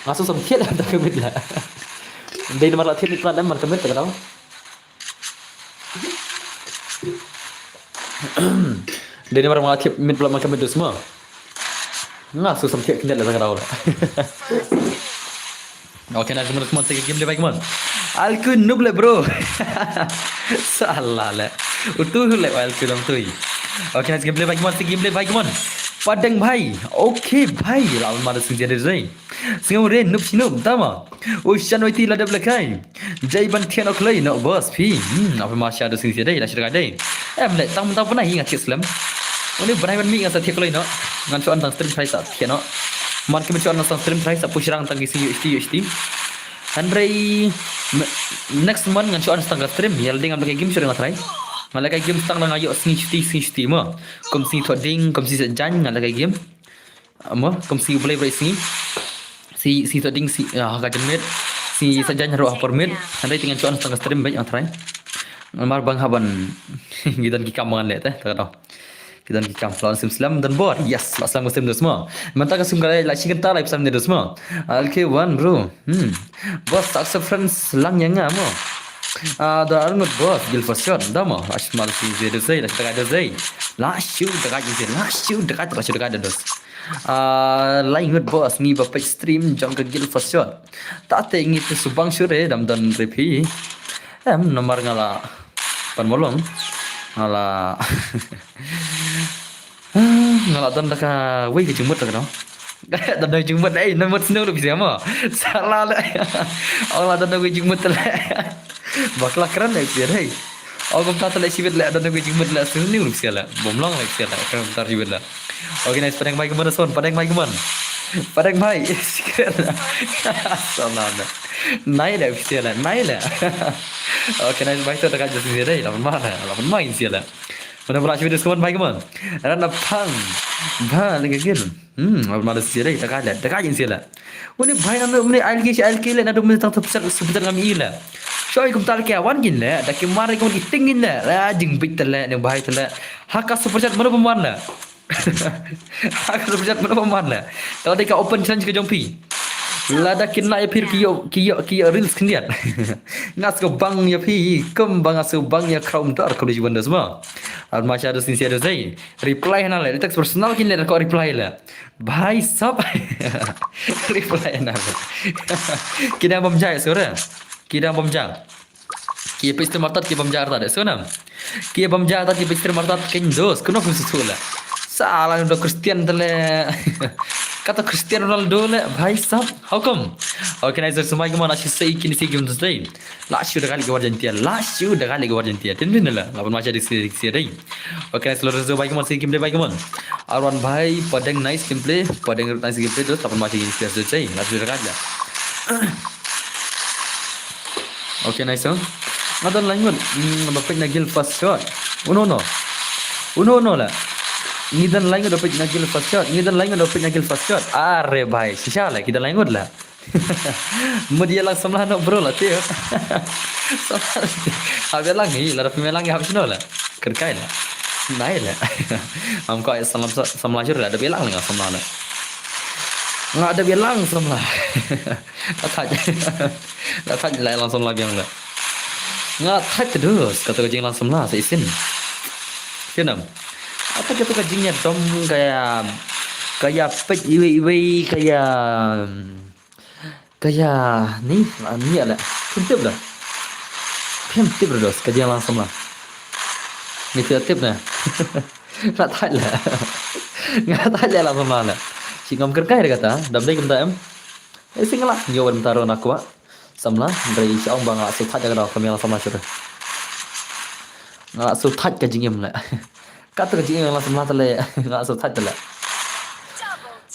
Nga sum sam thied da ka mit la. Dei namar la thied ni plat mar ka mit ka dau. Dei namar nga thiah mid pla man ka mid dus mo. Nga shu sam thiah kyndiat la tang ka daw la. Okay, nice, come on, come on, sa game le bhai, come on. Alku noob le bro. Salah le. Utu le alku dong tui. Okay, nice, game le bhai, come on, sa game le bhai, come on. Padeng bhai. Okay bhai, la ma da sing jade zai. Sing re noob shi noob dama. U shan wai ti la dep le kai. Jai ban thian ok lei no boss phi. Hmm, apa ma sha do sing jade la shi dei. Em le tang tang pernah ingat thiah slem. Uni bnai ban mi ngan sa thiah kloi no. Ngan shu on tang stream try sa thiah no. Man ki men shu on tang stream try sa push rang tang ki sing U H T, U H T. Hynrei me-, next month ngan shu on tang ka stream. Ïa la ding ngam leh kai game shu ngan try. Ngam leh kai game tang la nga ïoh sngi shuti, sngi shuti mo. Kum sngi Thohdieng, kum sngi Saitjaiñ ngam leh kai game. Mo, kum sngi U Blei Blei sngi. Sngi, sngi Thohdieng sngi, ah, ka janmiet. Sngi Saitjaiñ ruh ha por miet. Hynrei te ngan shu on tang ka stream beit ngan try. Namar bang haban ngi don ki kam ngan leh te, ta ka daw. Ki don ki kam, la on sim slem don bor. Yes, la slem ka stream dus mo. Mynta ka sum ka la shi kynta la ipsam ne dus mo. L K one bro. Hmm. Boss, accept friends lang ïa nga mo. Ah, da arngut boss, guild first shot. Da mo, la shi mal sing ze dus ei, la shi dagad dus ei. La shu dagad dus ei, la shu dagad, la shu dagad dus. Ah, lai ngut boss, ngi ba peit stream jong ka guild first shot. Ta te ngi te subang shu re, dam don re phi. Em, namar nga la pan molong. Nga la nga la don da ka wei ka jingmut da ka no. Don da ka jingmut, ei, na mut snu lu bisi mo. Salah le. Ong la don da ka wei jingmut le. Bakla kren le bisi, ei. Ong kumta le shibit le don da ka wei jingmut le snu lu bisi le. Bom long le bisi le. Kren tar shibit le. Okay, nice, padeng bhai kumon son, padeng bhai kumon. Padeng bhai. Salah le. Nai le bisi le, nai le. Okay, nice, bhai to da ka jasi le, la ma le, la ma bisi le. Mana pula shi video kumon bhai kumon. Ran na phang. Bha le ka gil. Hmm, ma da sih dei, da ka le, da ka jin sih la. Uni bhai na uni ai ki ai ki le na dum tang super chat, super chat ngam i le. Shoi kumta le ki wan gin le, da ki mar kum ki ting gin le. La jingbit te le, ne bhai te le. Ha ka super chat mano pemwan le. Ha ka super chat mano pemwan le. Kalau dei ka open challenge ka jong phi. Lada kin la ïa phi ki ïoh, ki ïoh, ki ïoh reels khyndiat. Nga sngewbang ïa phi, kum ba nga sngewbang ïa Chrome Door, kum dei jiban da semua. Ar ma sha da sing sia da sei. Reply na le, text personal kin le ko reply le. Bhai sab. Reply na le. Ki dang bam jai sore. Ki dang bam jai. Ki peit stream artat ki bam jai artat de. So nam. Ki bam jai artat ki peit stream artat kin dos. Kuno kum susu le. Salah do Christian te le. Kata Cristiano Ronaldo le. Bhai sab. How come? Okay, nice, so mai kumon, ashi sei kini sei game tu sei. La shu da kali ka war jantia. La shu da kali ka war jantia. Tin tin la. La pun ma sha di sei sei dei. Okay, nice, lo rezo bhai kumon, sei game dei bhai kumon. Arwan bhai, padeng nice gameplay, padeng nice gameplay tu, la pun ma sha di sei sei. La shu da kali. Okay, nice, oh. Nga don lain ngut, hmm, ba peit na guild first shot. Uno no. Uno no la. Ngi don lain ngut ba peit na guild first shot. Ngi don lain ngut ba peit na guild first shot. Are bhai, shisha la, ki don lain ngut la. Mut ïa lang samla no bro la tip. Samla. Hap ïa lang hi, la da phi me lang hap shino la. Kyrkai la. Nai la. Am ko samla samla shur la da ïa lang lang samla la. Nga da ïa lang samla. La thaj. La thaj la lang samla biang la. Nga thaj terus kata ka jinglang samla sa isin. Kenam. Apa kata ka jingïadom kaya kaya peit iwei iwei kaya Kaya ni, ah, ni ala. Phim tip la. Phim tip la dos, ka jinglang samla. Ni phi tip na. Nga thait la. Nga thait la lang samla la. Shi ngam kyrkai da kata, dam dei kumta em. Eh, sing la, ngi wan taro na kwa. Samla, dei sha ong ba nga la shu thait da kata, ka mi lang samla shuh. Nga la shu thait ka jingim la. Kata ka jingim lang samla ta le. Nga la shu thait ta la.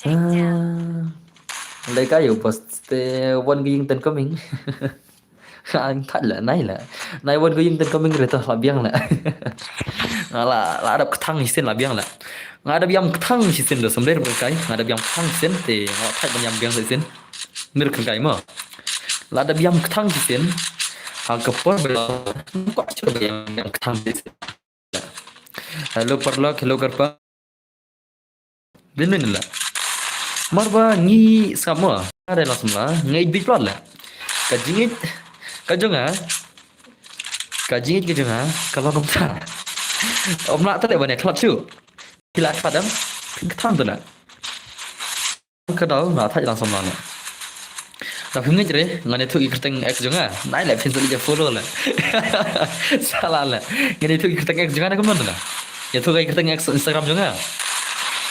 Ah. Lai ka ïoh boss te wan ka ïing ten coming. Ang thait la, nai la. Nai wan ka ïing ten coming re to la biang la. Nga la, la dap kthang shisien la biang la. Nga dap ïam kthang shisien da samler kai. Nga dap ïam kthang shisien te nga thait ban ïam biang shisien. Mir kan kai mo. La dap ïam kthang shisien. Ha ka por ba la. Ko chu ba ïam kthang shisien. Hello parlok, hello karpa. Bin bin la. Mar ba ngi sngap mo. Are la samla, ngi big plot la. Ka jingit ka jong nga. Ka jingit ka jong nga ka long kumta. Ym lah te ban ïa khlad shuh. Phi la khlad em? Phin kthang te na. Ka daw nga thait lang samla na. Da phim ngeit re, ngan ïathuh ïa ki kyrteng X jong nga. Nai le phin sa leit follow le. Sala le. Ngan ïathuh ïa ki kyrteng X jong nga na kumno na. Ïathuh ïa ki kyrteng X Instagram jong nga.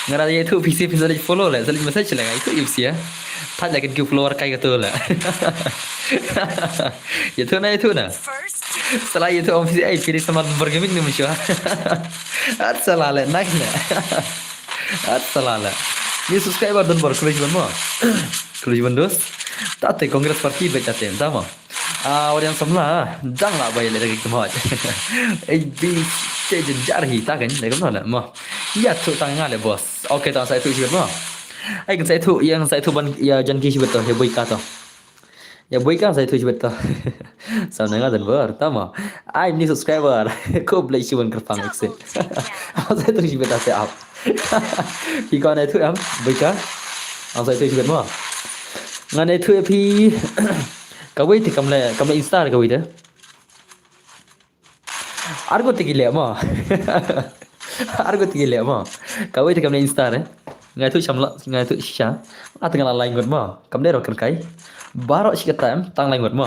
Nga da ïathuh P C phin sa leit follow le, sa leit message le nga ïathuh ïa P C ïa. Thait le kin ki follower kai ka tu le. Ïathuh na, ïathuh na. Sala ïathuh ong P C ai phi dei samla Dunbor Gaming ne mynshuwa. At sala le nai le. At sala le. Ni subscriber Dunbor khlem jubon mo. Khlem jubon dos. Tate Congress Party beit tate tama. Ah, wat ïa samla dang lah ba ïa leh da ki kmot. Ei bi te jynjar hi ta kan le kumno le mo. Ïathuh tang nga le boss. Okay, tang sa ïathuh shibit mo. Ai kan sa ïathuh, ïa kan sa ïathuh ban ïa jan ki shibit to, ïa Boika to. Ïa Boika sa ïathuh shibit to. Samla nga Dunbor tama. Ai ni subscriber. Khublei shibun kyrpang exit. Sa ïathuh shibit to, sa ap. Phi kwah ïathuh em Boika? Ang sa ïathuh shibit mo. Ngan ïathuh ïa phi. Kawei te kam leh, kam leh Insta kawei te. Arngut te ki leh mo. Arngut te ki leh mo. Kawei te kam leh Insta re. Nga ïathuh sham la, nga ïathuh shisha. Nga te nga la lai ngut mo. Kam dei ruh kyrkai. Baroh shi katta em, tang lai ngut mo.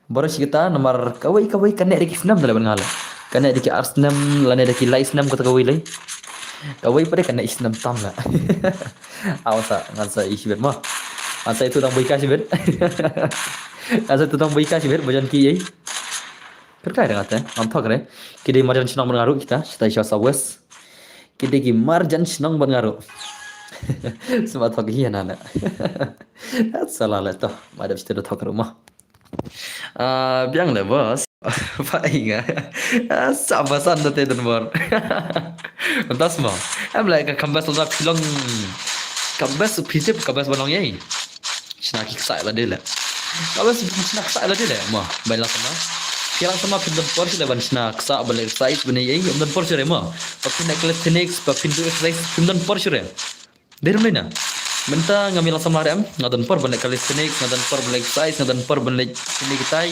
Baroh shi katta namar kawei kawei kane da ki snem da leh ban nga leh. Kane da ki ar snem lane da ki lai snem kata kawei lei. Kawei pat de kane shi snem tam leh. Aw sa ngan sa ïa shibit mo. Ngan sa ïathuh tang Boika shibit. Ngan sa ïathuh tang Boika shibit ba jan ki ei. Kyrkai da nga te, ngam thok re. Ki dei marjan shnong bad nga ruh kita, kita sha South West. Ki dei ki marjan shnong bad nga ruh. Sma thok hi na na. Sala le to, ma dep sita da thok ruh mo. Ah, biang le boss. Ba i nga. Ah, sa ba san da te Dunbor. Mynta mo. Em le ka kambas la phi long. Kambas phi tip kambas ba long ei. Shna ki ksai la de le. Kambas shna ksai la de le. Mo, bai la sama. Phi la sama phin don por shuh le ban shna ksai ban le exercise ban ei ei. Don por shuh re mo. Ba phin calisthenics, ba phin do exercise, phin don por shuh re. Dei rim na. Mynta nga mi la samla re em, nga don por ban leh calisthenics, nga don por ban leh exercise, nga don por ban leh sini kitai.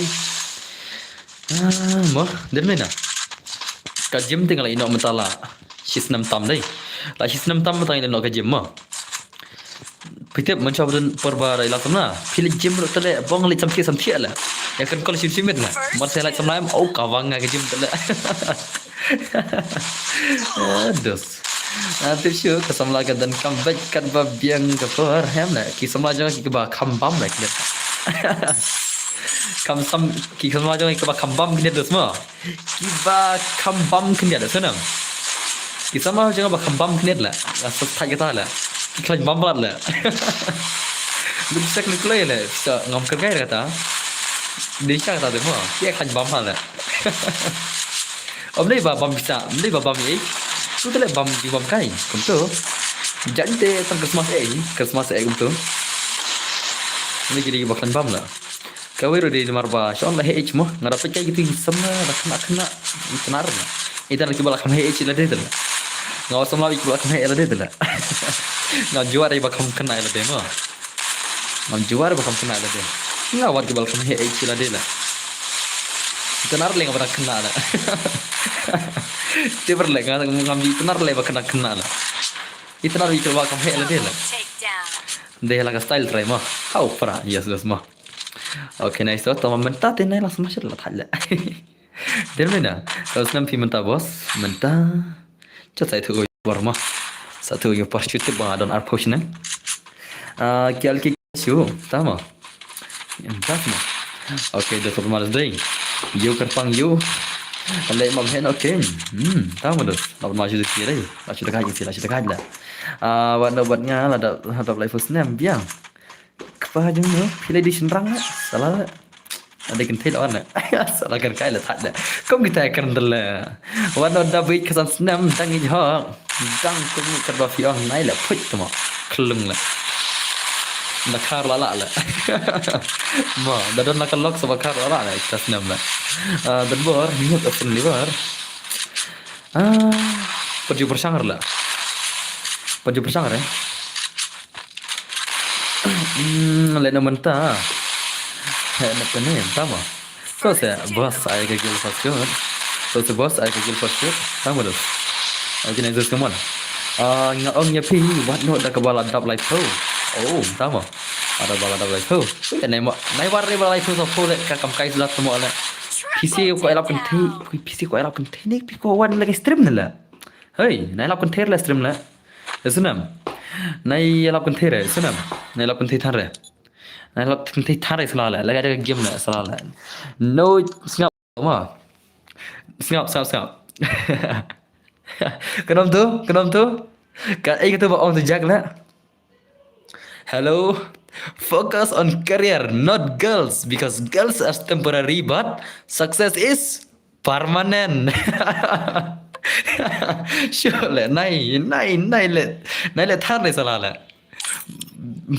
Ah, mo, dei rim na. Ka gym te nga la ïoh noh mynta la shi snem tam dei. La shi snem tam mynta nga ïoh noh ka gym mo. Phi tip mynshwa ba don por ba la samla. Phi leh gym ruh te leh bong leh samthiah samthiah la. Ïa kan kol shim shim met la. Mar sa la samla em, oh ka bang nga ka gym te leh. Ah, dos. Ah, tip shuh ka samla ka donkam bad katba biang ka por hem la. Ki samla jong ki kaba kham bam la ki. Kham sam ki samla jong ki kaba kham bam ki dos mo. Kiba kham bam khyndiat da snem. Ki samla jong ba kham bam khyndiat la. La sa thait kata la. Ki khlaiñ bam bad la. Lut sek lut kloi la. Sa ngam kyrkai kata. Dei sha kata de mo. Ki khlaiñ bam la. Om dei ba bam bisa, om dei ba bam ei. Tu te le bam ji bam kai. Kumtu. Jan te tang Christmas ei, Christmas ei kumtu. Ni ki dei ba khlaiñ bam la. Kawei ruh dei namar ba shon la H mo, nga da peit kai kitu ki samla da khynnah khynnah i Tnar na. I Tnar kiba la kham H la dei tela. Nga wa samla kiba la kham H la dei tela. Nga juar ba kham khynnah la dei mo. Ngam juar ba kham khynnah la dei. Nga wat kiba la kham H la dei la. I Tnar le nga ba da khynnah la. Te ber le nga ngam ji Tnar le ba khynnah khynnah la. I Tnar kiba la kham H la dei la. Dei la ka style trai mo. Hau pra, yes, yes mo. Okay, nice to. Tama mynta te nai la smash la thait la. Dei mynta. Ka snem phi mynta boss. Mynta. Chat sa ïathuh ïa u por mo. Sa ïathuh ïa u por shu tip ba nga don arphew snem. Ah, kial ki shu. Tama. Mynta mo. Okay, dos pyrma dei. Ïa u kyrpang ïa u. Lei mam hen okay. Hmm, tama dos. Pyrma shu dei dei. La shu dei kai la shu dei kai la. Ah, wat no wat nga la da da lai first name biang. Kpa jong no, phi la dei shynrang la. Sala la. Ada kynthei la wan la. Sala kan kai la thait la. Kum kita kan la. Wan no da bit ka san snem dang i hok. Dang kum ka ba phi ong nai la phuit tama. Klung la. Da khar la la la. Mo, da don la ka lok sa ba khar la la la ka snem la. Ah, dan bor, nyut apun liver. Ah, paju persang la. Paju persang re. Hmm, leh na mynta. Heh, na pene, tama. Ko se, boss, ai ka gil pas ko. To se boss, ai ka gil first shoot. Tang boss. Ai kine just come on. Ah, nga ong ïa phi, wat noh da kaba la dap lai phew. Oh, tang mo. Ada ba la dap lai phew. Ui, nai mo. Nai war re ba lai phew sa phew le ka kam kai slat mo le. Phi si ko elap kan thi, phi si ko elap kan thi ne phi ko wan lagi stream ne la. Hei, nai elap kan thi la stream la. Sunam. Nai elap kan thi re, sunam. Nai elap kan thi than re. Nai elap kan thi than re sala le. Lagi ada game le sala le. No, sngap. Mo. Sngap, sngap, sngap. Khnam tu, khnam tu. Ka ei katu ba ong tu jak la. Hello. Focus on career, not girls, because girls are temporary, but success is permanent. Sure le, nai, nai, nai le, nai le thar le sala le.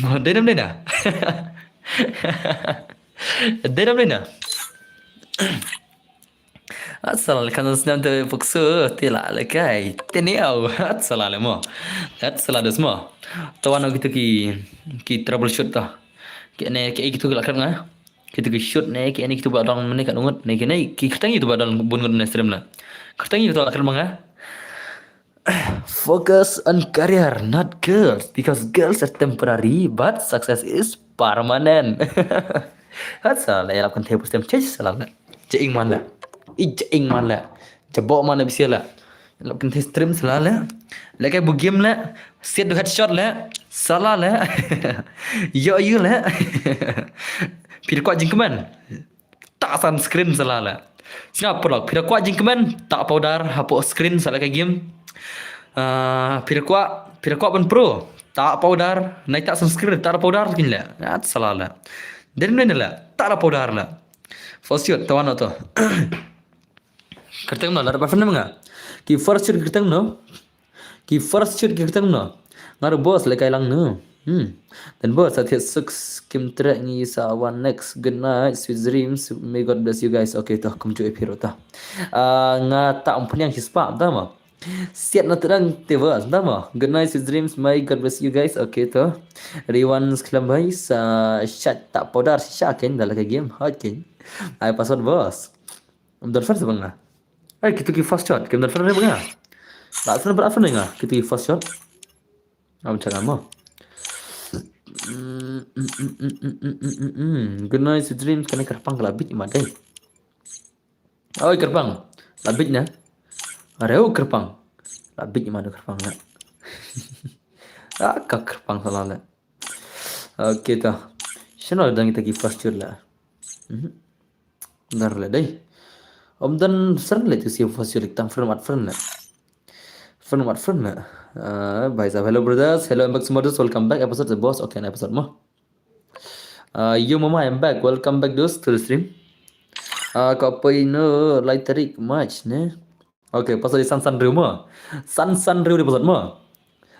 Mo, dai nam dai na. Dai nam dai na. At sala le kan snem te puksu te la le kai. Te ni au. At sala le mo. At sala dos mo. To wan kitu ki ki troubleshoot to. Ki ne ki kitu ki la kan nga. Kitu ki shoot ne ki ne kitu ba dong ne kan ungut ne ki ne ki kyrteng kitu ba dong bun ngut ne stream la. Kyrteng kitu la kan ma nga. Focus on career, not girls, because girls are temporary, but success is permanent. Hat sala elap kan thep stem chase sala. Jaing man la. I jaing man la. Jabo man la bisi la. Elap kan thep stream sala la. Lekai bu game la. Set du headshot la. Sala la. Yo yu la. Pir kwa jingkmen. Ta sunscreen sala la. Sngap paralok, phi da kwah jingkmen, ta powder hapoh screen sala ka game. Ah, phi da kwah, phi da kwah ban pro, ta powder, nai ta sunscreen, ta powder kin la. At sala la. Den ne la, ta powder la. First shoot, tawan to. Kyrteng no, la da ba fan nga. Ki first shoot kyrteng no. Ki first shoot ki kyrteng no. Nga ruh boss le kai lang no. Hmm. Dan boss, sa thied suk kim trek ngi sa wan next. Good night, sweet dreams. May God bless you guys. Okay, to kumjuh epiro to. Ah, nga ta umpniang ki spam ta mo. Siat na terang te boss ta mo. Good night, sweet dreams. May God bless you guys. Okay, to. Riwan sklam bai sa shat ta powder shisha ken dalam game. Hot ken. Ai password boss. Am don fan sa bang nga. Ai, kitu ki first shot. Kim don fan bang nga. La fan bang nga. Kitu ki first shot. Am chana mo. Good night, sweet dreams. Kane kyrpang ka la bit ima dei. Oi kyrpang. La bit na. Areu kyrpang. La bit ima dei kyrpang na. Ah, ka kyrpang sala la. Okay to. Shano dang kita ki first shot la. Mhm. Dar le dei. Om dan friend le tu si first shot tang friend mat friend le. Friend mat friend le. Ah, bhai sahab, hello brothers, hello M X Modus, welcome back episode the boss. Okay, na episode mo. Ah, yo mama, I'm back. Welcome back, dudes, to the stream. Ah, ka poi no lai tarik March ne. Okay, pasal di san san riu mo. San san riu di pasal mo.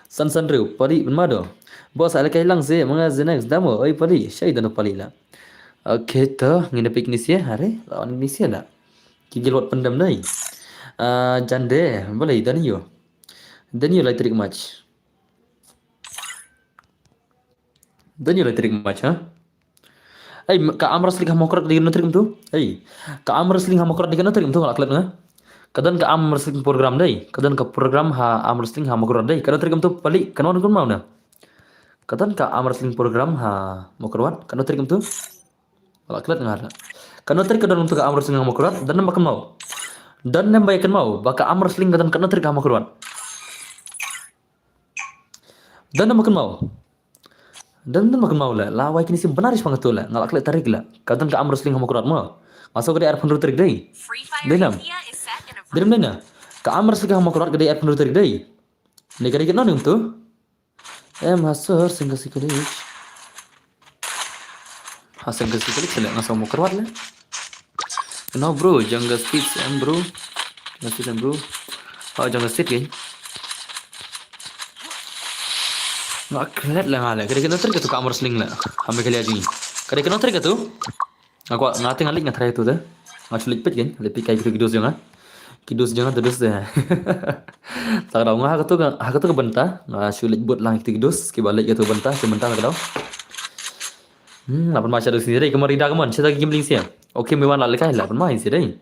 San san riu, pali ben mado. Boss, ala kai lang si, manga zinex damo, oi pali, shai dano pali la. Okay, to, ngin da pik ni sia, hari, lawan ni sia la. Ki gilwat pendam dai. Ah, jande, boleh dan yo. Dan yo lai tarik March. Dan yo lai tarik March, ha? Ei, ka arm wrestling ha Mawkyrwat dei kano tarik mynta? Ei, ka arm wrestling ha Mawkyrwat dei kano tarik mynta, nga la klet nga. Ka don ka arm wrestling program dei. Ka don ka program ha arm wrestling ha Mawkyrwat dei. Kano tarik mynta pali, kano kano kano na. Ka don ka arm wrestling program ha Mawkyrwat. Kano tarik mynta? Nga la klet nga. Kano tarik ka don mynta ka arm wrestling ha Mawkyrwat? Don ne ba kynmaw? Don ne ba kynmaw ba ka arm wrestling ka don kano tarik ha Mawkyrwat? Don ne ba kynmaw? Don ne ba kynmaw le, la wai kini sim benar is pang tu le, nga la klet tarik le. Ka don ka arm wrestling ha Mawkyrwat mo. Nga so ka dei arphew hynriew tarik dei. Dei nam. Dei nam dei na. Ka arm wrestling ha Mawkyrwat ka dei arphew hynriew tarik dei. Ni ka dei kano ning tu? Em hasor sing ka sikalik. Ha sing ka sikalik sele nga so Mawkyrwat le. No bro, Jong ka States em bro. Jong ka States em bro. Oh, Jong ka States ke. Nga klet le nga le. Ka dei kano tarik tu ka arm wrestling le. Ha Meghalaya jing. Ka dei kano tarik tu? Nga kwah, nga te nga leit nga try tu te. Nga shu leit peit kein, leit peit kai ki dos jong nga. Ki dos jong nga te dos te. Sa ka daw nga ha katu ka, ha katu ka bynta, nga shu leit bud lang ki dos, kiba leit katu ka bynta, ki bynta sa ka daw. Hmm, lapan masha dos ni dei, kemar ida kemon, sha ta ki gambling sia. Okay, me wan la lekai la pynmai si dei.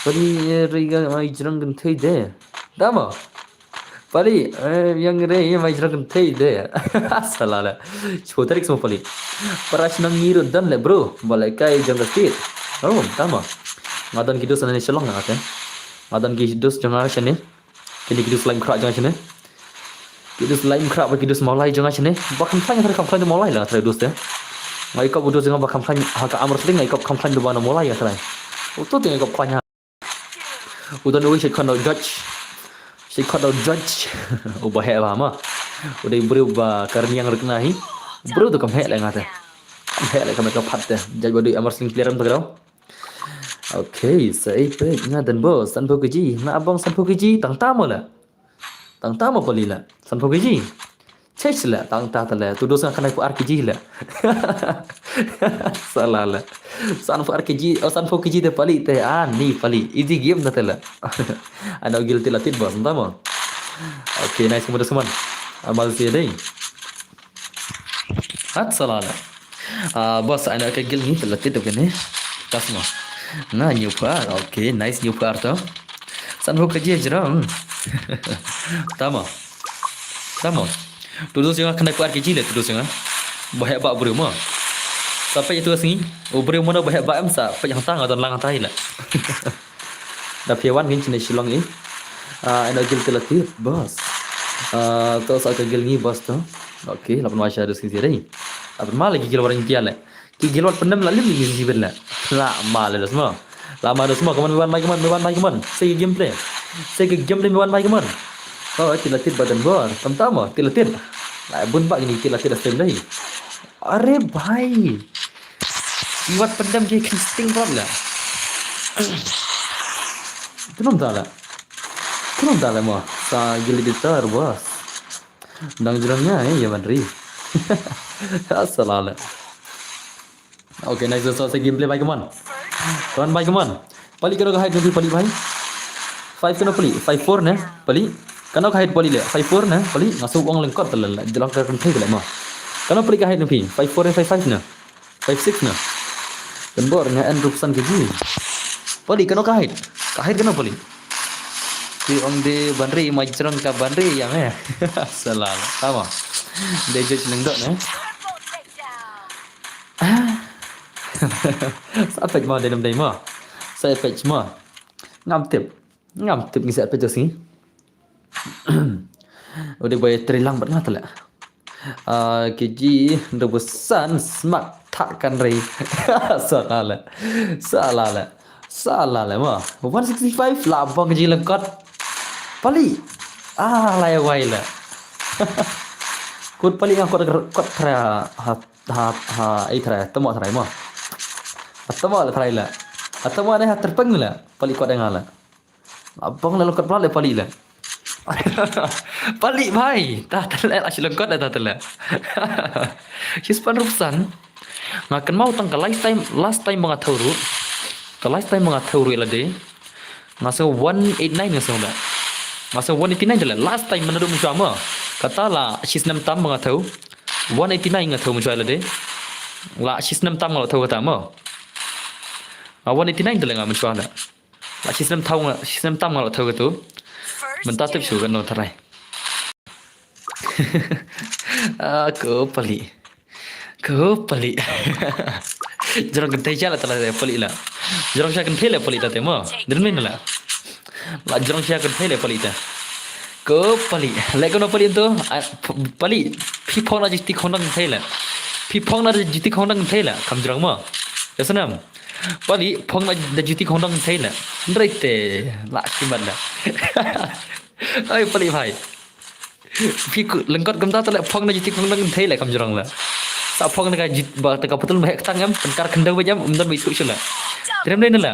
Pali, eh, ri ga mai jrong kynthei de. Tama. Pali, eh, yang re mai jrong kynthei de. Sala la. Chho tarik semua pali. Para shnong ngi ruh don le bro. Ba lekai jong ka state. Oh, tama. Nga don ki dos ne shalong nga te. Nga don ki dos jong nga shane. Kini ki dus lain khra jong nga shane. Ki dus lain khra ba ki dus Mawlai jong nga shane. Ba kham khlaiñ trai kham khlaiñ da Mawlai la trai dus te. Nga ikop u dus jong nga ba kham khlaiñ ha ka arm wrestling nga ikop kham khlaiñ da ba na Mawlai nga trai. U tu te nga ikop khlaiñ ha. U don u shait khon da u George. Shait khon da u George. U ba heh ba ma. U dei briew ba ka rniang rkna hi. Briew tu kam heh le nga te. Kam heh le kam ka phat te. Jait ba dei arm wrestling player am ta ka dau. Okay, sa ei peit nga don bos, sanphew kg. Nga abong sanphew kg, tang ta mo la. Tang ta mo pali la. Sanphew kg. Chech la, tang ta ta la. Tu dos nga khanai phew ar kg la. Sala la. Sanphew ar kg, oh sanphew kg te pali te. Ah, ni pali. Easy game na te la. Ano guilty la tit bos, tang ta mo. Okay, nice mo dos man. Amal si dei. At sala la. Ah, bos, ano ka gil ni telah tidur kene. Kas mo. Nga nyu par. Okay, nice nyu par to. Sanphew kg jrong. Tama. Tama. Tu dos jong nga khanai phew ar kg le tu dos jong nga. Ba heh ba briew mo. Sa peit tu sngi. U briew mo na ba heh ba em sa peit hangta nga don lang hangta hi la. Da phi wan ngin chine shilong i. Ah, ano gil te la tit, bos. Ah, to sa ka gil ngi bos to. Okay, la pynma sha dus ki dei. La pynma la ki gil wat ngi pia le. Ki gil wat pyndem la lim ngi ki bit le. La ma le dos mo. La ma dos mo, come on, me wan mai, come on, me wan mai, come on. Sa ka gameplay. Sa ka gameplay me wan mai, come on. Oh, ti la tit ba don bor. Tam tam mo, ti la tit. La bun ba ngi ti la tit da stem dei. Are bhai. Ki wat pyndem ki khin sting bor la. Tulung ta la. Tulung ta la mo. Sa gili di tar bos. Dang jrong nya eh, ya ban ri. Sala la. Okay, nice, so sa gameplay bai, come on. Come on bai, come on. Pali kano ka height nupi pali bai. Five kano pali, five four ne pali. Kano ka height pali le, five four ne pali. Nga shu ong lyngkot te la, la jrong ka kynthei te la mo. Kano pali ka height nupi, five four ne five five ne. Five six ne. Kan bor nga en rup san kg. Pali kano ka height. Ka height kano pali. Ki ong de ban ri, ma jrong ka ban ri ya me. Sala la. Tama. De judge lyngdoh ne. Sa peit mo de nam dei mo. Sa peit mo. Ngam tip. Ngam tip ngi sa peit jong sngi. U dei ba ïatrei lang bad nga te la. Ah, kg hynriew san smat thak kan rei. Sala la. Sala la. Sala la mo. One sixty-five la bong kg lyngkot. Pali. Ah, la ïa wai la. Kut pali nga kot, kot thra ha, ha, ha, ei thra, tamo thra mo. Tamo la thra la. Tamo ne ha terpeng la. Pali kot nga la. Abang la lyngkot pla le pali la. Pali bhai, ta ta le, ashi lyngkot ta ta le. Shi span rup san. Nga kynmaw tang ka last time, last time ba nga thew ruh. Ka last time ba nga thew ruh la de. Nga sngew one eight nine nga sngew da. Nga sngew one eighty nine te la last time mynta ruh mynshwa mo. Kata la shi snem tam ba nga thew. One eighty nine nga thew mynshwa la de. La shi snem tam nga la thew kata mo. Nga one eighty nine te la nga mynshwa la. La shi snem thaw nga, shi snem tam nga la thew katu. Mynta tip shu kan nong tharai. Ah, ko pali. Ko pali. Jrong kynthei sha la tala pali la. Jrong sha kynthei la pali ta te mo. Drum ni la. La jrong sha kynthei la pali ta. Ko pali. Le ko no pali to. Ah, p-, pali. Phi phong na juti khondang kynthei la. Phi phong na juti khondang kynthei la. Kam jrong mo. Ya sanam. Pali, phong na da juti khondang thei la. Ndrei te, la ki man la. Ai, pali bhai. Phi ku, lyngkot kumta te la phong na juti khondang thei la kam jrong la. Sa phong na ka jut, ba, ta ka putul mah ktang em, pynkhar khyndew bad em, um don ba ithuh shu la. Te nam dei na la.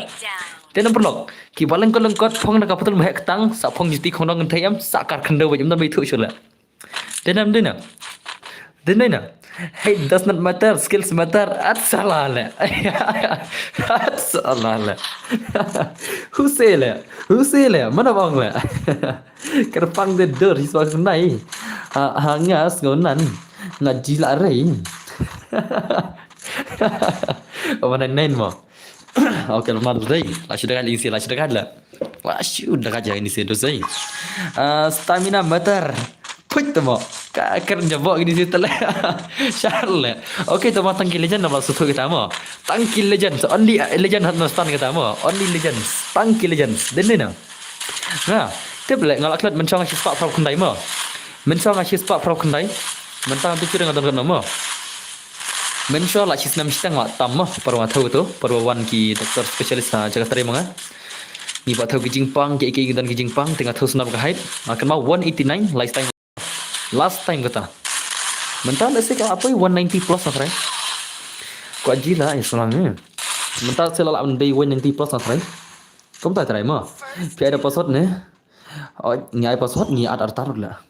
Te nam pynlok. Ki ba lyngkot lyngkot phong na ka putul mah ktang, sa phong juti khondang thei em, sa khar khyndew bad em, um don ba ithuh shu la. Dei nam, dei nam. Dei nam. Hey, does not matter, skills matter. At sala le. At sala le. Who say le? Who say le? Mana bang le. Kyrpang de dur, hi swa nai. Ha, ha nga sngew nan. Nga jila rei. Apa nai nai mo? Okay, ma dei. La shu dei, la shu dei. La shu dei, ini si dosai. Ah, stamina meter. Put temo. Ka kren jabo ini si tele. Charle. Okay, temo tang ki legend nama sutu kita mo. Tang ki legend. So only, uh, legend hat no stand kita mo. Only legends. Tang ki legends. Dei na. Nga, tip le, nga la klet mynshuwa nga shispah phra khyndai mo. Mynshuwa nga shispah phra khyndai. Mynta tu kira nga don mo. Mynshuwa la shisnem shiteng la tam mo. Parwa thaw tu. Parwa wan ki doktor specialist ha jaka trei mo nga. Ngi ba thaw ki jingpang, ki, ki, ki don ki jingpang, te nga thaw snap ka height. Nga kynmaw one eighty-nine, last time. Last time kata. Mynta lehse ka apoi one ninety plus na trai. Ko ajila, eh, selang, eh. Mynta se la la dei one ninety plus na trai. Kumta trai mo. Phi ai da password ne. Oh, ngi ai password, ngi add artar la.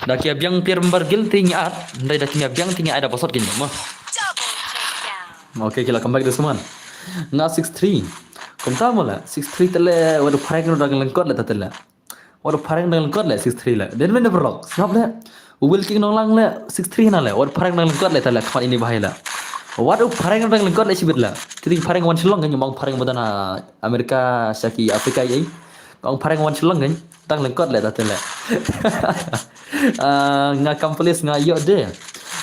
Da ki biang pir member guild te ngi add, dei da ki biang te ngi ai da password ki mo. Okay, ki la come back this one. Nga six three. Kumta mo la, six three tele, wadu phareng no da lengkot la tele. Wadu phareng da lengkot le six three le. Den men de berok. Snap le. U Will King Nonglang le six three na le. Wadu phareng da lengkot le tele khmat ini bahai le. Wadu phareng da lengkot le shibit le. Kiti phareng wan Shillong kan, ong phareng badan ha Amerika, sha ki Afrika ei. Ong phareng wan Shillong kan. Dang lengkot le tele. Ah, nga kam police nga ïoh de.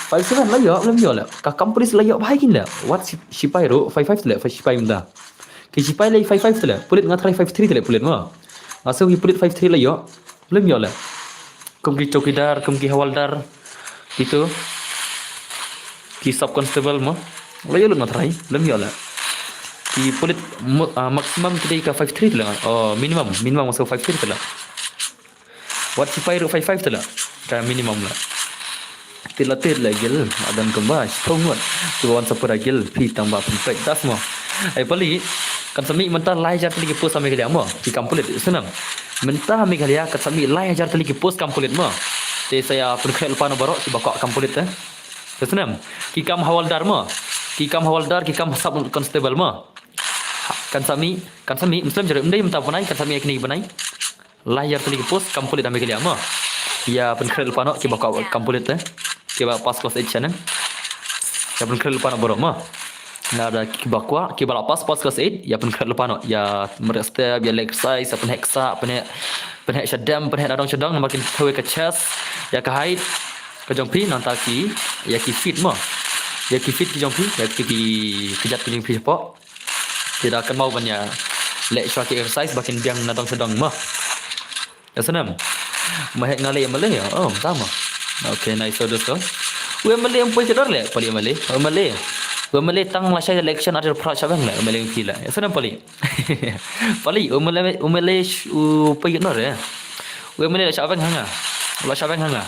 Five seven la ïoh, lem ïoh le. Ka kam police la ïoh bahai kin le. Wat si-, sipai ru, five five le, five sipai mynta. Ki sipai le five five tele, pulit nga try five three tele pulit mo. Nga shu ki pulit five three la ïoh, lem ïoh le. Kum ki chowkidar, kum ki hawaldar, itu. Ki sub constable mo. La ïoh le nga try, lem ïoh le. Ki pulit mo, ah, maximum tele ka five three tele. Oh, minimum, minimum nga shu five three tele. Wat sipai ru five five tele. Ka minimum la. Tila tit le gil, adan kumba, sipong wat. Tuan sapura gil, pi tang ba pun pek das mo. Ai pali, kan sami mynta lai hajar tele ki post ha Meghalaya mo. Ki kam pulit, senam. Mynta Meghalaya kan sami lai hajar tele ki post kam pulit mo. Te saya pun khrel pano barok, ki bakwa kam pulit te. Senam. Ki kam hawaldar mo. Ki kam hawaldar, ki kam sub constable mo. Kan sami, kan sami, Muslim jare, mdei mynta punai, kan sami kini punai. Lai hajar tele ki post kam pulit ha Meghalaya mo. Ïa pynkhreh lypa noh kiba kwah kam pulit te. Kiba pass class eight shaneng. Ïa pynkhreh lypa noh baroh mo. Lada kiba kwah, kiba la pass, pass class eight, ïa pynkhreh lypa noh. Ïa mareh step, ïa leg exercise, ïa pynheh ksah, pynheh, pynheh shadem, pynheh nadong shadong, namar kin thaw ïa ka chest, ïa ka height ka jong phi, nangta ki, ïa ki feet mo. Ïa ki feet ki jong phi, ïa ki, ki kjat ki jong phi shapoh. Te da kynmaw ban ïa leh shuwa ki exercise ba kin biang nadong shadong mo. Ïa snem. Mahek nga leh M L A ïa. Oh, tama. Okay, nice, so doh so. U M L A em poi ki dor leh, pali M L A. U M L A. U M L A tang lashai election arjar phra shah beng leh, U M L A phi leh. Ïa snem pali. Pali, U M L A, U M L A sh-, u poi ki dor eh. U M L A la shah beng ha nga. La shah beng ha nga.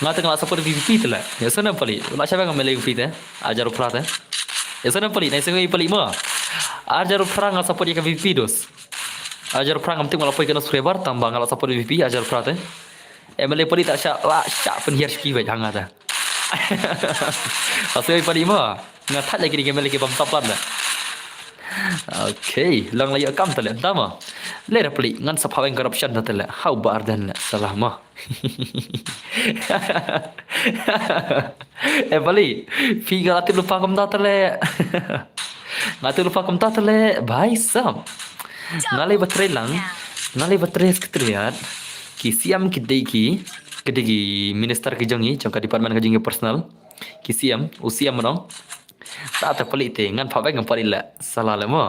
Nga te nga la support V P P te leh. Ïa snem pali. La shah beng U M L A phi te. Arjar phra te. Ïa snem pali, nai sngewbha pali mo. Arjar phra nga support ïa ka V P P dos. Arjar phra ngam tip nga la poi kano subscriber, tang ba nga la support V P P, arjar phra te. M L A pali ta sha, la sha pynhiar shki bad hanga ta. Asai pali mo. Nga thad lagi di M L A ki bam top lad la. Okay, long la ïoh kam ta le, tama. Le da pali, ngan sa phaweng corruption ta le. Hau ba arden le, salah mo. Eh, pali, phi nga la tip lypa kumta tele. Nga tip lypa kumta tele, bhai sahab. Nga lei ba trei lang, nga lei ba trei secretariat. Ki C M ki dei ki, ki dei ki minister ki jong ngi, jong ka department ka jong ngi personal. Ki C M, u C M nong. Ta te pali te, ngan pha bek ngan pali le, salah le mo.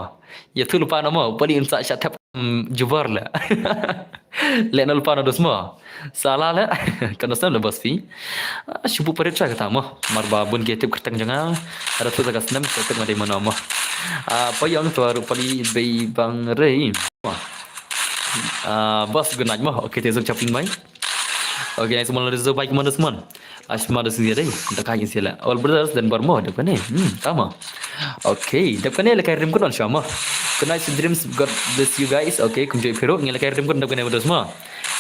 Ïa tu lypa no mo, pali un sa sha thep, mm, jubar le. Le no lypa no dos mo. Salah le, kan dos le bos phi. Ah, shu buh parit sha kata mo. Mar ba bun ki tip kyrteng jong nga. Ada tu ka snem, tip nga dei mano mo. Ah, pa ïong tu ruh pali bei bang rei. Ah, bos good night mo. Okay, te zuk chaping mai. Okay, nice mo, la zuk bai mo dos mo. Ashma da sing dei, da ka ïa sila. All brothers dan bar mo, dep kane. Hmm, tama. Okay, dep kane la kai rim kut on shama. Good night, sweet dreams, God bless you guys. Okay, kumjuh phi ruh, ngi la kai rim kut dep kane dos ma.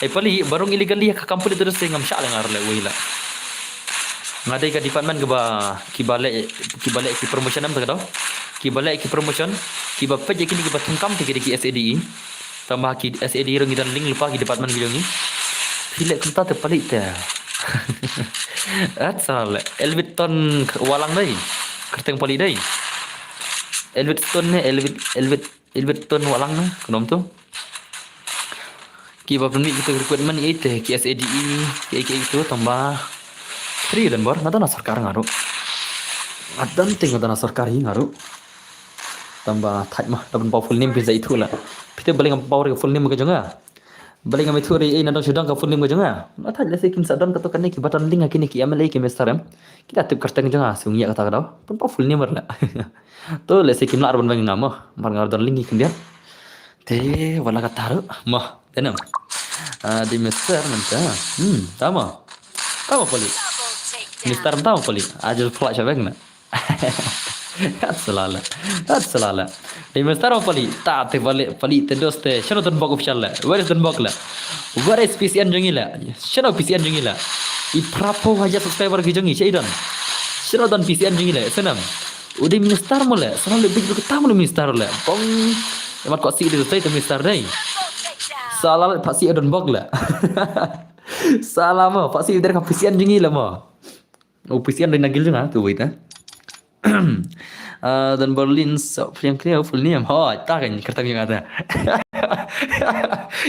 Eh, pali, barung illegally ka kam pulit dos ngam shah lengar le wei la. Nga dei ka department kaba, kiba leh, kiba leh ki promotion em ta ka dei. Kiba leh ki promotion, kiba peit ïa kine kiba thungkam te ki dei ki S A D E. Tang ba ki S A D ruh ngi don link lypa ki department ki jong ngi. Phi leh kumta te pali te. At sa leh. Elviton Walang dei. Kyrteng pali dei. Elvit Stone ne, Elvit, Elvit, Elvit Stone Wahlang ne, kumno to. Kiba pynmih kito recruitment ïa ite, ki S A D E, ki, ki, kito, tangba free Donbor, nga don ha sorkar nga ruh. Nga don te nga don ha sorkar hi nga ruh. Tangba thait ma, da pynpaw full name phin sa ithuh la. Phi te balei ngam pynpaw re ka full name ka jong nga. Balei ngam ithuh re, eh, nadong shadong ka full name ka jong nga. Nga thait lehse kin sa don kato kane kiba don link ha kine ki M L A ki minister em. Ki da tip kyrteng jong nga, shu ngi ïa kata ka daw. Pynpaw full name la. To lehse kim lah ruh ban weng nga mo. Namar nga don link hi khyndiat. Te wat la katta ruh mo. Te em. Ah, dei minister mynta. Hmm, tama. Tama pali. Minister tama pali. Ajal pala sha weng na. Hat sala la. Hat sala la. Dei minister mo pali. Ta te pali, pali te dos te. Shano Donbok official la. Where is Donbok la? Where is P C N jong ngi la? Shano P C N jong ngi la? I phra phew hajar subscriber ki jong ngi, shaei don? Shano don P C N jong ngi la? Sanam. U dei minister mo la. Sala le big lu kata mo minister la. Bong. Emat ko si dei te minister dei. Sala le pasi Donbok la. Sala mo, pasi dei ka P C N jong ngi la mo. Oh, P C N dei nagil jong nga tu, wait eh. Ah, Donbor Lin Sok Phriang Kriau full name. Hoi, ta kan kyrteng jong nga ta.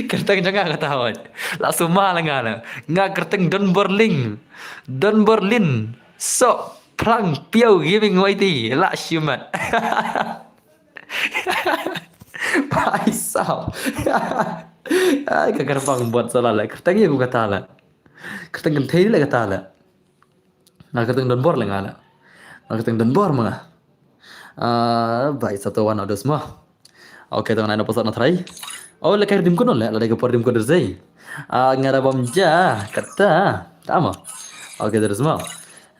Kyrteng jong nga kata hoi. La suma la nga la. Nga kyrteng Donbor Lin. Donbor Lin Sok Phlang Piau Gaming Y T. La shimat. Paisau. Ai, ka kyrpang bot sala la. Kyrteng ïa ku kata la. Kyrteng kynthei la kata la. Nga kyrteng Donbor la nga la. Nga kyrteng Donbor ma nga. Ah, bai sa to wan odos mo. Okay, to nga nai na pasat na trai. Oh, lehkai Redeem Code no le, la dei ka por Redeem Code sei. Ah, nga da bam ja, kata. Tama. Okay, terus mo.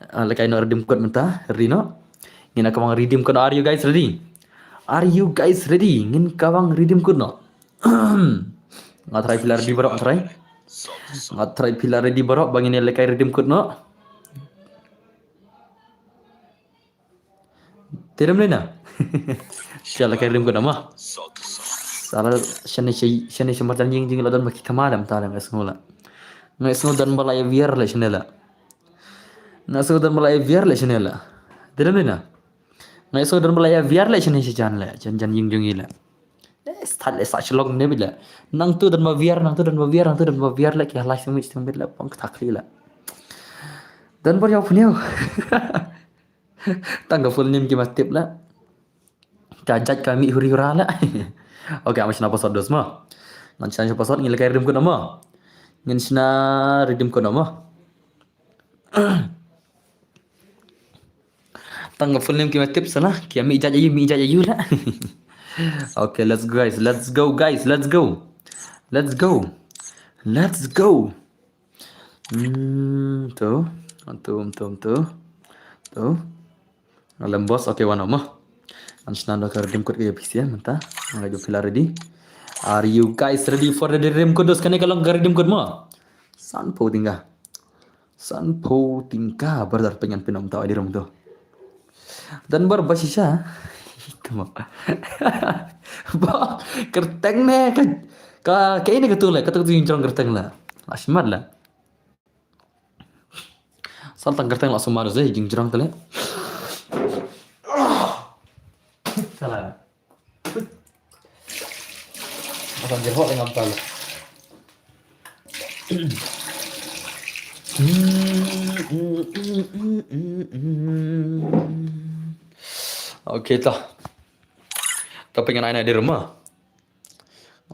Ah, lehkai no Redeem Code mynta, ri no. Ngin ïa kawang Redeem Code. Are you guys ready? Are you guys ready? Ngin kawang Redeem Code no. Nga try phi la ready baroh, nga try. Nga try phi la ready baroh, ba ngin ïa lehkai Redeem Code no. Te dam lei na. Sha lehkai Redeem Code ma. Sala shane shi, shane shi marjan ïing jong ngi la don ma ki khama dam ta la nga sngew la. Nga sngew don ba la ïa wiar la shane la. Nga sngew don ba la ïa wiar la shane la. Te dam lei na. Nga sngew don ba la ïa wiar la shane shi jan la. Jan jan ïing jong ngi la. Eh, start le sa shlong ne bit la. Nangtu don ba wiar, nangtu don ba wiar, nangtu don ba wiar la ki halai sngewbha sngewbha la pang kata khli la. Donbor ïa puniu. Tang ka full name ki ma tip la. Ka jait ka mih huri hura la. Okay, am shna password dos mo. Ngan shna password ngin lehkai Redeem Code mo. Ngin shna Redeem Code mo. Tang ka full name ki ma tip sala. Ki mih jait ayu, mih jait ayu la. Okay, let's go guys. Let's go guys. Let's go. Let's go. Let's go. Hmm, tu. Tu, tu, tu. Tu. Lem bos, okay, wan mo. Ngan shna da ka Redeem Code ka ïa phi sha mynta. Nga ju phi la ready. Are you guys ready for the Redeem Code? Dos kane ka long ka Redeem Code mo. Sanphew tyngka. Sanphew tyngka, brother, pyngan pynnom tau ai di rum tu. Donbor ba shisha. Tama. Ba kyrteng ne ka, ka, ka ini ka tu le, ka tu jingjrong kyrteng la. La shimat la. Sal tang kyrteng la sumar zai jingjrong tu le. Salah. Asal jeruk dengan tahu. Okay, tah. Tapi ngan ai na di rumah.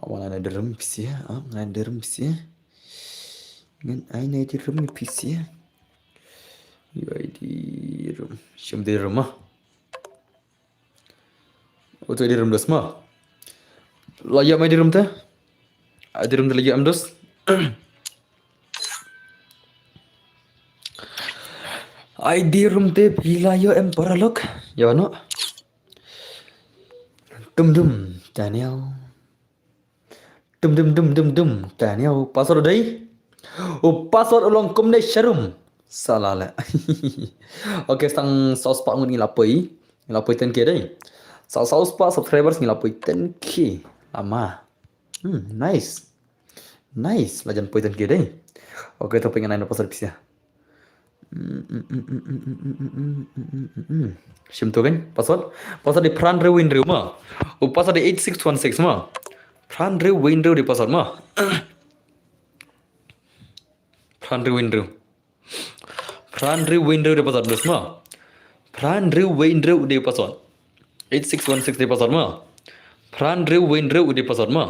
Ngan ai na di rumah pisi ya. Ah, ngan ai na di rumah pisi ya. Ngan ai na di rumah pisi ya. Yu ai di rumah. Shim di rumah. Uto di rum dos ma. La ïa mai di rum te. Ai di rum te la ïa em dos. Ai di rum te phi la ïa em paralok. Ïa no. Dum dum Daniel. Dum dum dum dum dum. Taniu password dei. U password u long kumne sharum. Salah le. Okay, tang saw spah ngut ngi la poi. Ngi la poi ten K dei. Saw saw spah subscribers ngi la poi ten K. Lama. Hmm, nice. Nice, la jan poi ten K dei. Okay, to pyngan ai na password pisa. Shim to kan password. Password dei phra hynriew wei hynriew ma. U password dei eight six one six ma. Phra hynriew wei hynriew dei password ma. Phra hynriew wei hynriew. Phra hynriew wei hynriew dei password, bes ma. Phra hynriew wei hynriew dei password. Eight six one six dei password ma. Phra hynriew wei hynriew dei password ma.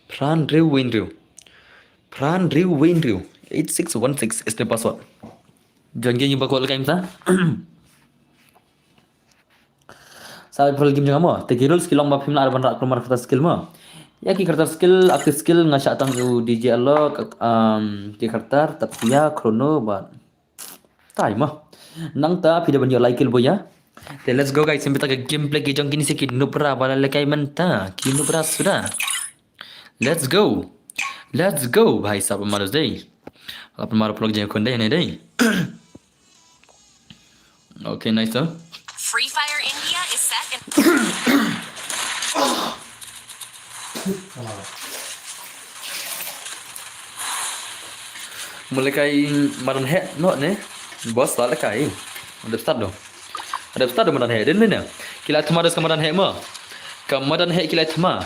Phra hynriew wei hynriew. Phra hynriew wei hynriew. Eight six one six is the password. Join game ba ko la kai mynta. Sa ba pro game jong nga mo. Te ki rules ki long ba phim lah ban rah kulmar kata skill mo. Ïa ki kata skill, active skill nga shah tang u D J Alok, um, ki kata Tapsia, Chrono bad tai mo. Nangta phi da ban ïoh lai kill bo ïa. Te let's go guys, sngewbha ka gameplay ki jong kine ki noob bra ba la lehkai mynta. Ki noob bra suda. Let's go. Let's go. Bhai sahab, maru dei. Lah pynmaru pynlong jingïakhun dei ne dei. Okay, nice to. Free Fire India is set in Mula kai madan heh noh ne. Boss lah lehkai. Dep start dong. Dep start dong madan heh. Dei ne. Ki la thma dos ka madan heh mo. Ka madan heh ki la thma.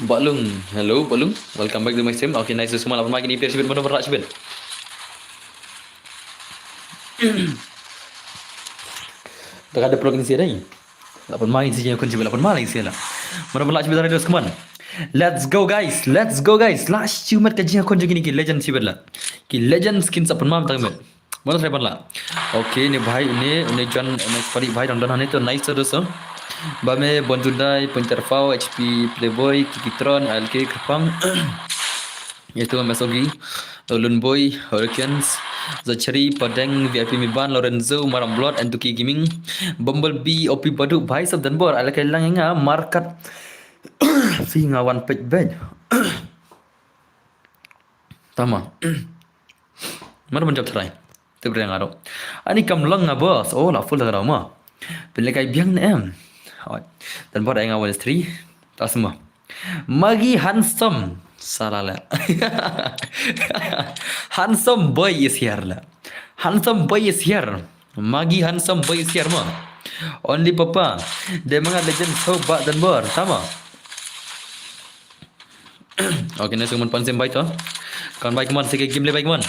Balung. Hello Balung. Welcome back to my stream. Okay, nice to see you. Lah pynmai kine player shibit, mano ba rah shibit. Dak ada pro kine sih dei. Lah pynmai kine sih jingïakhun shibit, lah pynmai kine sih lah. Mano ba rah shibit, dos, come on. Let's go guys. Let's go guys. Lah shimet ka jingïakhun jong kine ki legend shibit lah. Ki legend skin sa pynmai tang met. Mano sa pynmai lah. Okay, ne bhai, ne, ne John, ne Spadi bhai, don don ne to nice to dos. Ba me Bon Judai, Punter Fau, H P Playboy, Kiki Tron, L K Krpang. Ïa tu Mesogi, Lun Boy, Hurricanes, Zachary, Padeng, V I P Miban, Lorenzo, Maram Blood, Entuki Gaming, Bumblebee, O P Badu, bhai sab Danbor, ala kai lang nga markat. Fi nga wan pet bed. Tama. Mar ban jop try. Te breng aro. Ani kam long nga boss. Oh, la full da ma. Pynlehkai biang ne em. Hot. Danbor ai nga one three. Tas ma. Magi handsome. Salah la. Handsome boy is here la. Handsome boy is here. Magi handsome boy is here ma. Only papa. Dei ma nga legend so ba Danbor. Tama. Okay, nice, come on, Pon Sim bhai to. Come on bhai, come on, sikhe game le bhai, come on.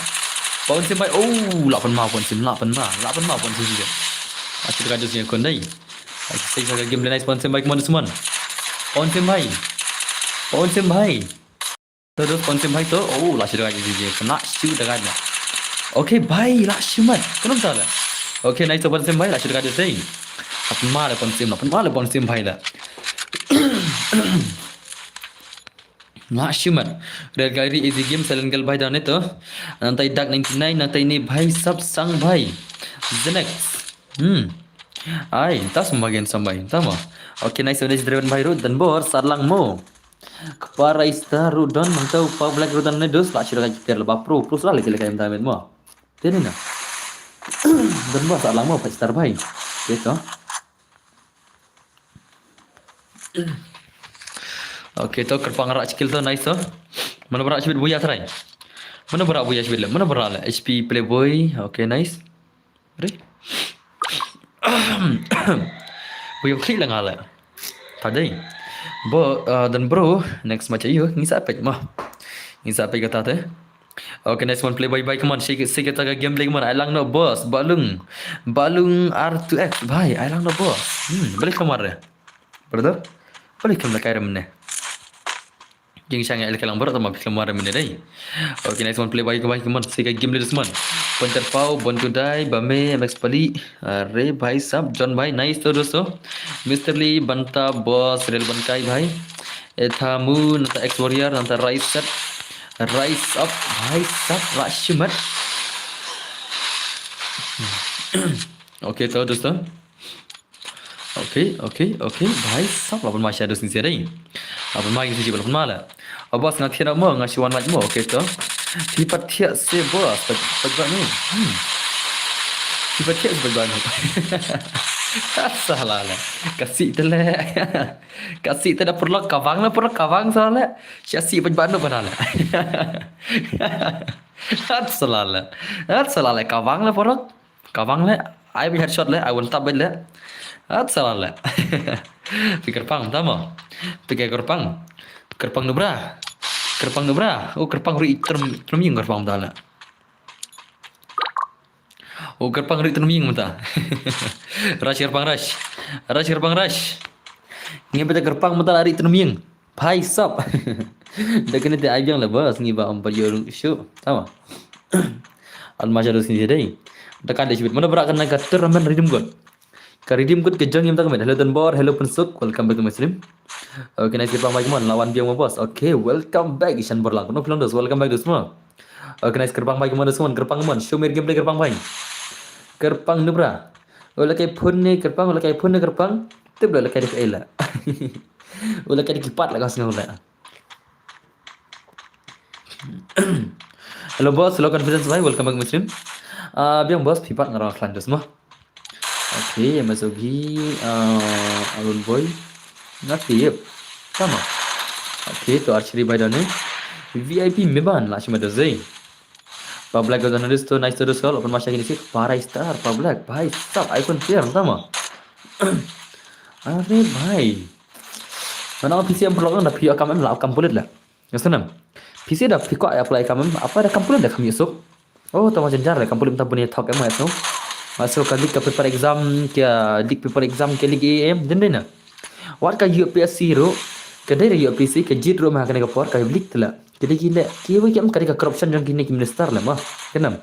Pon Sim bhai, oh, lah pynmai Pon Sim, lah pynmai, lah pynmai Pon Sim juga. Asyik ka just yang kondai. Asyik sikhe game le nice, Pon Sim bhai, come on, come on. Pon Sim bhai. Pon Sim bhai. To dos Pon Sim bhai to, oh, lah shu da ka just yang kondai, shu da ka. Okay bhai, lah shu mat. Kenapa salah? Okay, nice to Pon Sim bhai, lah shu da ka just yang. Lah pynmai le Pon Sim, lah pynmai le Pon Sim bhai la. Nga shimat. Red Gary, Easy Game, Silent Girl bhai da ne to. Nangtai Dark ninety-nine, nangtai ne bhai sap sang bhai. Zenex. Hmm. Ai, tas ma gen sam bhai. Tama. Okay, nice, nice, Draven bhai ruh, Danbor, Sarlang mo. Kpara Ista ruh don, nangtai Upa Black ruh don ne dos, lah shu da ka jipir la ba pro, pro sala lagi lagi em tamet mo. Tene na. Danbor, Sarlang mo, Five Star bhai. Gitu. Okay, to Kyrpang rah skill to, nice to. Mano ba rah shibit buya try. Mano ba rah buya shibit le. Mano ba rah le. H P Playboy. Okay, nice. Re. Buya klik la nga le. Tadai. Bo, uh, Danbor, next match ayo. Ngi sa pek ma. Ngi sa pek kata te. Okay, nice one, play bye bye, come on. Shake it, shake it, taka game play, come on. Ai lang no boss, Balung. Balung R two X, bhai, ai lang no boss. Hmm, balik kamar re. Brother, balik kamar kai re mene. Jing shang ai lang bro, tama balik kamar re mene dai. Okay, nice one, play bye bye, come on. Shake it, game play this man. Panther Pau, Born to Die, Bame, M X Pali, Are, bhai sab, John bhai, nice to dosto. Mister Lee, Banta, boss, Real Bankai bhai. Ethamu, nangta X Warrior, nangta Rise Set. Rise up, bhai sab, lah shimat. Okay, to dosto. Okay, okay, okay, bhai sab, lah pynmai sha dos ni sha dai. Lah pynmai sha, lah pynmai la. Oh, boss, nga thiah mo, nga shu wan lait mo, okay to. Phi pat thiah se boss, pat, pat ba ni. Hmm. Phi pat thiah se pat ba ni. Sala le. Ka sih te le. Ka sih te da paralok, ka bang le paralok, ka bang sala le. Sha sih pynban no bana le. Sala le. Sala le, ka bang le paralok. Ka bang le. Ai bi headshot le, ai one tap le. Sala le. Phi kyrpang tama. Phi kyrpang. Kyrpang nu bra. Kyrpang nu bra. Oh, kyrpang ri trum trum ïing kyrpang ta le. Oh, kyrpang ri trum ïing mynta. Rush kyrpang rush. Rush kyrpang rush. Ngi beta kyrpang mynta la ri trum ïing. Bhai sab. Da kane te ai biang le boss ngi ba ym pat ïoh ruh shuh. Tama. Al ma shadow sini dei. Da ka dei shibit. Mano bra kan ka tournament Redeem Code. Ka Redeem Code ka jong ïa mynta ka met. Hello Donbor, hello Pynsuk. Welcome back to my stream. Okay, nice kyrpang bhai, come on. Lawan biang ma boss. Okay, welcome back. Ishan Borlang. No phi long dos. Welcome back dos mo. Okay, nice kyrpang bhai, come on dos mo. Kyrpang, come on. Show me gameplay kyrpang bhai. Kyrpang nu bra. Ula kai phone ne kyrpang, ula kai phone ne kyrpang. Tip ula kai dek ela. Ula kai dek kipat la ka sngew la. Hello boss, hello confidence bhai, welcome back my stream. Ah, biang boss, phi pat nga rong klan dos mo. Okay, masuk hi, ah, Arun boy. Nga tip. Tama. Okay, to archery bhai da ne. V I P me ban la shima dos dei. Public ko dos to nice to dos all, open masha kini sih, para star, public, bhai sab, iPhone tiar, tama. Are bhai. Mana P C em paralok da phi kam em la kam pulit la. Ngasnam. P C da phi ko apply kam em, apa da kam pulit da kam yusuk. Oh, tama jenjar da kam pulit ta buni thok em ngasnam. Masuk ka leak ka paper exam, ka leak paper exam, ka leak A M, den dena. Wat ka U P S C ruh, ka dei da U P S C, ka jit ruh ma kane ka por, ka leak tla. Ka dei ki le, ki wei ki em ka dei ka corruption jong kine ki minister la ma. Kynam.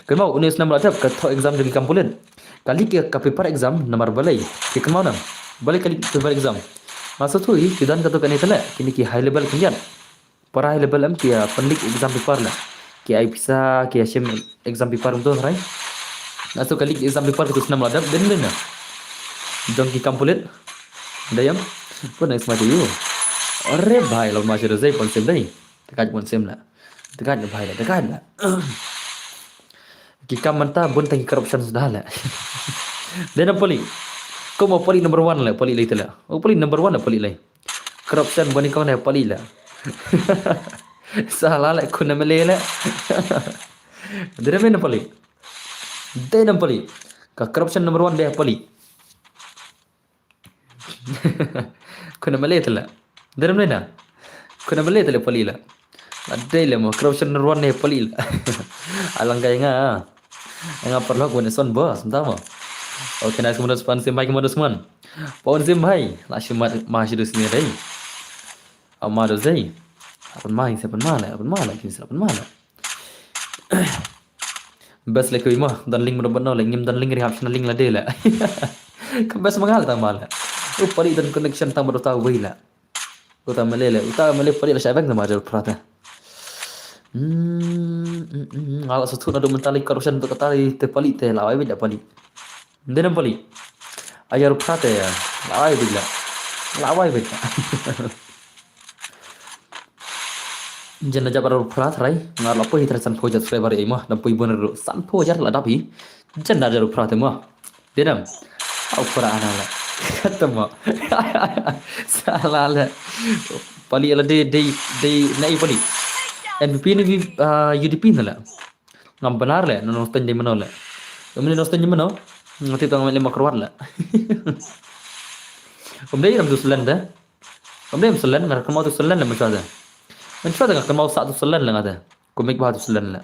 Kynmaw, une snam la dep, ka thok exam jong ki kam pulit. Ka leak ka paper exam, namar balei. Ki kynmaw nam. Balei ka leak paper exam. Masa tu, ki don ka tu kane tla, kine ki high level khyndiat. Para high level em ki, ah, pynleak exam paper la. Ki ai pisa, ki ai shim exam paper um tu, right? Nga so ka leak exam paper ka tu snam la dep, den den na. Jong ki kam pulit. Dayam. Pun next mati yu. Are bhai, lo ma shiro zai pon sim dai. Dekat pon sim la. Dekat bhai la, dekat la. Ki kam mynta bun tang ki corruption sudah la. Dei na poli. Ko mo poli number one la, poli lai tela. Oh, poli number one la, poli lai. Corruption bani kong na poli la. Salah la, kuna mele la. Dei na poli. Dei na poli. Ka corruption number one dei poli. Kuna mele tela. Dei na mele na. Kuna mele tela poli la. Adai le mo corruption ruan ne pali la. Alang kai nga. Nga paralok wan son boss, entah mo. Okay, nice kemudian sepan sim bhai kemudian sepan. Pon sim bhai. La shi ma ma shi dus ni dai. Ama dus dai. Apan mai sepan mala, apan mala, kin sepan mala. Best le kui mo, dan link mo no, le ngim dan link ri hap shna link la de la. Ka best mangal tang mala. U pali dan connection tang mo ta wei la. Uta mele le, uta mele pali la shabeng na majar prata. Hmm, hmm, hmm, hmm. Ala suthu na do mentali corruption tu katali te pali te lawai beda pali. Dena pali. Ajar prata ya. Lawai beda. Lawai beda. Jenda jabar prata rai. Ngar lapo hitra san pojat subscriber imo. Dan pui bener san pojat la dapi. Jenda jabar prata mo. Denam. Au para ana la. Kata mo. Salah la. Pali ala de de de nai pali. N P P ni bi, ah, U D P na la. Ngam benar le, no nostan di mano le. Kami nostan di mano. Ngati tang le makrwat la. Kami dai ram tu selen de. Kami dai selen ngar kemau tu selen le mensa de. Mensa de ngar kemau sa tu selen le ngata. Komik bah tu selen le.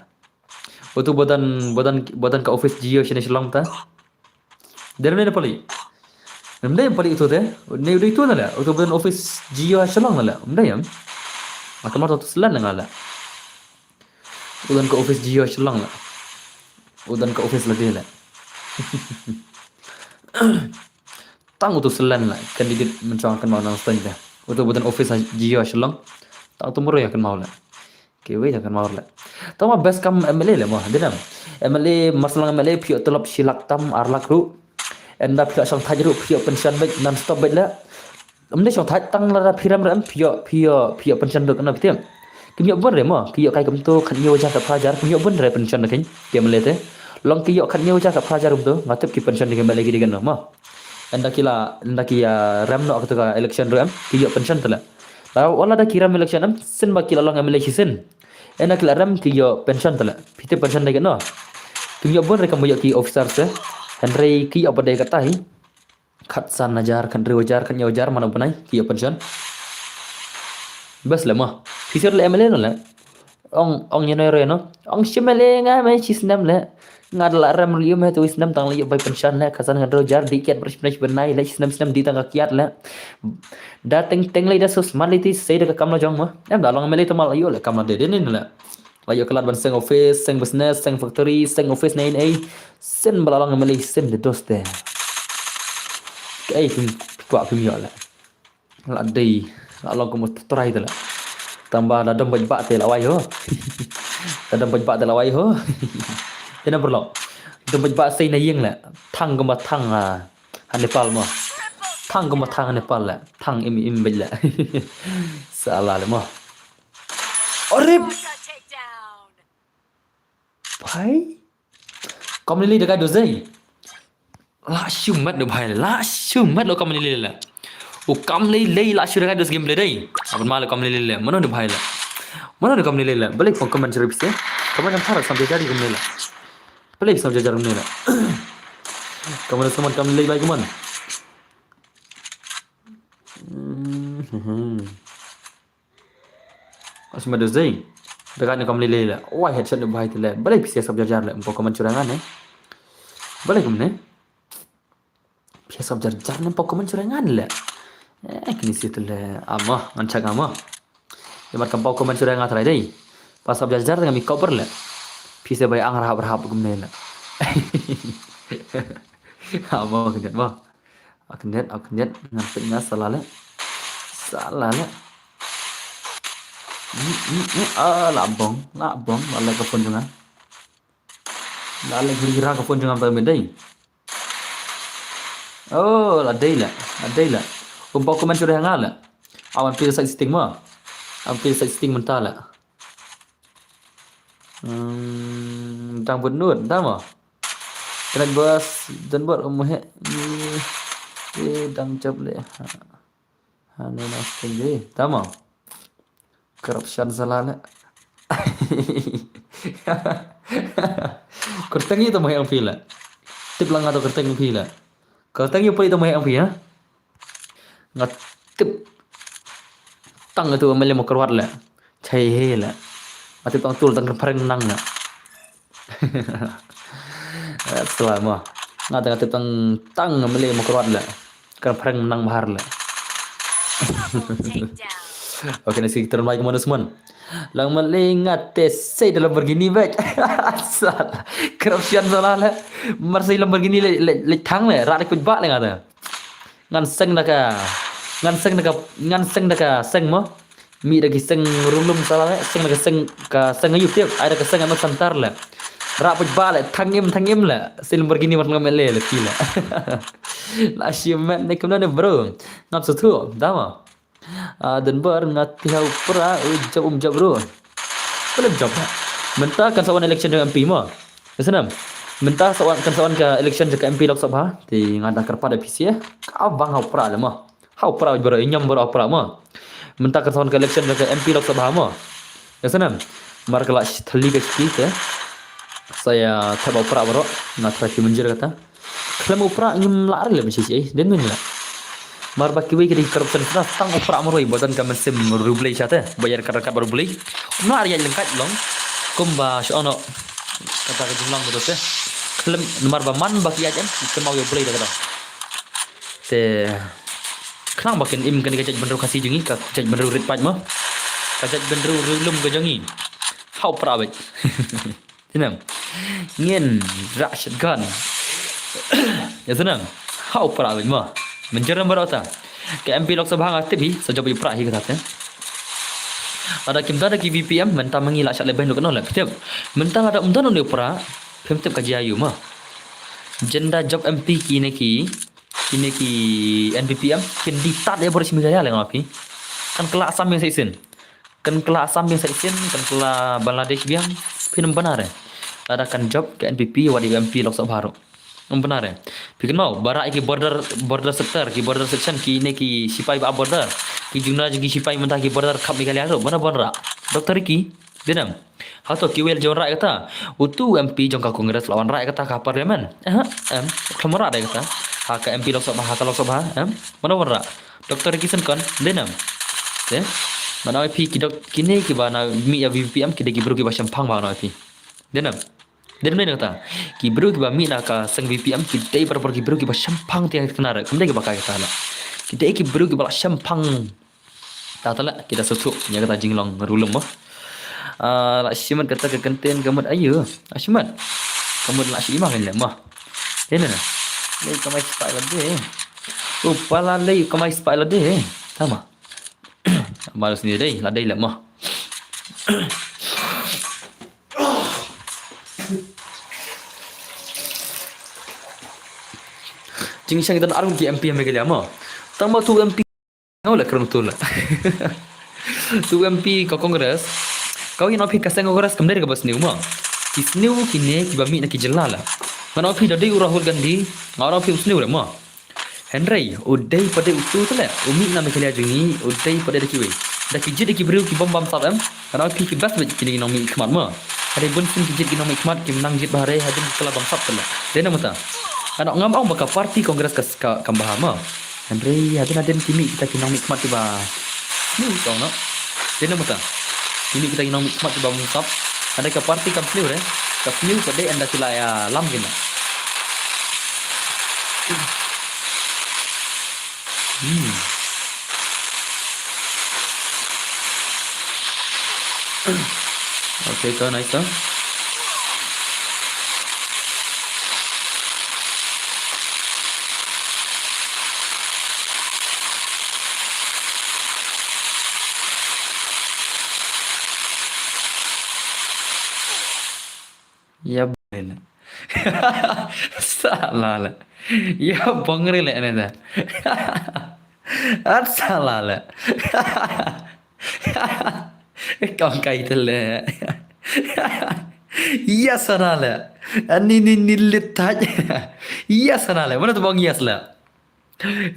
Utu bodan bodan bodan ka office Jio shine Shillong ta. Dere ne pali. Mdai pali utu te. Ne udu itu na le. Utu bodan office Jio Shillong na le. Mdai yam. Maka mar tu selan na le. Udan ka office Jio Shillong le. Udan ka office lagi le. Tang utu selan le. Candidate menchong kan mau nang stand te. Utu bodan office Jio Shillong. Tang utu muroi kan mau le. Kiwei da kan mawar le. Tama best kam M L A le mo, dinam. M L A, maslang M L A, phi ïoh tulop shi lak tam, ar lak ruh. Ynda phi ïoh shong thaj ruh, phi ïoh pension beit, non stop beit le. Ym dei shong thaj tang lada phi rem rem, phi ïoh, phi ïoh, phi ïoh pension ruh kane phi tip. Kim ïoh bun re mo, ki ïoh kai kumto, khat hynñiew hajar ka phra hajar, kim ïoh bun re pension da kane, ki M L A te. Long ki ïoh khat hynñiew hajar ka phra hajar kumto, nga tip ki pension da ki M L A ki dei kane mo. Ynda ki la, ynda ki ïa rem noh katu ka election ruh em, ki ïoh pension te leh. Lada, lada ki rem election em, shisien ba ki la long M L A shisien. Ynda ki la rem ki ïoh pension te leh. Phi tip pension dei katno? Kim ïoh bun re kam ïoh ki officer se. Hynrei ki ïoh pat dei katai. Khatsan hajar, khathynriew hajar, khathynñiew hajar man u bnai ki ïoh pension. Bes leh mo. Phi sir leh M L A noh leh. Ong, ong ïa noi re noh. Ong shim M L A nga me shi snem leh. Nga da la rem ruh ïa me tu snem tang leh ïoh bai pension leh. Khatsan khathynriew hajar dih kiad bad shi bnai shi bnai leh shi snem snem dih tang ka kiad leh. Da teng teng leh da sus mat leh ti sei da ka kam la jong mo. Em da long M L A tu ma la ïoh leh kam la dei dei nin leh. La ïoh ka lad ban seng office, seng business, seng factory, seng office nei nei. Sien ba la long M L A sien de dos te. Kaei kim kwah kim ïoh leh. La dei, la long kum u trai te leh. Tang ba da dom bad ba te la wai ho. Da dom bad ba te la wai ho. Te na paralok. Dom bad ba sei na ïing leh. Thang kumba thang ha, ha Nepal mo. Thang kumba thang ha Nepal leh. Thang im im bad leh. Sala leh mo. Arip. Bhai. Kam lei lei da kai dos dei. La shu met do bhai, la shu met lo kam lei lei la. U kam lei lei la shu da kai dos game play dei. Aban ma lo kam lei lei la. Mano do bhai la. Mano do kam lei lei la. Balei pon comment shu rip se. Comment kan thar sam jari kam lei la. Balei sam jari kam lei la. Comment sama kam lei bhai comment. Hmm. Asma dos dei. Da kai kam lei lei la. Wai headshot do bhai te la. Balei phi sab jar jar la. Pon comment shu da ngan ne. Balei kum ne. Phi sab jar jar ne pon comment shu da ngan leh. Eh, kini si tu leh. Amo, ngan check amo. Ïa mat kam pon comment shu da ngan trai dei. Pas sab jar jar ngam i cover leh. Phi sa bai ang rahap rahap kum ne leh. Amo kini mo. Aknet, aknet, ngan peit nga sala leh. Sala leh. Ni, ni, ni, ah, la bong, la bong, la leh ka phone jong nga. La leh gira ka phone jong nga ta me dei. Oh, la dei leh, la dei leh. Um pon comment shu da nga leh. Awan phi sa setting mo. Awan phi sa setting mynta leh. Hmm, dang bud nud, da mo. Kena bos, dan bot um he. Ni, eh, dang jop leh. Ha. Ha, no, no, setting dei. Da mo. Corruption sala leh. Kyrteng ïa to mo he ang phi leh. Tip lang nga to kyrteng phi leh. Kyrteng ïa phi to mo he ang phi ha. Nga tip tang tu mele mo kyrwat leh. Chai he leh. Nga tip tang tul tang phareng nang leh. Sala mo. Nga tip tang tang mele mo kyrwat leh. Kan phareng nang bahar leh. Okay, na si turn mai kemana semua. Lang mele nga te sei dalam Lamborghini bek. Sala. Corruption sala leh. Mar sei Lamborghini leh leh thang leh. Rak leh kut bak leh nga te. Ngan seng da ka, ngan seng da ka, ngan seng da ka seng mo. Mi da ki seng rulum sala leh, seng da ka seng, ka seng YouTube, ai da ka seng ano santar leh. Rak put ba leh, thang im, thang im leh. Sil Lamborghini mat ngam leh, leh ki leh. La shi met ne kumno ne bro. Ngam suthu, da mo. Ah, dan bar nga tiha u pra, u jop um jop bro. Pelem jop. Mynta kan sa wan election jong M P mo. Ka snem. Mynta sa wan kan sa wan ka election jong ka M P Lok Sabha. Te nga da kyrpad da P C A. Ka bang ha u pra leh mo. Ha u pra bro, nyam bro ha u pra mo. Mynta kan sa wan ka election jong ka M P Lok Sabha mo. Ka snem. Mar ka la thali ka ki te. Sa ïa thep ha u pra bro. Nga try ki mynjur kata. Khlem u pra ngim lah re leh ban shi shi, eh, den men leh. Mar ba kiwei ki dei corruption kata tang u pra marwei ba don ka mynsiem riewblei sha te, ba ïa ryngkat ryngkat bad riewblei. Ym lah re ïaid lyngkait long. Kumba shu ono. Kata ka jinglong ba don te. Khlem namar ba man ba ki ïaid em, ki kynmaw ïa u Blei da ka dong. Te khnang ba kin im kane ka jaitbynriew Khasi jong ngi, ka jaitbynriew rit paid mo. Ka jaitbynriew riewlum ka jong ngi. Ha u pra beit. Te nang. Ngin rak shotgun. Ïa te nang. Ha u pra beit mo. Mynjur nambar uta. Ka M P Lok Sabha nga tip hi, sa jop ïa u pra hi kata te. Lada kim da da ki V P M, mynta ma ngi la shah leh beiñ ruh kano leh. Tip. Mynta lada um don u pra, phim tip ka jia ïa u mo. Jin da jop M P kine ki, kine ki N P P M, kin die tad ïa bor shi Meghalaya leh nga phi. Kan kylla Assam biang sa shisien. Kan kylla Assam biang sa shisien, kan kylla Bangladesh biang, phin ym bana re. Lada kan jop ka N P P wat ïa u M P Lok Sabha ruh. Ngam pynah re. Phi kynmaw, ba rah ïa ki border, border sector, ki border section, kine ki sipai ba border. Ki jingna jong ki sipai mynta ki border khap Meghalaya ruh, ba na ban rah. Doctor Ricky, dei ne em? Hato ki wer jong rah ïa kata? Utu u M P jong ka Congress la wan rah ïa kata ka parliament. Eh, em, khlem rah ïa kata. Ha ka M P Lok Sabha, ha ka Lok Sabha, em, ba na ban rah. Doctor Ricky Syngkon, dei ne em? Te, ba na ïa phi ki dok, kine kiba na mih ïa VPM, ki dei ki briew kiba shemphang ba na ïa phi. Dei ne em? Dei ne em kata? Ki briew kiba mih na ka seng VPM, ki dei barabor ki briew kiba shemphang te kane re. Kam dei kiba kai kata la. Ki dei ki briew kiba la shemphang. Ta ta la, ki da sngewthuh ïa kata jinglong ruh lem mo. Ah, la shimet kata ka kyntien ka mut aïu. La shimet. Ka mut la shi ima kan lem mo. Dei ne em? Lei kamai spy la dei. U pala lei kamai spy la dei. Tama. Baru sini dei, la dei lem mo. Jingshang ita ar ki M P ha Meghalaya mo. Tang ba tu M P. Ngau la kren tu la. Tu M P ka Congress. Kau ïa phi ka seng Congress kam dei kaba sniew mo. Ki sniew kine kiba mih na ki jylla la. Ngan ong phi da dei u Rahul Gandhi, ngan ong phi u sniew re mo. Hynrei u dei pat de utu te le, u mih na Meghalaya jong ngi, u dei pat de da kiwei. Da ki jied ki briew ki bym bamsap em. Ngan ong phi ki best bad kine ki nongmihkhmat mo. Hynrei bun sien ki jied ki nongmihkhmat kim nang jied bha re, hadien ki kylla bamsap te le. Dei na mynta. Ngan ong, ngam ong ba ka party Congress ka, ka kam bha mo. Hynrei hadien hadien ki mih kita ki nongmihkhmat kiba sniew tong no. Dei na mynta. Ki mih kita ki nongmihkhmat kiba bamsap. Hynrei ka party kam sniew re. Ka sniew ka dei ynda ki la ïalam kine. Hmm. Okay, to, nice, to. Ïa bang re le. Sala le. Ïa bang re le ne da. At sala le. Kong kai te le. Ïa sana le. Ani ni ni litaj. Ïa sana le. Mana tu bang ïa sala.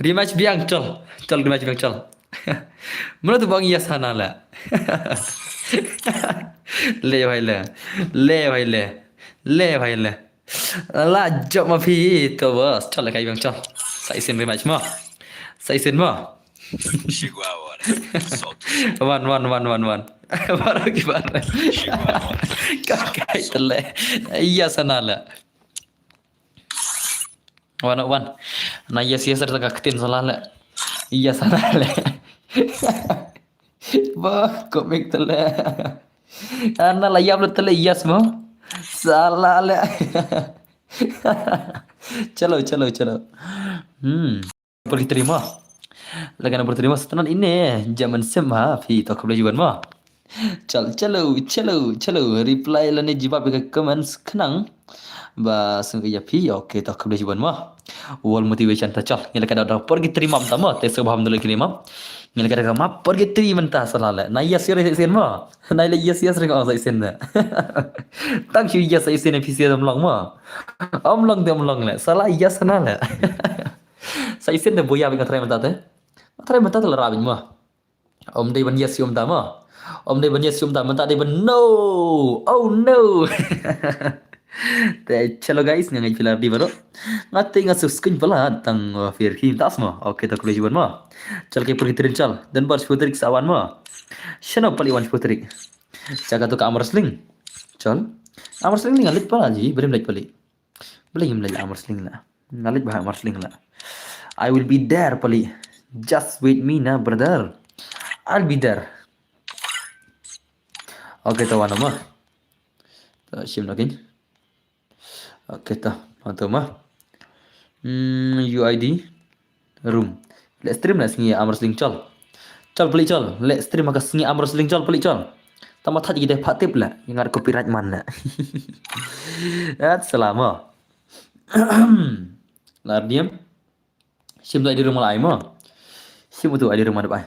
Rematch biang, chol. Chol, rematch biang, chol. Mano tu bang ïa sana la. Le bhai le. Le bhai le. Le bhai le. La jop ma phi to boss. Chol, kai biang, chol. Sa isin rematch mo. Sa isin mo. Wan, wan, wan, wan, wan. Baru ki baru. Ka kai tele. Ïa sana la. Wan, wan. Na yes, yes, da ka ktin sala le. Ïa sana le. Ba, komik tele. Ana la ïap le tele, yes mo. Sala le. Chalo, chalo, chalo. Hmm. Por ki trima. La kana por trima, satanan ine, jaman sem ha, phi to khublei jiban mo. Chal, chalo, chalo, chalo. Reply lane jibab ïa ka comments khnang. Ba sngewbha ïa phi, okay, to khublei jiban mo. Wall motivation ta chal. Ngi la ka da por ki tri mam ta mo, te sngewbha ham dole ki tri mam. Ngi la ka da ka map por ki tri mynta sala le. Na yes, yes, yes mo. Na le yes, yes ring ong sa isin da. Tang shu yes sa isin phi sia dam long mo. Om long dam long le. Sala yes na le. Sa isin da boya bi ka try mynta te. Try mynta te la ra bin mo. Om dei ban yes ïa um ta mo. Om dei ban yes ïa um ta, mynta dei ban no. Oh no. Te chalo guys, nga ngai phi la ready baroh. Nga te nga subscribe pala tang, uh, fir khim tas mo. Okay, to khublei jiban mo. Chal ke puri trin chal. Dan bar shiputrik sa wan mo. Shano pali wan shiputrik. Chaka to ka arm wrestling. Chal. Arm wrestling ni nga leit pala ji, brim leit pali. Blim leh arm wrestling la. Nga leit bha arm wrestling la. I will be there pali. Just wait me na brother. I'll be there. Okay, to wan ma. To shim na kin. Okay, to. Wan to ma. Hmm, U I D. Room. Leh stream la sngi arm wrestling chal. Chal pali chal. Leh stream ka sngi arm wrestling chal pali chal. Tama thaj ki dei pha tip la. Ngar copyright man la. At salama. Lar diam. Sim tu I D room la ai mo. Sim tu I D room ada bai.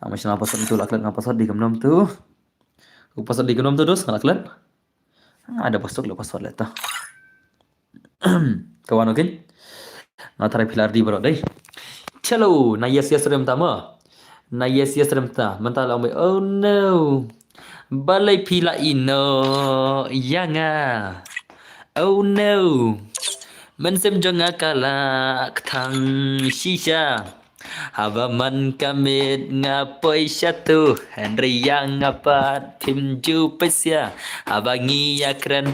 Ama sina password tu la klet nga password di kemnom tu. Password di kemnom tu dos nga la klet. Ada password lo password la ta. Ka wan, okay. Nga tharai phi la ready baroh dei. Chalo, na yes yes rem ta mo. Na yes yes rem ta. Mynta la ong, oh no. Balei phi la ïehnoh ïa nga? Oh no. Mynsiem jong nga ka la kthang shisha. Haba man ka miet nga poi shatu, hynrei ïa nga pat phim ju peit sha. Haba ngi ïakren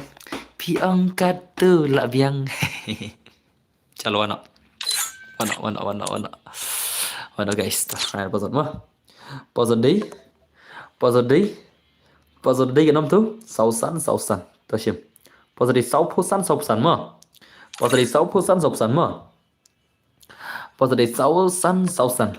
phi ong katto la biang. Chalo, wan noh. Wan noh, wan noh, wan noh, wan noh. Wan noh guys, ta, ai, pause mo. Pause dei. Pause dei. Pause dei, ka nom tu saw san, saw san. To shim. Pause dei saw phew san, saw phew san mo. Pause dei saw phew san, saw phew san mo. Pause dei saw san, saw san.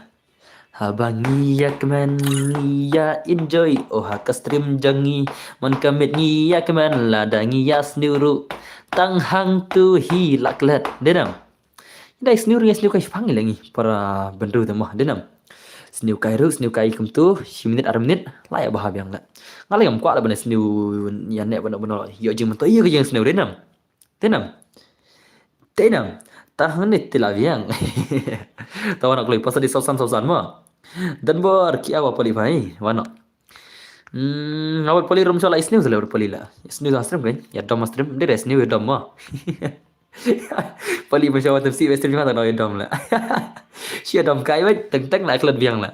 Haba ngi ïakmen ngi ïa enjoy, oh ha ka stream jong ngi. Man ka miet ngi ïakmen lada ngi ïasniew ruh, tang hangtu hi la klet. Dei nam? Dei sniew ruh, sniew kai shipang ngi la ngi para bynriew te mo, dei nam? Sniew kai ruh, sniew kai kumtu shi minit ar minit la ïa bha biang la. Nga la ngam kwah la ban sniew ïa ne ban ban ïoh jingmyntoi ïa ka jingsniew, dei nam? Dei nam? Dei nam? Tang hangne te la biang. Tawa nak kloi, pause dei saw san, saw san mo. Dan bor ki awa pali bai, wan noh. Hmm, awat pali rum shala isniw sala pali la. Isniw ha stream kan? Ïa dom ha stream, dei isniw ïa dom mo. Pali ma sha wat temsi western jong nga tang ïa dom la. Shi ïa dom kai wet, teng teng la klet biang la.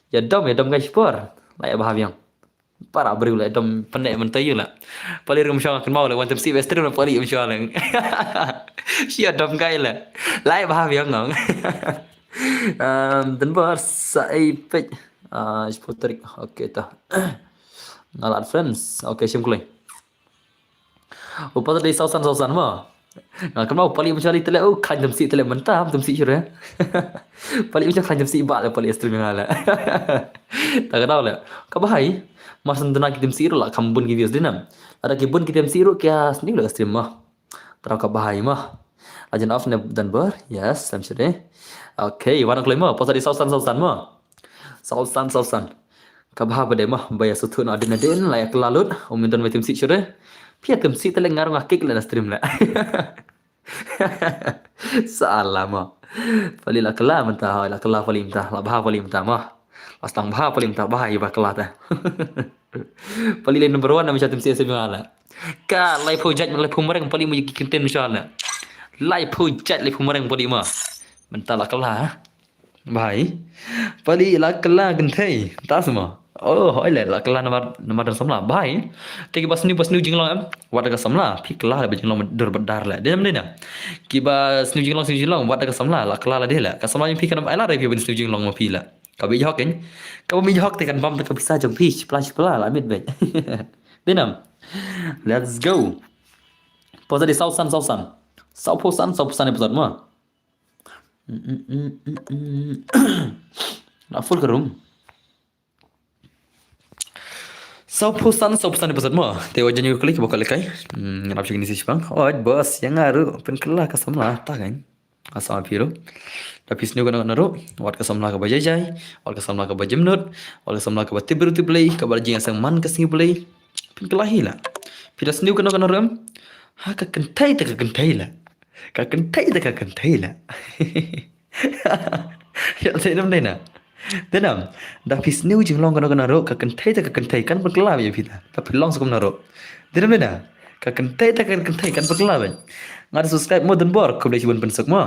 Ïa dom, ïa dom kai shipor. La ïa bha biang. Para briew la ïa dom pyneh mynta ïa la. Pali rum sha nga kynmaw la wan temsi western la pali rum sha la. Shi ïa dom kai la. La ïa bha biang ngong. Um, dan bar sa ai pet. Ah, shipor tarik. Okay ta. Nga la add friends. Okay, shim kloi. Upa dei saw san, saw san mo. Nga kynmaw pali ma sha li tele, oh, khlaiñ temsi tele mynta, temsi shuh re. Pali ma sha khlaiñ temsi ba le pali stream nga le. Ta ka daw le. Ka bha hi. Mar san duna ki temsi ruh la kham bun ki views, dei nam? Lada ki bun ki temsi ruh ki ïasniew le stream mo. Tara ka bha hi mo. Legend of Nebdenber, yes, I'm sure. Okay, wan kloi mo, pause dei saw san, saw san mo. Saw san, saw san. Ka bha ba dei mo, ba ïa suthu na din na din, la ïa kylla lut, um don ba temsi shuh re. Phi ïa temsi tele nga ruh nga kick le na stream le. Sala mo. Pali la kylla mynta, hoi, la kylla pali mynta, la bha pali mynta mo. La sdang bha pali mynta, bha ïa ba kylla te. Pali le number one na ma sha temsi se bha la. Ka laiphew jait, laiphew mareng pali mo ki kynten ma sha la. Laiphew jait, laiphew mareng pali mo. Mynta la kylla, ha? Bai. Pali la kylla kynthei. Ta sma. Oh, hoi le, la kylla namar, namar don samla. Bai. Te kiba sniew, ba sniew jinglong em. Wat da ka samla. Phi kylla le ba jinglong dur bad dar le. Dei nam, dei nam? Kiba sniew jinglong, sniew jinglong. Wat da ka samla. La kylla la dei le. Ka samla jong phi kan ai la re phi ban sniew jinglong ma phi le. Kaba ïoh hok kan. Kaba ïoh hok te kan bam te ka pisa jong phi. Shipla, shipla la mit bad. Dei nam? Let's go. Pause dei saw san, saw san. Saw phew san, saw phew san episode mo. Na full ka room. Saw phew san, saw phew san episode mo. Te wajan yu klik bokal kai. Hmm, ngap sing ni si sipang. Oh, bos, ïa nga ruh pynkylla ka samla ta kan. Asam phi ruh. Da phi sniew kano kano ruh. Wat ka samla kaba jai jai. Wat ka samla kaba jemnud. Wat ka samla kaba tip briew tip Blei. Kaba jingïaseng man ka sngi Blei. Pynkylla hi la. Phi da sniew kano kano ruh em. Ha ka kynthei te ka kynthei la. Ka kynthei te ka kynthei la. Ïa, dei nam, dei nam? Dei nam? Da phi sniew jinglong kano kano ruh, ka kynthei te ka kynthei kan pynkylla ïa phi ta. Da phi long sa kumno ruh. Dei nam, dei nam? Ka kynthei te ka kynthei kan pynkylla bad. Nga da subscribe mo, don bor, khublei shibun pynsuk mo.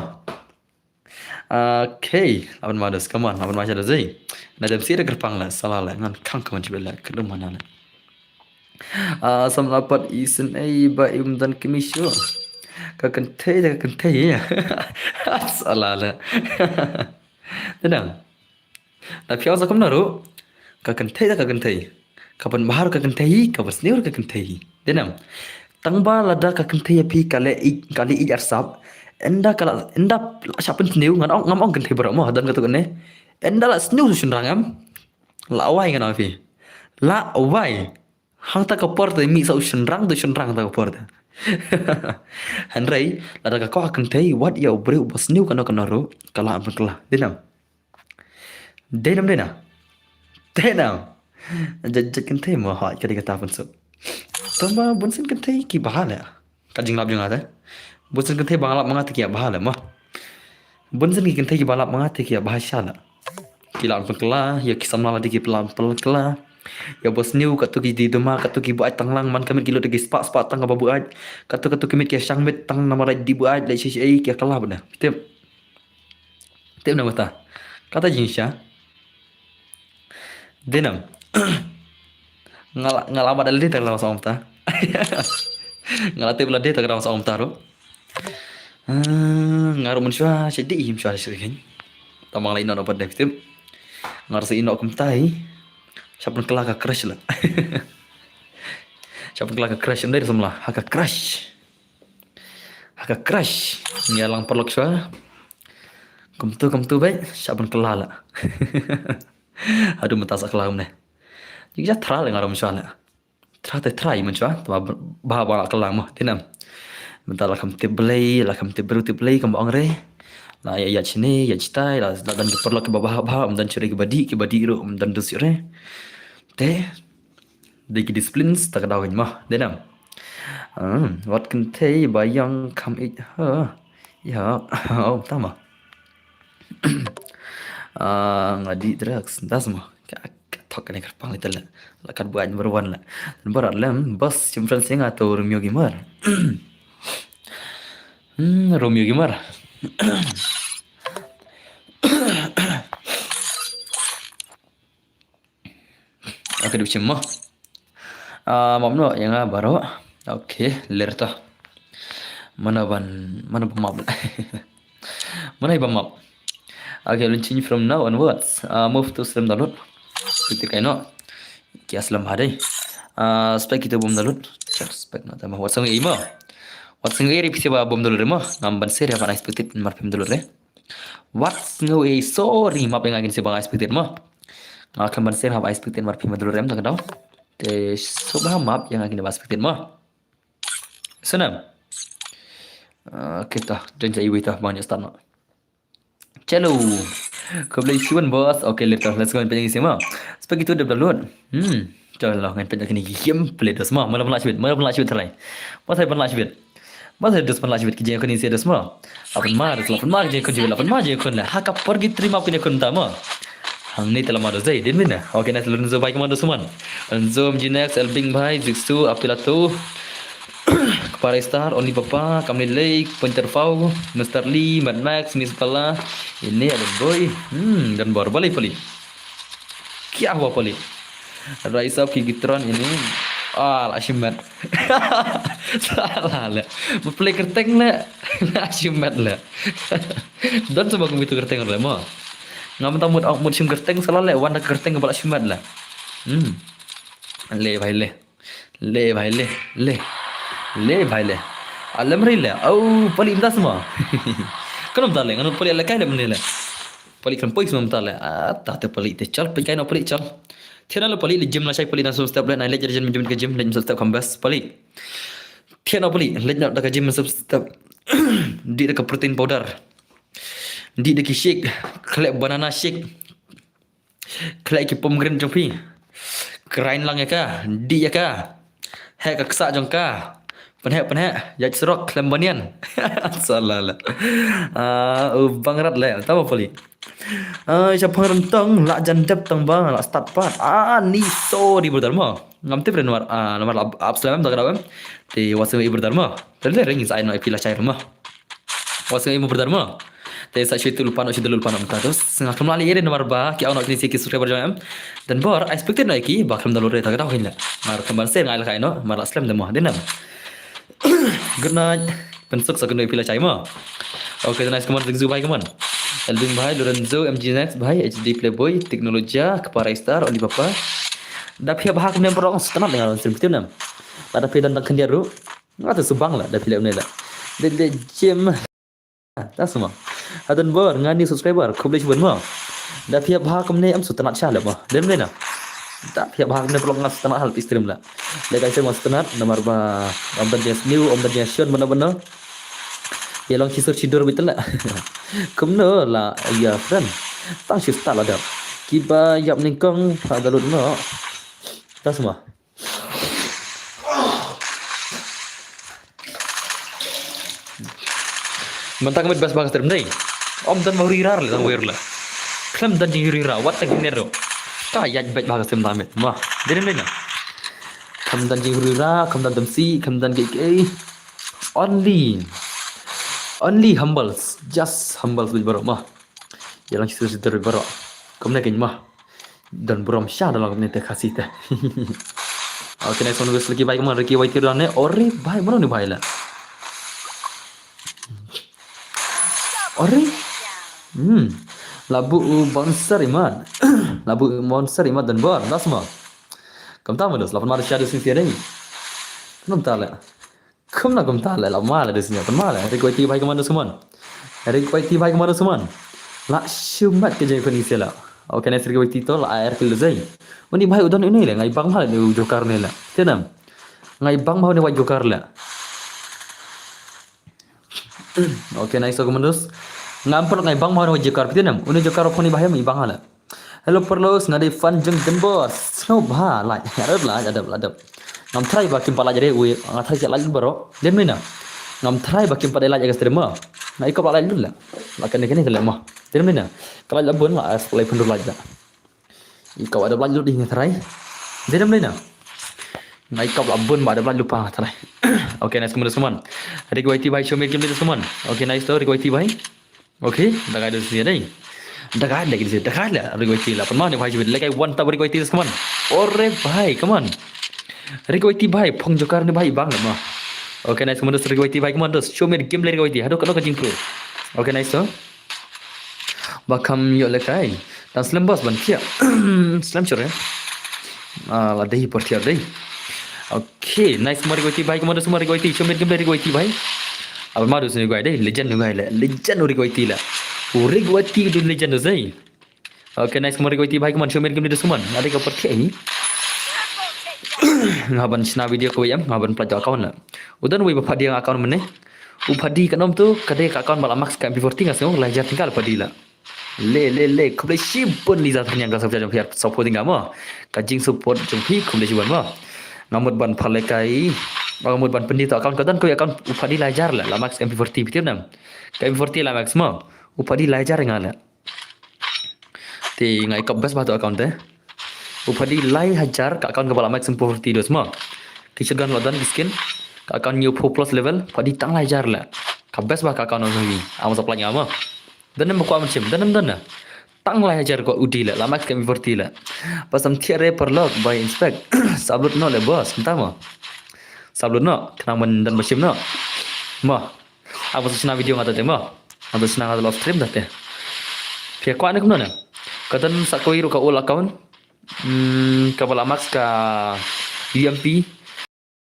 Okay, laban ma dos, come on, laban ma sha dos ei. Na dem si da kyrpang la, sala la, ngan khang kaman chibai la, kyrpang mana la. Ah, samla pat isynei ba im don kmie shuh. Ka kynthei, ka kynthei ïa. Sala la. Dei nam? Da phi ong sa kumno ruh. Ka kynthei, ka kynthei. Ka pynbha ruh ka kynthei, ka pynsniew ruh ka kynthei. Dei nam? Tang ba lada ka kynthei ïa phi ka leh ïeit, ka leh ïeit arsap. Ynda ka la, ynda la shah pynsniew, ngan ong, ngam ong kynthei baroh mo, don katto katne. Ynda la sniew sa u shynrang em. La wai ngan ong ïa phi. La wai. Hangta ka por te mih sa u shynrang, te u shynrang hangta ka por te. Hynrei lada ka kwah ka kynthei, wat ïa u briew uba sniew kano kano ruh, ka lah ban kylla. Dei nam? Dei nam, dei nam? Dei nam? Jait jait kynthei mo, hooid, ka dei kata pynsuk. Tang ba bunsien kynthei ki bha leh. Ka jinglap jong nga te. Bun sien kynthei ba nga lap ma nga te ki ïa bha leh mo. Bun sien ki kynthei ki ba lap ma nga te ki ïa bha sha leh. Ki la pynkylla, ïa ki samla lade ki la pynkylla. Ïa ba sniew katto ki dei duma, katto ki buaid tang lang, man ka miet ki lut da ki spah spah tang kaba buaid. Katto katto ki miet ki shang miet tang namar ai dei buaid, leh shi shi ei ki kylla bad na. Tip. Tip na kata. Kata jingshisha. Dei nam. Nga la, nga la bad lade ta ka dang sa ong ta. Nga la tip lade ta ka dang sa ong ta ruh. Ah, nga ruh mynshuwa sha dei mynshuwa sha dei. Tang ba nga la ïehnoh noh pat dei tip. Nga ruh sa ïehnoh kumta hi. Sha pynkylla ka crush la. Sha pynkylla ka crush, ym dei samla, ha ka crush. Ha ka crush. Ngi ïalang paralok shuwa. Kumtu kumtu beit, sha pynkylla la. Haduh mynta sa kylla kumne. Jingshisha try leh nga ruh mynshuwa leh. Try te try mynshuwa, tangba bha ba kylla mo, dei nam. Mynta la kham tip Blei, la kham tip briew tip Blei, kumba ong re. La ïa ïa shane, ïa shatai, la, la don ki paralok kiba bha bha, ym don shuh re kiba dih, kiba dih ruh ym don dus shuh re. Te dei ki discipline ta ka daw mo, dei nam. Hmm, wat kynthei ba ïong kham ïeit ha. Ïa, oh, tama. Ah, nga dih drugs, das mo. Ka, ka thok kane kyrpang lite la. La kat buaid number one la. Barat lem, bas, chim friend singa to Romeo Gamer. Hmm, Romeo Gamer. Okay, dep chim mo. Ah, map noh ïa nga baroh. Okay, ler ta. Mana ban, mana ban map. Mana ban map. Okay, launching from now onwards. Ah, move to slem download. Piti kai noh. Ki slem ha dei. Ah, spek itu bom download. Check spek noh tama. Wat song ei mo. Wat song ei ri pisi ba bom download mo. Ngam ban share haba expected mar phim download re. Wat sngew ei, sorry, map ïa nga kin sibang expected mo. Nga khlem ban share haba expected mar phim download re em ta ka daw. Te sngewbha map ïa nga kin ba expected mo. Snam. Okay ta, join sa iwi ta, bang ïa start mo. Chalo. Khublei shibun boss. Okay, later. Let's go and pynjah ïa nga mo. Spek itu dep download. Hmm. Chalo, ngan pynjah kine ki gameplay dos mo. Mano pynlah shibit, mano pynlah shibit try. Ba sa pynlah shibit. Ba sa dos pynlah shibit ki jingkun ïa dos mo. Lapan mar, lapan mar ki jingkun, lapan mar jingkun la. Ha ka por ki three map ki jingkun ta mo. Hangne te la mar dos dei, din mina. Okay, nice Lorenzo, bye Commander Suman. Lorenzo, M G Nex, Elbing Bhai, Zixu, Apilato. Kpara Star, Only Papa, Kamni Lake, Punter Fau, Mister Lee, Mad Max, Miss Bala. Ini ada boy. Hmm, dan bor balik pali. Kya hua pali? Rise up ki gitron ini. Ah, la shimet. Salah le. Ba pali kerteng le. La shimet le. Don sama kum itu kerteng le mo. Ngam tang mut mut shim kerteng salah le. Wan da kerteng ba la shimet le. Hmm. Le bhai le. Le bhai le, le. Le bhai le. Alam ri le. Au, pali mynta sma. Kano mynta le, ngano pali le kai le mynne le. Pali kan poi sma mynta le. Ah, ta te pali te chal, pali kai no pali chal. Thiana le pali le gym la shai pali na sum step le, na le jer jen jum ka gym, le sum step kam bas pali. Thiana pali, le na da ka gym sum step. Di da ka protein powder. Di da ki shake, khleh banana shake. Khleh ki pomegranate jong phi. Grind lang ïa ka, dih ïa ka. Heh ka ksah jong ka. Pynheh pynheh, ïaid surok khlem banian. Salah la. Ah, u bang rat le, tama pali. Ah, sha phang rentong, la jan dep tang ba, la start pat. Ah, ni sorry brother mo. Ngam tip re namar, ah, namar la ap slem em, ta ka daw em. Te wa sngewbha brother mo. Te le ring sa ai no ai phi la shai mo. Wa sngewbha mo brother mo. Te sa shu tu lupa no shu tu lupa no mynta tu. Nga khlem la leh ïa namar ba ki au no kini si ki subscriber jong em. Dan bor I expected no ki ba khlem download re ta ka daw hin la. Mar khlem ban share ngai la kai no mar la slem de mo. Dei nam. Good night. Pynsuk sa kynoi phi la shai mo. Okay, nice, come on, Zigzu bhai, come on. Elvin bhai, Lorenzo, M G Nex bhai, H D Playboy, Teknolojia, Kpara Star, Oli Papa. Da phi bha kumne paralok, sngewtynnat nga ruh stream kti nam. Lada phi don tang khyndiat ruh. Nga te subang la, da phi leh une la. Dei dei gym. Ta sma. Hadan bor, nga new subscriber, khublei shibun mo. Da phi bha kumne em sngewtynnat sha leh mo. Dei ne na. Da phi bha kumne paralok nga sngewtynnat ha la phi stream la. Leh kai sngewtynnat namar ba ym don jingsniew, ym don jingshon bano bano. Ïa long shisur shidur beit la. Kumno la ïa friend. Tang shu start la dap. Kiba ïap nyngkong ha da lut mo. Ta sma. Mynta ka mut best bha ka stream dei. Ym don ba huri rar le tang wer le. Khlem don jinghuri rar wat tang kine ro. Ka ïaid beit bha ka stream ta mut. Ma, dei ne em dei na. Khlem don jinghuri rar, khlem don temsi, khlem don kiei kiei. Only, only humbles, just humbles beit baroh ma. Ïa lang shisha shisha beit baroh. Kumne kein ma. Don burom sha da long kumne te Khasi te. Okay, next one, Ricky bhai, kumne Ricky Y T don ne. Ore bhai, mano ni bhai la. Ore. Hmm. Labu u bouncer imat. Labu u bouncer imat don bor. Das ma. Kumta ma dos, lapan ma dos sha dos ni tiada ni. Kumta la. Kumna kumta la, la ma la dos ni, kumta la. Ricky Y T bhai kumne dos kumne. Ricky Y T bhai kumne dos kumne. La shumat ke jai kuni sela. Okay, next Ricky Y T to la air kill zai. Uni bhai u don ini le, ngai bang ma le u joker ni le. Tenam. Ngai bang ma uni white joker le. Okay, nice to kumne dos. Ngam pernah ngai bang ma uni white joker, tenam. Uni joker phone ni bhai mi bang le. Hello Perlos, nga dei fan jong Don Bor. Snow bha, like. Adep la, adep la, adep. Ngam try ba kim pat like re, ui, nga try like baroh. Dei ne em dei na. Ngam try ba kim pat like ïa ka stream ma. Nga ikop la like lut la. La kane kane kane ma. Dei ne em dei na. Ka like la bun la, as play pun like la. Ikop adep like lut di nga try. Dei ne em dei na. Nga ikop la bun ba adep like lut pa nga try. Okay, nice kumne dos kumne. Ricky Y T bhai, show me game dos kumne. Okay, nice to Ricky Y T bhai. Okay, da kai dos ni dei. Da kai lagi dos, da kai la, Ricky Y T la. Pan ma ni bhai, jibit lagi one tap Ricky Y T dos kumne. Ore bhai, kumne. Ricky Y T bhai, phong joker ni bhai, bang la ma. Okay, nice kumne dos Ricky Y T bhai, kumne dos. Show me game le Ricky Y T. Hado kano ka jingpro. Okay, nice to. Ba kham ïoh le kai. Tang slem bos ban thiah. Slem chore. Ah, la dei por thiah dei. Okay, nice ma Ricky Y T bhai, kumne dos ma Ricky Y T, show me game le Ricky Y T bhai. Aba ma dos ni guy dei, legend ni guy le, legend Ricky Y T le. Ricky Y T dos legend dos dei. Okay, nice ma Ricky Y T bhai, kumne show me game le dos kumne. Ada ka por thiah ni. Nga ban shna video ka wei em, nga ban plat account la. U don wei ba phadi account mane. U phadi ka nom tu, ka dei ka account ba la max ka M P forty nga sngew, la jar tingkal phadi la. Le, le, le, khublei shibun Liza Tharniang ka support jong phi, support nga mo. Ka jing support jong phi khublei shibun mo. Nga mut ban pale kai. Nga mut ban pyndi to account ka don ko account u phadi lai hajar la, la max M P forty phi tip ne em. Ka M P forty la max mo. U phadi lai hajar nga la. Te nga ikop best ba to account te. U phadi lai hajar ka account kaba la max M P forty dos mo. Ki shotgun la don ki skin. Ka account hynñiew phew plus level, phadi tang lai hajar la. Ka best ba ka account jong ngi. Am sa pynlait nga mo. Don ne em ba kwah ban shim, don ne em don ne. Tang lai hajar ko u dei la, la max ka M P forty la. Ba sam thiah re paralok, ba inspect. Sa upload noh le boss, mynta mo. Sa upload noh, khnang ban don ba shim noh. Mo. Aba sa shna video nga ta te mo. Nga ta shna nga ta live stream ta te. Phi kwah ne kumno ne. Ka don sa kawei ruh ka old account. Hmm, kaba la max ka U M P.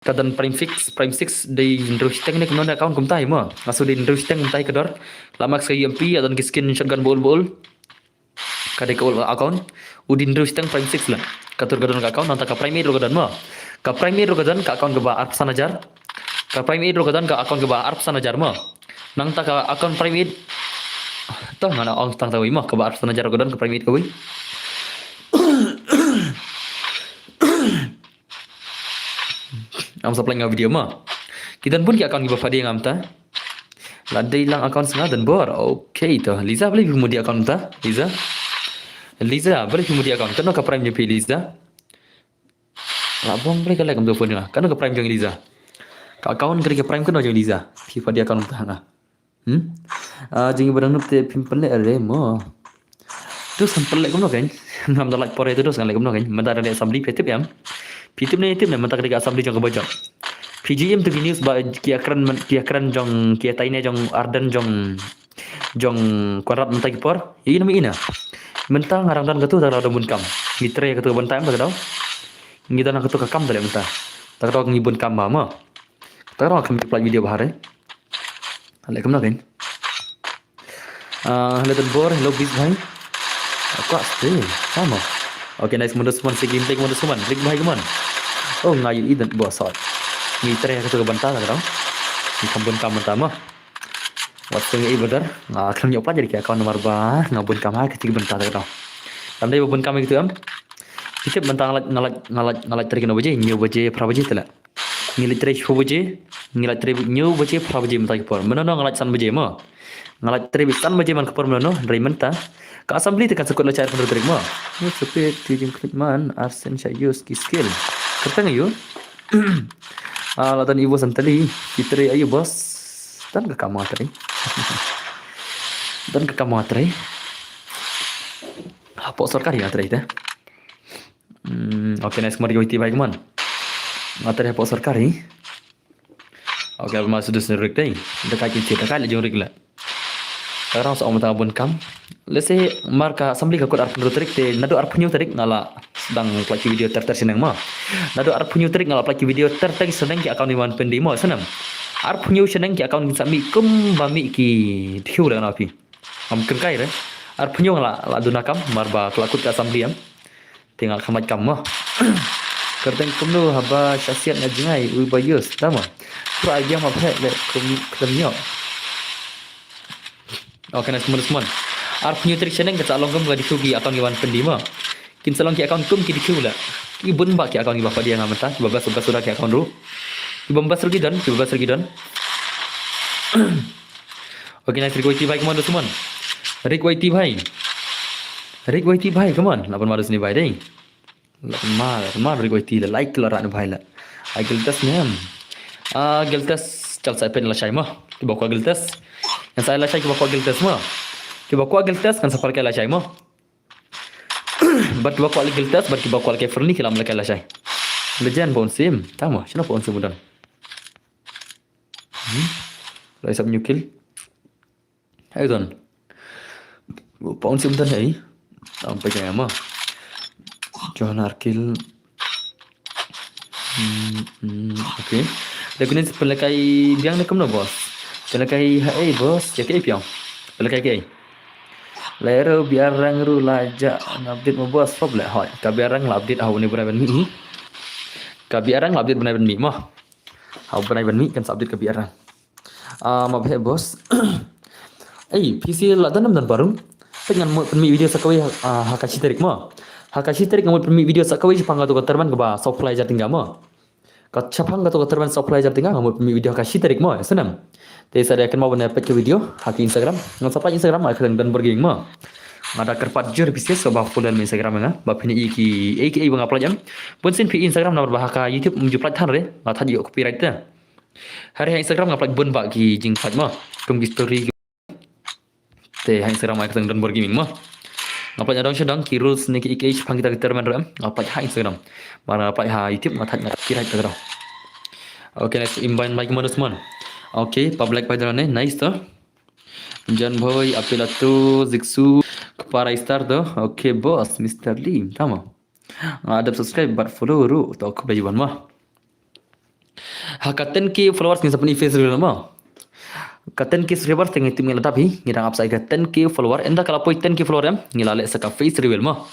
Ka don Prime Fix, Prime Six, dei hynriew shiteng ne kumno ne account kumta hi mo. Nga sngew dei hynriew shiteng kumta hi ka dor. La max ka U M P, ka don ki skin shotgun ba ul ba ul. Ka dei ka old account. U dei hynriew shiteng Prime Six la. Ka tur ka don ka account, nangta ka Prime Eight ruh ka don mo. Ka Prime Eight ruh ka don ka account kaba arphew san hajar. Ka Prime Eight ruh ka don ka account kaba arphew san hajar mo. Nangta ka account Prime Eight. To nga la ong tang ta wei mo, kaba arphew san hajar ruh ka don ka Prime Eight kawei. Am sa pynlait nga video mo. Ki don bun ki account kiba phadi ngam ta. La dei lang account snga don bor. Okay to. Liza, balei phi mudi account ta? Liza. Liza, balei phi mudi account? Kano ka prime jong phi Liza? La bong balei ka lek kam tu phone nga. Kano ka prime jong Liza? Ka account ka dei ka prime kano jong Liza? Phi phadi account ta nga. Hmm? Ah, jing ba dang nup te phim pynleh re mo. Tu sam pynleh kumno kein. Ngam da lait por tu tu sam leh kumno kein. Mynta da leh assembly phi tip em. Phi tip ne tip ne mynta ka dei ka assembly jong ka bajot. Phi ju im tu ki news ba ki akren men-, ki akren jong ki atai ne jong Ardent jong, jong Conrad mynta ki por. Ina mi ina. Mynta nga dang don katu da dang bun kam. Ngi trei katu ban time ta ka dau. Ngi don katu ka kam da leh mynta. Ta ka dau ngi bun kam ba mo. Ta ka dau kam ki play video ba hare. Leh kumno kein. Ah, hello Don Bor, hello Bis bhai. Aku stay. Sama. Okay, nice, Mundus Suman, si gameplay Mundus Suman. Rick bhai kumno. Oh, nga yu i Don Bor sot. Ngi trei ka tu ka bynta ta ka dau. Ngi kam bun kam bynta mo. Wat sing i brother. Nga khlem ïoh pynjah ki account number ba. Nga bun kam ha ka tu ka bynta ta ka dau. Kam dei ba bun kam ki tu em. Phi tip mynta nga lait, nga lait, nga lait, nga lait trei kano baje, hynñiew baje, phra baje te la. Ngi leit trei shiphew baje, ngi leit trei hynñiew baje, phra baje mynta ki por. Mynno nga leit san baje mo. Nga la trei beit san baje man ka por mano, hynrei mynta ka assembly te kan sa kut la shai arphew hynriew tarik mo. Ngi sa peit ki jingkhlieh man, arsen sha use ki skill. Kyrteng aïu? Ah, la don Ivo Santali, ki trei aïu boss? Don ka kam nga trei. Don ka kam nga trei. Hapoh sorkar nga trei te. Hmm, okay, nice, kumar ki wei ti bhai kumar. Nga trei hapoh sorkar hi. Okay, ba ma sudus ni rik dei. Da ka kin ti da ka le jong rik la. Ka rang sa ong mata bun kam. Let's say, mar ka assembly ka kut arphew hynriew tarik te, naduh arphew hynñiew tarik nga la sdang pynlait ki video ter ter shaneng mo. Naduh arphew hynñiew tarik nga la pynlait ki video ter ter shaneng ki account ïa wan pyndi mo, shaneng. Arphew hynñiew shaneng ki account kin sa mih kumba mih ki dikhiu da na phi. Ngam kyrkai re. Arphew hynñiew nga la, la duna kam, mar ba ka la kut ka assembly em. Te nga kham lait kam mo. Kyrteng kumno haba sha siat nga jngai, ui ba use, ta mo. Pra ai biang ma phet le kum khlem ïoh. Okay, nice, kumno sman. Arphew hynñiew tarik shaneng ka sa long kum ka dikhiu ki account ki wan pyndi mo. Kin sa long ki account kum ki dikhiu la. Ki bun ba ki account ki ba padiang nga mynta, ki ba best best suda ki account ruh. Ki ba best ruh ki don, ki ba best ruh ki don. Okay, nice, Rik Waiti bhai, come on, Dusman. Rik Waiti bhai. Rik Waiti bhai, come on. Laban ma Dusni bhai dei. Laban ma, laban ma Rik Waiti la like la ran bhai la. Ai Giltes ne em. Ah, Giltes, chal sa pen la shai mo. Ki ba kwah Giltes. Ngan sa la shai ki ba kwah Giltes mo. Ki ba kwah Giltes kan sa par kai la shai mo. Bad ki ba kwah Giltes, bad ki ba kwah ke Ferni ki lam la kai la shai. Legend ba un sim. Ta mo, shano ba un sim u don. Hmm? Rise up new kill. Hai don. Pawn sim don hai. Tam pa jaya ma. John Arkil. Hmm, hmm, okay. Dah guna pelekai biang ni kumno boss. Pelekai hai boss, ya ke biang. Pelekai ke. Lero biarang ru laja update mo boss, problem hoi. Ka biarang la update hau ni bra ben mi. Ka biarang la update bra ben mi mo. Hau bra ben mi kan sa update ka biarang. Ah, ma bhe boss. Ei, P C la dan dan barum. Pek ngan mo pynmih video sa kawei, ah, ha ka shi tarik mo. Ha ka shi tarik ngan mo pynmih video sa kawei shaphang ka tu ka terman ka ba supply jar tingga mo. Ka shaphang ka tu ka terman supply jar tingga ngan mo pynmih video ha ka shi tarik mo, senam. Te sa da kan mo bana pek ka video ha ka Instagram. Ngan sa pek Instagram ha ka dan burging mo. Nga da kyrpad jur P C so ba follow Instagram nga. Ba pynmih ki ei ki ei ba nga pynmih jam. Pun sin phi Instagram na ba ha ka YouTube mju pynmih than re. Nga thad ïoh copyright te. Hari ha Instagram nga pynmih bun ba ki jingpynmih mo. Kum ki story ki. Te ha Instagram ai ka tang Don Bor Gaming mo. Nga pynmih dong sha dong ki rules ne ki ei ki ei shaphang kita ki terman ram. Nga pynmih ha Instagram. Mar nga pynmih ha YouTube nga thad nga copyright ka dong. Okay, nice, imban like manus mon. Okay, public by the ne, nice to. Jan Boy, Apelato, Zixu, Kepara Star to. Okay, boss, Mister Lee, tama. Nga dep subscribe bad follow ruh to, khublei ban mo. Ha ka ten K followers ngi sa pynmih face reveal mo. Ka ten K subscribers te ngi tip ngi la dap hi, ngi dang ap sa ka ten K follower, ynda ka la poi ten K follower em, ngi la leh sa ka face reveal mo.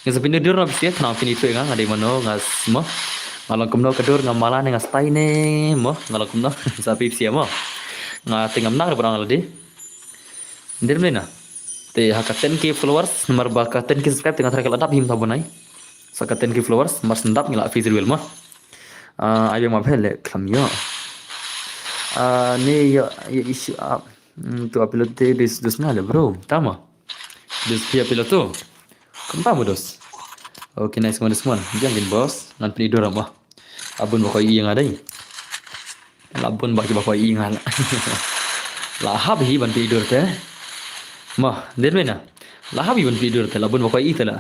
Ngi sa pynmih dur na pisa, khnang pynmih tu nga, nga dei mano, nga s-, mo. Nga long kumno ka dur, nga mala ne nga style ne mo, nga long kumno, sa pynmih pisa mo. Nga te ngam nang re ba nga la dei. Ndir mena. Te ha ka ten K followers, namar ba ka ten K subscribe te nga tharai ka la dap him ta bonai. Sa ka ten K followers, mar sendap ngi la face reveal mo. Ah, ai biang ma bhe le khlam ïoh. Ah, ne ïa, ïa issue up. Hmm, tu Apelato dus, dus nga le bro. Tama. Dus phi Apelato. Kum tama dus. Okay, nice one, dus one. Jang gin boss. Ngan pynmih dur mo. Abun ba koi ïa nga dei. La bun ba ki ba koi ïa nga la. La hap hi ban pynmih dur te. Mo, den mena. La hap hi ban pynmih dur te, la bun ba koi ïa te la.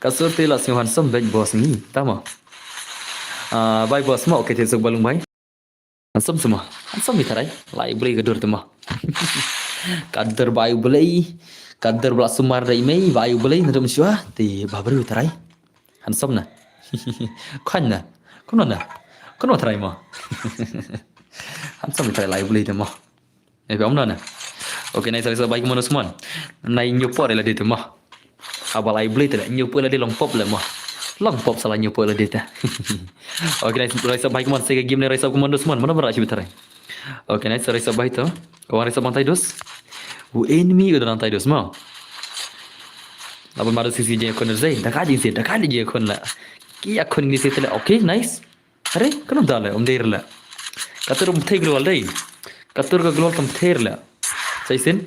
Ka sur te la sngewhan som bek boss ngi. Tama. Ah, bye boss mo, okay te suk balung bye. Handsome sema. Handsome ïa tarai. Lai blei ka dur te mo. Ka dur ba ai blei. Ka dur ba la sumar dei mei, ba ai blei na dum shua. Te ba bru tarai. Handsome na. Kwan na. Kuno na. Kuno tarai mo. Handsome tarai lai blei te mo. Eh, ba om na na. Okay, nice, nice, bye, kuman Usman. Nai nyupo re la dei te mo. Aba lai blei te la nyupo la dei long pop le mo. Long pop sala nyupo la dei te. Okay, nice, nice, bye, kuman, sega game ne, nice, kuman Usman. Mana bara shi tarai. Okay, nice, nice, bye to. Kawan, nice, bang tai dus. U enemy udah nang tai dus mo. Laban madu sisi je kon zai, da ka jing si, da ka jing kon la. Ki ya kon ni si tele. Okay, nice. Are, kano da le, um der le. Katur um thei global dei. Katur ka global tam ther le. Sai sin.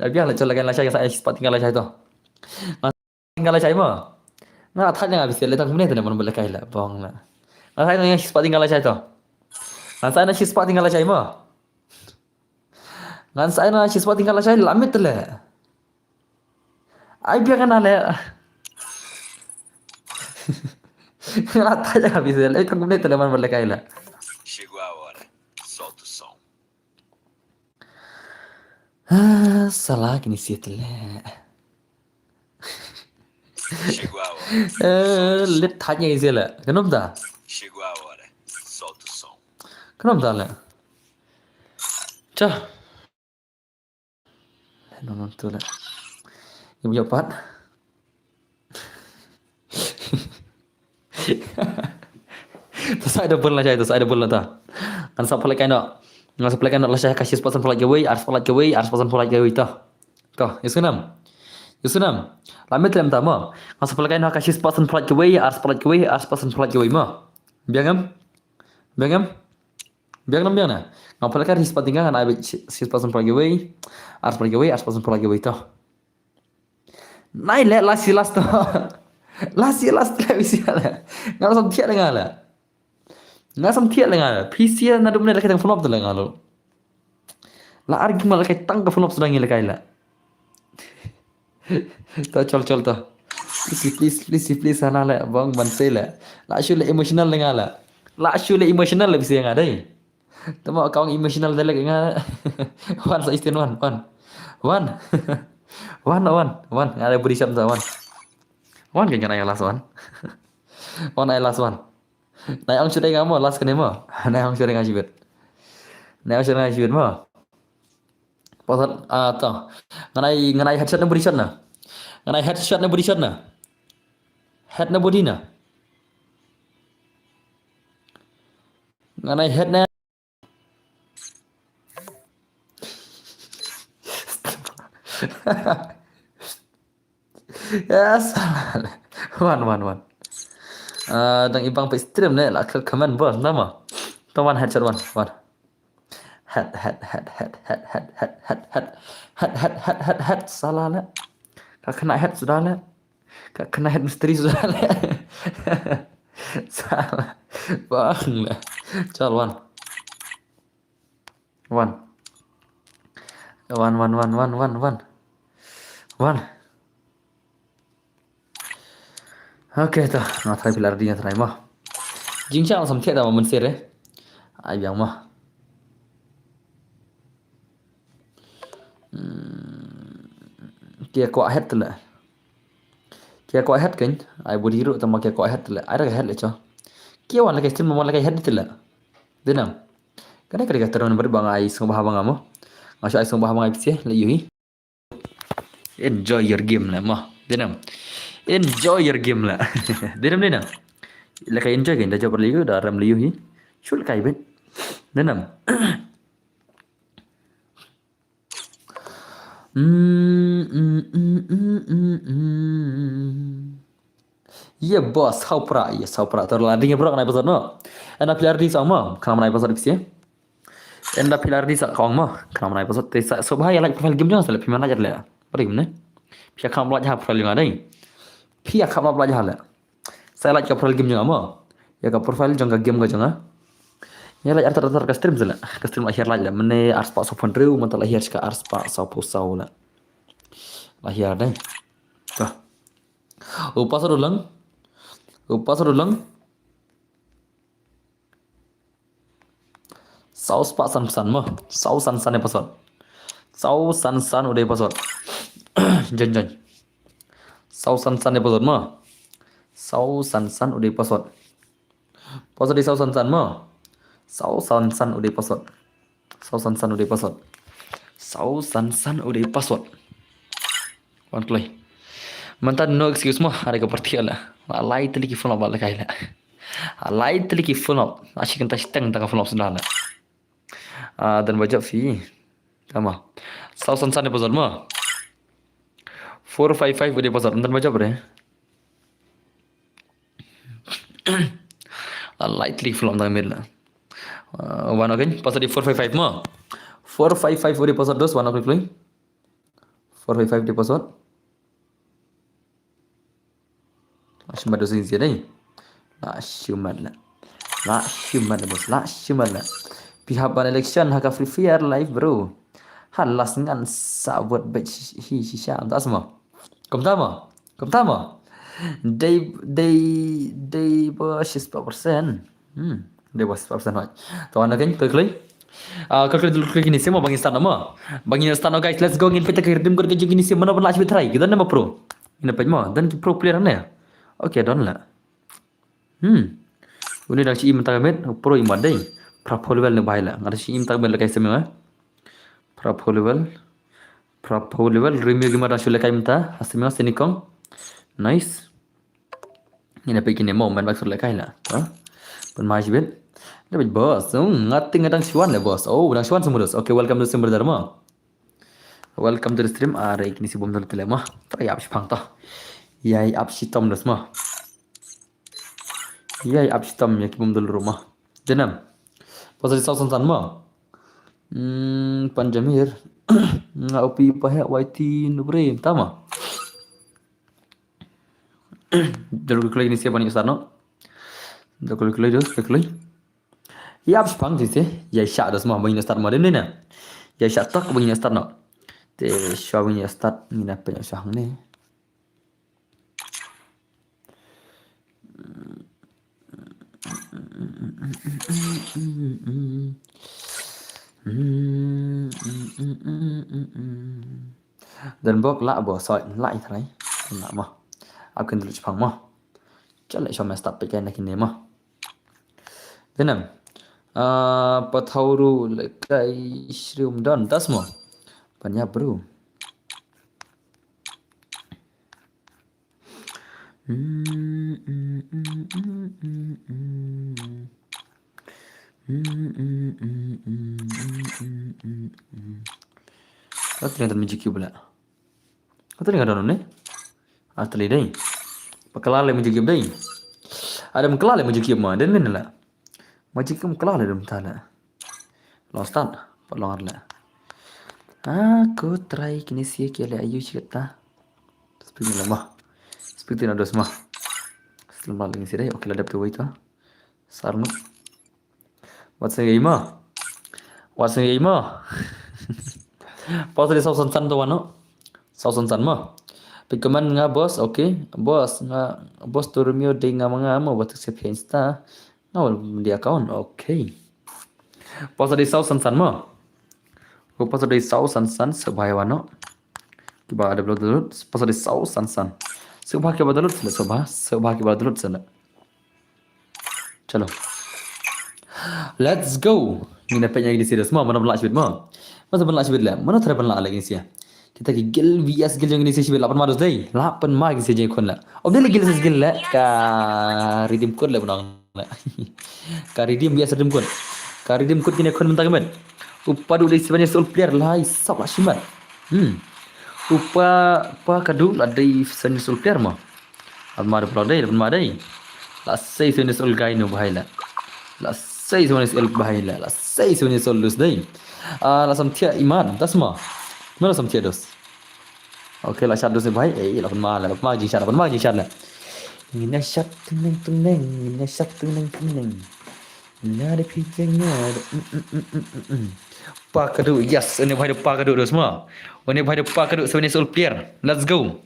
Ai biang la, jol la kan lashai, ngan sa ai shispah tyngka lashai to. Ngan sa ai tyngka lashai mo. Nga thait nga bisial, le tang kumne te le man ba lehkai la bong la. Ngan sa ai na shispah tyngka lashai to. Ngan sa ai na shispah tyngka lashai mo. Ngan sa ai na shispah tyngka lashai, la mit le. Ai biang na le. Nga thait nga bisial, le tang kumne te le man ba lehkai la. Chegou a hora. Solta o som. Ah, sala kini siat le. Chegou a hora. Eh, le thait nga bisial le. Ka nom da? Chegou a hora. Solta o som. Ka nom da le. Cha. No, no, tu le. Ibu japat. To sa ai double lashai, to sa ai double ta. Ngan sa pynlait kai noh. Ngan sa pynlait kai noh lashai ka shispah san pynlait kawei, arspah lait kawei, arspah san pynlait kawei to. To, ïa sngewthuh. Ïa sngewthuh. La mit lem ta mo. Ngan sa pynlait kai noh ka shispah san pynlait kawei, arspah lait kawei, arspah san pynlait kawei mo. Biang em? Biang em? Biang nam biang na. Ngan pynlait kai shispah tyngka, ngan ai beit shispah san pynlait kawei, arspah lait kawei, arspah san pynlait kawei to. Nai le last year last to. Last year last le bisial le. Nga la sam thiah le nga le. Nga sam thiah le nga le. Phi sia naduh mynne la ka dang flop te le nga lo. La ar ki ma la kai tang ka flop sdang ïa la kai la. To chol chol to. Please please please please hana la bang ban se la. La shu la emotional nga la. La shu la emotional la bisi nga dai. Tama kong emotional dai la nga. Wan sa istin wan wan. Wan. Wan wan wan nga la budi sham sa wan. Wan ke nga la last wan. Wan ai last wan. Nai ong shu dei nga mo last kane mo. Nai ong shu dei nga shibit. Nai ong shu dei nga shibit mo. Pasal ah to. Ngan ai ngan ai headshot na body shot na. Ngan ai headshot na body shot na. Head na body na. Ngan ai head na. Yes. Wan wan wan. Ah, dang ibang pe stream ne la kal comment bos nama. To wan headshot wan wan. Head head head head head head head head head head head head head head head sala le. Ka kena head sudah le. Ka kena head misteri sudah le. Sala. Bang le. Chal wan. Wan. Wan wan wan wan wan wan. Wan. Okay to, nga try pilar di nga try mo. Jingshah sam thiah da ma mynsiem re. Ai biang mo. Hmm. Kia kwah head tele. Kia kwah head kan. Ai body ruh tama kia kwah head tele. Ai ra head le cho. Kia wan la kai stream wan la kai head tele. Denam. Kane kane ka terang bari bang ai song bah bang amo. Nga shu ai song bah bang ai pise le yuhi. Enjoy your game le mo. Denam. Enjoy your game le. Denam denam. Lekai enjoy kan da job liu da ram liu hi. Shul kai bet. Denam. Mm, mm, mm, mm, mm, mm. Ye boss, hau pra, ye hau pra. Tor la ding bro nai pasat no. Ena player di sama, kana nai pasat pisi. Enda pilar di sa kong mo. Kena mana pasat te sa so bahaya like profile game jong sa le pima na jat le. Bari gimne. Pia kam laj ha profile jong adai. Pia kam laj ha le. Sa like ka profile game jong mo. Ya ka profile jong ka game ka jong. Ya like artar artar ka stream sa le. Ka stream akhir like le. Mene ars pa so phone riu mata lahir ka ars pa so pusau le. Lahir dai. Tuh. Upas ulang. Upas ulang. Saw spah san san mo. Saw san san e pasot. Saw san san u dei pasot. Jen jen. Saw san san e pasot mo. Saw san san u dei pasot. Pasot di saw san san mo. Saw san san u dei pasot. Saw san san u dei pasot. Saw san san u dei pasot. Wan kloi. Mynta no excuse mo, are ka parti ala. Alai teli ki phone ba la kai la. Alai teli ki phone. Ashi kan ta siteng ta ka phone sendal la. Ah, dan baja fi. Tama. Saw san san e pasot mo. Four five five u dei pasot. Dan baja bre. Alai teli ki phone ta mid la. Ah, wan okay. Pasot di four five five mo. Four five five u dei pasot dos wan okay kloi. Four five five deposit. Lashmat dos insi dai. Lashmat la. Lashmat la bos. Lashmat la. Pihap ban election haka Free Fire live bro. Ha las ngan sa vote bet hi shisha. Am ta asma. Kom tama. Kom tama. Dei dei dei bos shispa persen. Hmm. Dei bos persen hoi. To ana kan klik klik. Ah, klik klik klik ini semua bang start nama. Bang start nama guys. Let's go ngin peta ke redeem code ke jong ini semua mana pun lah try. Kita nama pro. Ini pet mo. Dan ki pro player ne. Okay, don la. Hmm. Uni dang shi im tagamet pro im dei. Pra pro level ne bai la. Ngada shi im tagamet la kai semua. Pra pro level. Pra pro level review gima dang shi la kai menta. Semua senikong. Nice. Ina pek kine mo man bak sur le kai la. Ha? Pun mai sibit. Dapat bos. Hmm, ngati ngadang shuan le bos. Oh, dang shuan semudus. Okay, welcome to Simber Dharma. Welcome to the stream. Are kini si bom dal tele mo. Ta yap shpang to. Yai ap shitom dus mo. Yai ap shitom ya ki bom dal ru mo. Jenam. Pasal di saw san san mo. Hmm, Panjamir. Nga upi pahe waiti nubre. Tama. Jalur kloi ni siapa ni start no? Jalur kloi dos kloi. Yap spang ti se. Ya sha das ma bang ni start ma dem ni na. Ïa shah tak ba ngin ïa start noh. Te shuwa ba ngin ïa start ngin ïa peit noh shuwa hangne. Don bok lah bo soi lah i trai. Lah mo. Ap kin dulu chipang mo. Chale shom start peit kai na kine mo. Denam. Ah, pathauru le kai shrium don das mo. Panya bru. Ka tren tan music cube la. Ka tren ka don ne? Ah, tali dei. Pakala le music cube dei. Adam kala le music cube ma, den men la. Magic kum kala le dum ta le. Long start, pa long le. Ah, ko trai kini sia kia le ayu chikit ta. Speak ni lama. Speak tu na dos ma. Selamat lagi sih deh. Oke, la dep tu wait tu. Sarngut. Wat sing ma. Wat sing ma. Pas di sau san san tu wano. Sau san san ma. Pikaman nga bos, oke. Bos nga bos tu Romeo dei nga ma nga ma wat sing insta. Nga wan di account, okay. Pasa di sau san san ma. Ko pasa di sau san san sebai wano. Kiba ada blood download, pasa di sau san san. Sebai kiba download sila sebai, sebai kiba download sila. Chalo. Let's go. Ngin da penya gini serious ma, mana bela sibit ma. Masa bela sibit le, mana tera bela lagi sia. Kita ki gil V S gil jong ini sih sibit lapan madus dei. Lapan ma gil sih jeng khun la. Om dei gil sih gil la. Ka redeem code la benang la. Ka redeem biasa redeem code. Ka redeem code kini khun mentang met. Upa du dei seven years old player lai sap la shimat. Hmm. Upa pa kadu la dei seven years old player ma. Alma da pula dei, alma dei. La sei seven years old guy no bahai la. La sei seven years old bahai la. La sei seven years old dus dei. Ah, la samtia iman, das ma. Mana samtia dus. Okay, la shat dus ni bahai. Eh, la pun ma la, la pun ma jing shat, la pun ma jing shat la. Ngina shat tuneng tuneng, ngina shat tuneng tuneng. Ngina de pijeng ngina de. Mm, mm, mm, mm, mm, mm. Pa kadu, yes, ini bahai de pa kadu dus ma. Ini bahai de pa kadu seven years old player. Let's go.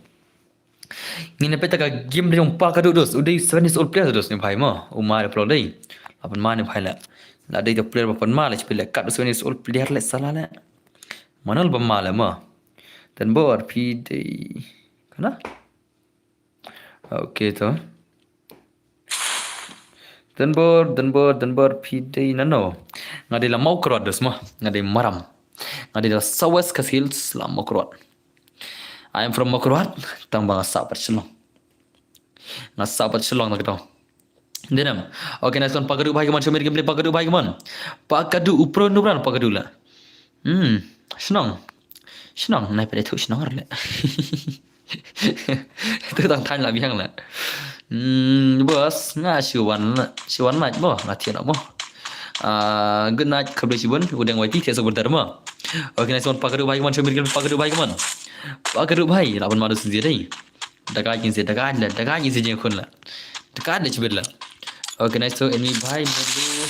Ngin peta ka game de jong pa kadu dus. Udei seven years old player dus ni bahai ma. Uma de pula dei. Lapan ma ni bahai la. La dei de player lapan ma la chipil le kat seven years old player le sala le. Manal ba ma le ma. Dan bor pi dei. Kana? Okay to. Denbor, Denbor, Denbor, phi dei nano. Nga dei la Mawkyrwat dus ma, nga dei Maram. Nga dei la South West Khasi Hills la Mawkyrwat. I am from Mawkyrwat, tang ba nga sah pat Shillong. Nga sah pat Shillong na kito. Dinam. Okay, nice one. Pakadu bhai kaman, Shomir gameplay, pakadu bhai kaman. Pakadu upro nubran pakadu la. Hmm, shnong. Shnong, nai pede thu shnong le. Tu tang thain la biang la. Hmm, bos, nga shiwan la, shiwan night mo, nga thian mo. Ah, good night, khublei shibun, udeng waiti thian so berdar mo. Okay, nice one, pakadu bhai kaman, Shomir gameplay, pakadu bhai kaman. Pakadu bhai, laban madu sendiri. Dakai kin se, dakai la, dakai kin se jeng khun la. Dakai la chibit la. Okay, nice to enemy bhai, melu.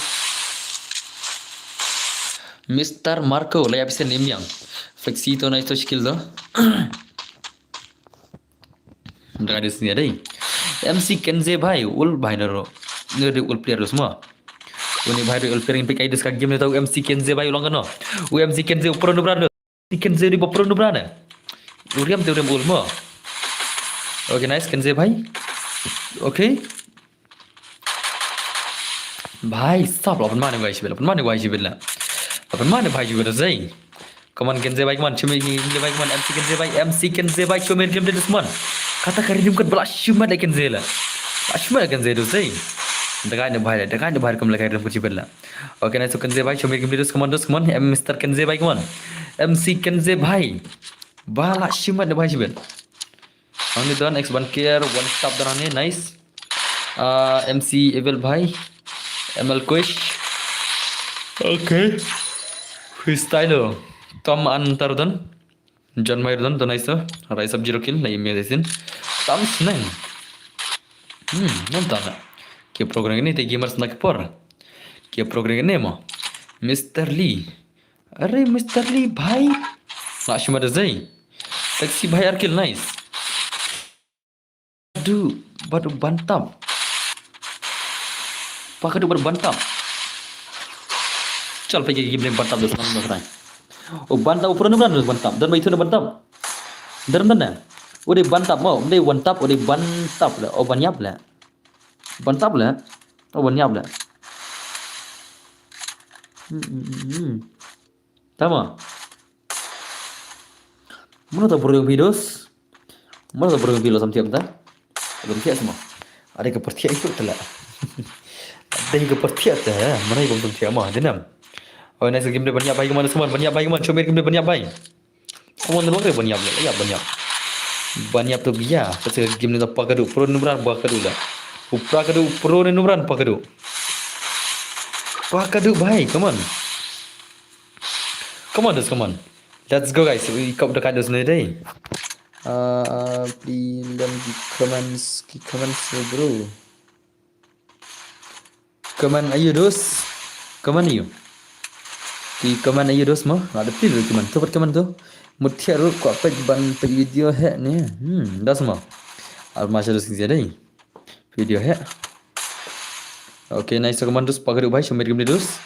Mister Marco, la yapisen nim yang. Flexi to nice to skill do. Dakai dis ni dei. M C Kenze bhai, ul bhai naro. Ni dei ul player dus ma. Uni bhai dei ul player in pick I D ska game ni tau M C Kenze bhai ulang kano. U M C Kenze upro nubran. Ti Kenze di bapro nu brana. Uriam te uriam ulmo. Okay, nice Kenze bhai. Okay. Bhai, stop la, lapan mane bhai shibil, lapan mane bhai shibil la. Lapan mane bhai shibil zai. Come on Kenze bhai, come on, Chumi Kenze bhai, come on, M C Kenze bhai, M C Kenze bhai, Chumi Kenze bhai, come on. Kata ka redeem code bala shimat la Kenze la. Bala shimat la Kenze tu zai. Dakai ne bhai la, dakai ne bhai kum la ka redeem code shibil la. Okay, nice to Kenze bhai, show me gameplay, come on, come on, eh, Mister Kenze bhai, come on. M C Kenze bhai. Bala shimat ne bhai shibil. Only don X one care, one tap don ne, nice. Uh, M C Evil bhai, M L Kush. Okay. Freestyle. Tom Antardan. John Mayer don, don nice to. Rise up zero kill, la email sin. Tam sneng. Hmm, non tana. Ke program ini te gamers na ke por. Ke program ini mo. Mister Lee. Are Mister Lee bhai. Lah shim da zai. Taxi bhai ar kill, nice. Du bad u Bantap. Pakadu bad u Bantap. Chal pagi game Bantap dos nam dos rai. U Bantap u pro num ran dos Bantap. Dan bai tu Bantap. Dan dan. Udah Bantap mo, udah Bantap, udah Bantap le. Oh Banyap le. Bantap le. Oh Banyap le. Hmm, hmm, hmm, hmm. Tama. Mano ta bro yang pidos? Mano ta bro yang pidos samtiam ta? Samtiam semua. Ada ke pertiak itu telah. Ada ke pertiak ta, ya. Mana yang samtiam mah, denam. Oh, nice game dia banyak baik mana semua, banyak baik mana, comel game dia banyak baik. Kamu nang banyak banyak ya banyak. Banyak tu biar. Pasal game ni tak pakadu, pro numran pakadu lah. Upra kadu, pro ni numran pakadu. Pakadu bhai, come on. Come on, just come on. Let's go guys. We kop dekat dos ni dai. Uh, please lem ki comments, ki comments bro. Comment ayu dos. Comment ayu. Ki comment ayu dos mo. Ada pil comment tu, buat comment tu. Mutia rut kuat pek ban pek video hek ni. Hmm, das mo. Al masha dos ki dai. Video hek. Okay, nice comment dos pakadu bhai, shumir gimni dos.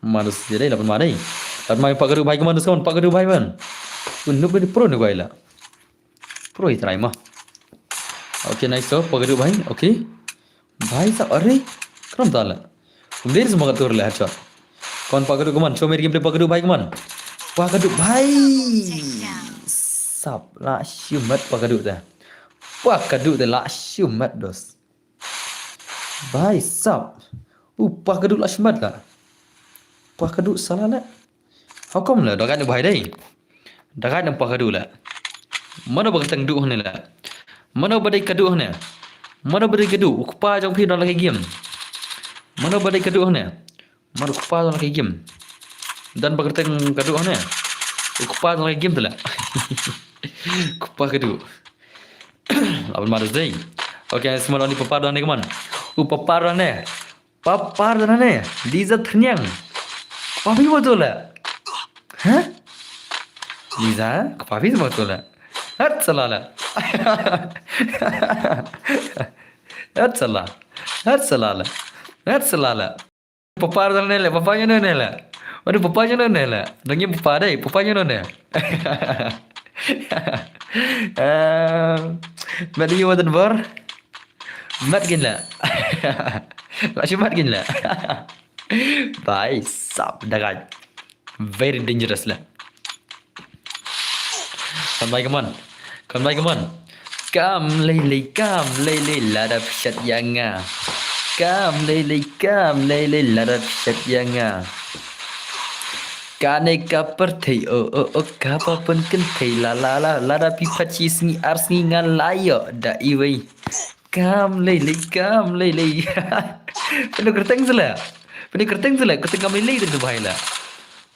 Manus dai lapan madai. Lapan mai pakadu bhai, comment dos comment pakadu bhai man. Unuk ni pro ni guai la. Pro hi try ma. Okay, nice to pakadu bhai. Okay. Bhai sab are. Kram tala. Kumdir semua katur le headshot. Comment pakadu comment. Show me game play pakadu bhai comment. Pakadu bhai. Sab la shumat pakadu ta. Pakadu ta la shumat dos. Bhai sab. U pakadu la shumat la. Pakadu sala la. How come la? Dagat ni bhai dai. Dagat ni pakadu la. Mano ba tang du hne la. Mano ba dei kadu hne. Mano ba dei kadu. U kpa jong phi don la ki game. Mano ba dei kadu hne. Mano u kpa don la ki game. Dan ba tang kadu hne. U kpa don la ki game tala. Kpa kadu. Laban maras dei. Okay, semua ni papa don ni keman. U papa don ni. Papa don ni. Liza Thniang. Papi betul lah. Hah? Liza, papi betul lah. Hat salah lah. Hat salah. Hat salah lah. Hat salah lah. Papa don ni lah. Papa nyo ni lah. Waduh, papa nyo ni lah. Dong papa dai. Papa nyo ni. Eh, mad yu wadan bor. Mad gin la. La shi mad gin la. Bhai sab dagat. Very dangerous la. Come bhai, come on. Come bhai, come on. Kam lei lei, kam lei lei, lada phi shat ïa nga. Kam lei lei, kam lei lei, lada phi shat ïa nga. Kane ka pyrthei, oh, oh, oh, ka ba pun kynthei, la, la, la, lada phi phat shi sngi ar sngi nga la ïoh da iwei. Kam lei lei, kam lei lei. Pyndonkam kyrteng sila. Pyndonkam kyrteng sila, kyrteng kam lei lei tu bhai la.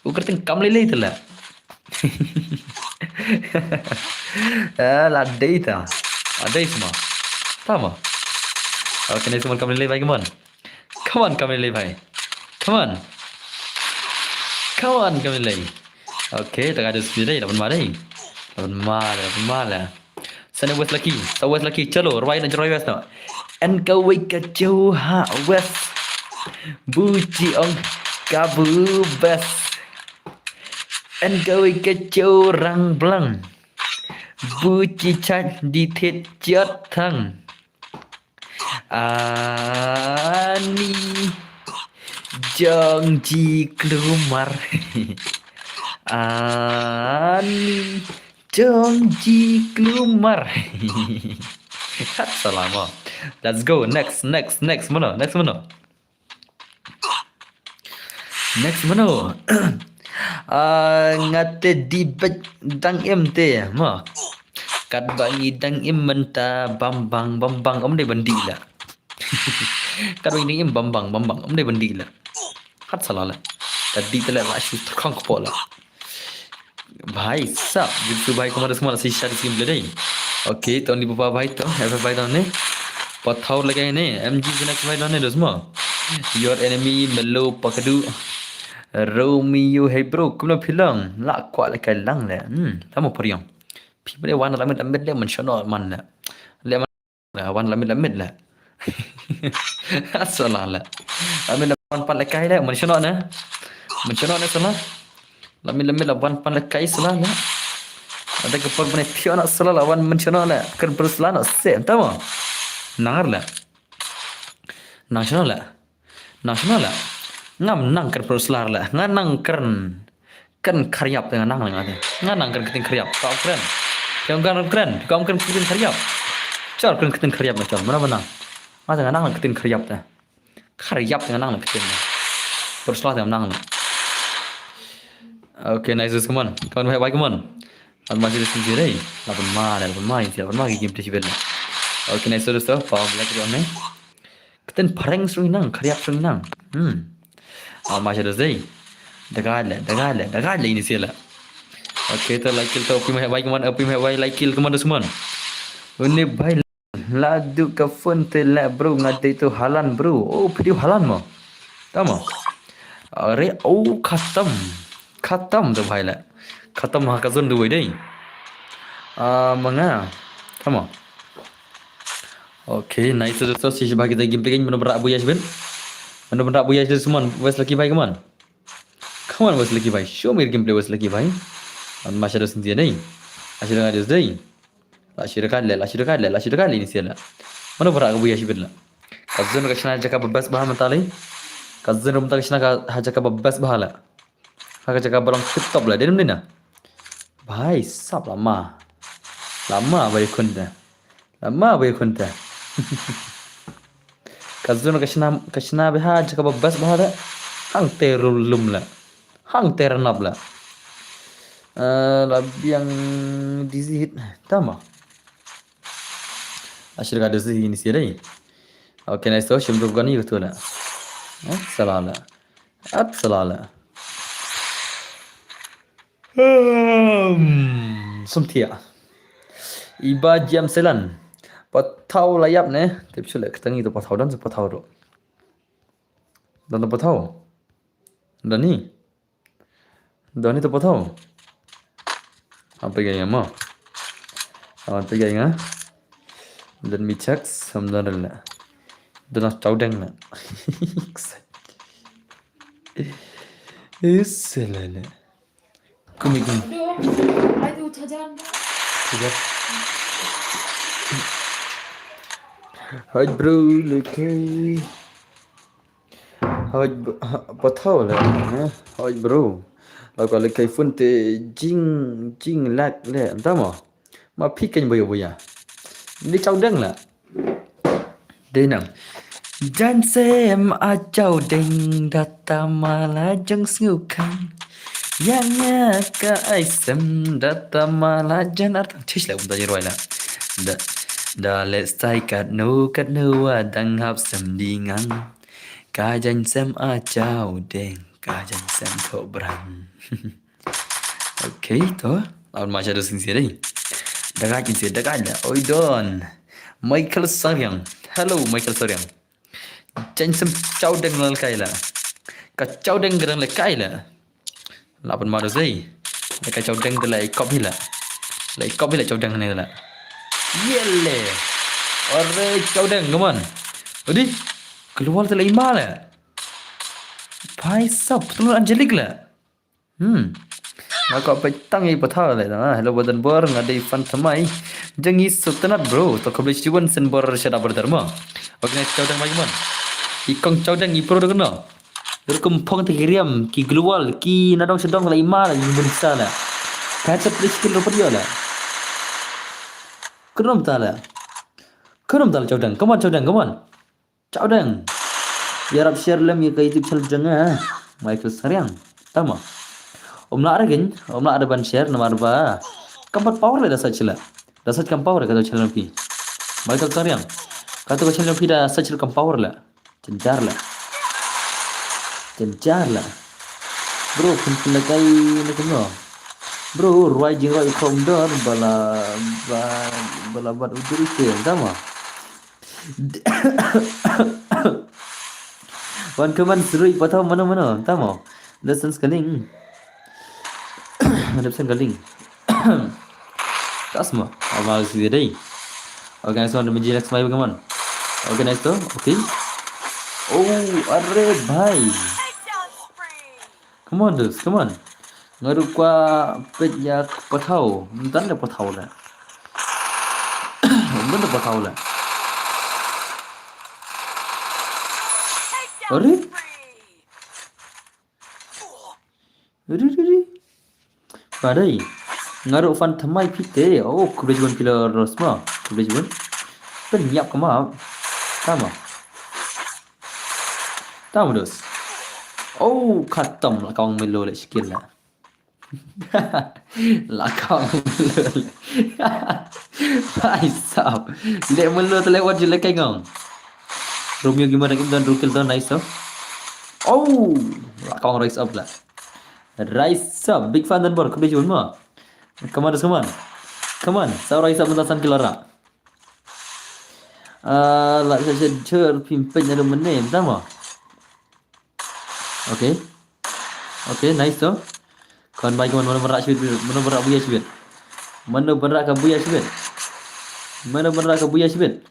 U kyrteng kam lei lei tu la. Ah, la dei ta. Ah, dei semua. Tama. Okay, next one kam lei lei bhai, come on. Come on, Kamilei bhai. Come on. Come on, Kamilei. Okay, ta ka dei speed dei, laban ma dei. Laban ma, laban ma la. Sane West Lucky, sa West Lucky, chalo, rwai na rwai West na. En ka wei ka chew ha West. Bu chi ong ka bu best. En ka wei ka chew rang blang. Bu chi chach di thet chiat thang. Ani jong ji klumar. Ani jong ji klumar. Hat salama. Let's go. Next, next, next. Mano? Next mano? Next mano? Ah, nga te dih beit dang im te, mo. Katba ngi dang im mynta bam bang, bam bang, ym dei ban dih la. Katba ngi dang im bam bang, bam bang, ym dei ban dih la. Hat sala la. Ka dih te la la shu tyrkhong kpoh la. Bhai sab, jingsu bhai kumar semua la si shadi skim bledei. Okay, to ni papa bhai to, F F bhai to ne. Pathau lagi ne, M G the next bhai to ne, dos mo. Your enemy, Melo, Pakadu. Romeo, hey bro, kumno phi long? La kwah lehkai lang leh. Hmm, tamo pariang. Phi bade wan la mit la mit leh man shano man leh. Leh man, wan la mit la mit leh. Sala leh. La mit la wan pan lehkai leh man shano ne. Man shano ne sala. La mit la mit la wan pan lehkai sala leh. Ada ka por bane phi na sala la wan man shano leh. Kan perlu sala na se tamo. Nangar leh. Nang shano leh. Nang shano leh. Ngam nang kan perlu sala leh. Nga nang kan kan khariap te nga nang leh nga te. Nga nang kan ktien khariap. Ka kren. Ka kren kren. Ka kren ktien khariap. Char kan ktien khariap na char. Mana mana. Nga te nga nang ktien khariap te. Khariap te nga nang ktien. Perlu sala te nga nang. Okay, nice, come on. Come on, bye, bye, come on. An ma sih sendiri. Lapan ma, lapan ma, lapan ma game te sibel. Okay, nice, dosto. Pau black on ne. Ktien phareng sung nang, khariap sung nang. Hmm. Ama sha dei. Dagai leh, dagai leh, dagai leh ini sila. Okay, to like kill to pim hai bai keman, pim hai bai like kill keman dusman. Une bai la du ka phone te leh bro, nga dei tu Haaland bro. Oh, phi dei Haaland mo. Tamo. Are, oh, khatam. Khatam tu bhai leh. Khatam ha ka zone du dei. Ah, manga. Tamo. Okay, nice to so si bagi daging peking mano berak bu yas ben. Mano berak bu yas ben semua. Wes lagi baik man. Come on, wes lagi baik. Show me gameplay wes lagi baik. An masih ada sendiri ni. Masih ada ada dei. La shi dekat leh, la shi dekat leh, la shi dekat leh ini sila. Mano berak bu yas ben la. Ka zone ka shna jaka best bah mentali. Ka zone mentali shna ka ha jaka best bah la. Ha ka jaka balong tip top la. Denim dina. Bhai sab lama. Lama bai kunta. Lama bai kunta. Ka zone ka shna, ka shna bha jaka ba best bha da. Hang te lum la. Hang te ranap la. Eh, la biang dizzy hit. Tama. Ashir ka dizzy ini sih dei. Okay, nice to. Shim tu gani betul la. Eh, salah la. At salah la. Hmm, sumtia. Iba jam selan. Patau layap ne. Tip sule ketang itu patau dan sepatau tu. Dan patau. Dan ni. Dan ni tu patau. Apa gaya ma? Apa gaya? Dan mi chak sam dan la. Dan tau deng la. Is la la. Kumi kumi. Hai bro, lehkai. Hai, patau la. Hai bro. Laka lehkai phone te jing, jing lag le. Entah mo. Ma phi keiñ boyo boya. Ni chau deng la. Dei nang. Jan sem a chau deng data mala jeng sngewkhan. Yang ya ka ai sem data mala jan artang. Chish la um da roi la. Da, da let's tai kat no kat no wa dang hap sem di ngang. Ka jan sem a chau deng. Ka jan sem tho brang. Okay, to. Lawan ma sha do sing sih dei. Dagat sing sih, dagat la. Oi don. Michael Sariang. Hello, Michael Sariang. Chen sem chau deng la kai la. Ka chau deng gedang la kai la. Lapan ma do sei. La ka chau deng de la ikop hi la. La ikop hi la chau deng ne la. Yele. Ore chau deng, come on. Odi. Keluar de la ima la. Bhai sab, betul Angelic la. Hmm. Nga ka peit tang i patha le na. Hello badan bor nga dei fan thamai. Jeng i sutenat bro. To khublei shibun sen bor shada brother mo. Organize chau dang mai mon. I kong chau dang i pro dang no. Rukum phong te ki riam ki global ki nadong shadong la ima la i mun sa la. Ka chap le skill ro padio la. Krum ta la. Krum ta la chau dang. Come on chau dang, come on. Chau deng. Yarap share lem ya ka YouTube channel jeng eh. Michael Sariang. Tama. Om la regin, om la ada ban share namar ba. Kam pat power le da sach la. Da sach kam power ka channel pi. Michael Sariang. Ka to channel pi da sach kam power la. Jenjar la. Jenjar la. Bro, pun pun la kai na kumno. Bro, ruai jing ruai kom dor bala bala bat uduri ke tama. Wan keman serui patau mano mano tamo. Lessons ka link. Hundred percent ka link. Kasma. Ama si dei. Organize one, Minji next my, come on. Organize to. Okay. Oh, are bhai. Come on, dudes, come on. Nga ruh kwah peit ïa ka pathaw. Ym don le pathaw la. Ym don le pathaw la. Are? Are, are, are. Ba dei. Nga ruh fan thymmai phi te. Oh, khublei shibun phi la ros ma. Khublei shibun. Pynïap ka ma. Tama. Tama, dudes. Oh, khatam la, ka ong Melo le shikil la. La ka ong Melo le. Bhai sahab. Le Melo te le wat ju le kai ngong. Romeo Gamer, im don, Rukil don, nice to. Oh, la ka ong rise up la. Rise up, big fan don bor, khublei shibun ma. Come on, come on. Come on, sa rise up mynta san kilo ra. Ah, la sa sa jher phim peit na mynne, mynta ma. Okay. Okay, nice to. Kon bai kon, mano ba rah shibit, mano ba rah buya shibit. Mano ba rah ka buya shibit. Mano ba rah ka buya shibit.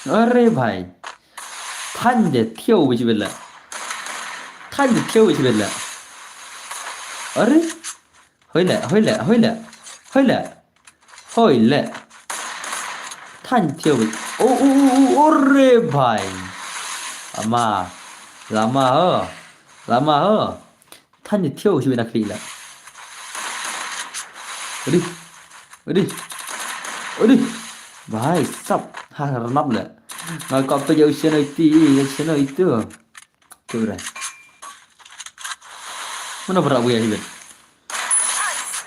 Are bhai. Thaiñ de thiaw bit shibit la. Thaiñ de thiaw bit shibit la. Are. Hoi le, hoi le, hoi le. Hoi le. Hoi le. Thaiñ thiaw bit. Oh, oh, oh, oh, are bhai. Ama. Lama ho. Lama ho. Thaiñ thiaw shibit na khlieh la. Adi. Adi. Adi. Bhai sahab. Ha, rnap la. Nga kwah peit ïa u Shino iti, ïa u Shino itu. Khublei. Mano ba rah buya shibit.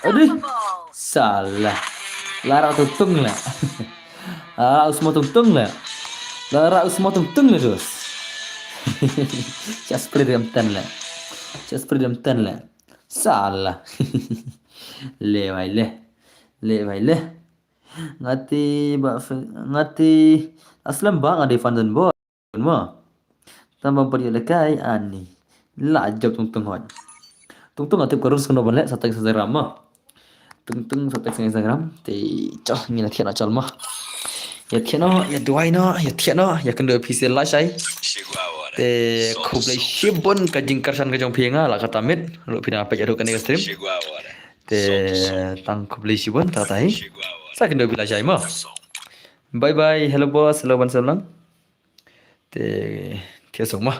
Adi. Salah. La rah u Tungtung la. La rah u Sma Tungtung la. La rah u Sma Tungtung la, dudes. Shah spray dam tan la. Shah spray dam tan la. Salah. Le bhai le. Le bhai le. Nga te ba fe-, nga te aslam ba nga dei fan don bor. Ma. Tang ba pyrshah lehkai ani. La jop Tungtung hoi. Tungtung nga tip ka rules kano ban leh, sa text Instagram ma. Tungtung sa text Instagram. Te chal ngi la thiah noh chal ma. Ïa thiah noh, ïa duwai noh, ïa thiah noh, ïa kynduh phi sa lashai. Te khublei shibun ka jingkyrshan ka jong phi ïa nga la kata miet. Ruh phi dang peit ruh kane ka stream. Te tang khublei shibun, tata hi. Sa kynduh phi lashai ma. Bye bye. Hello boss, hello ban selang. Te thiah song ma.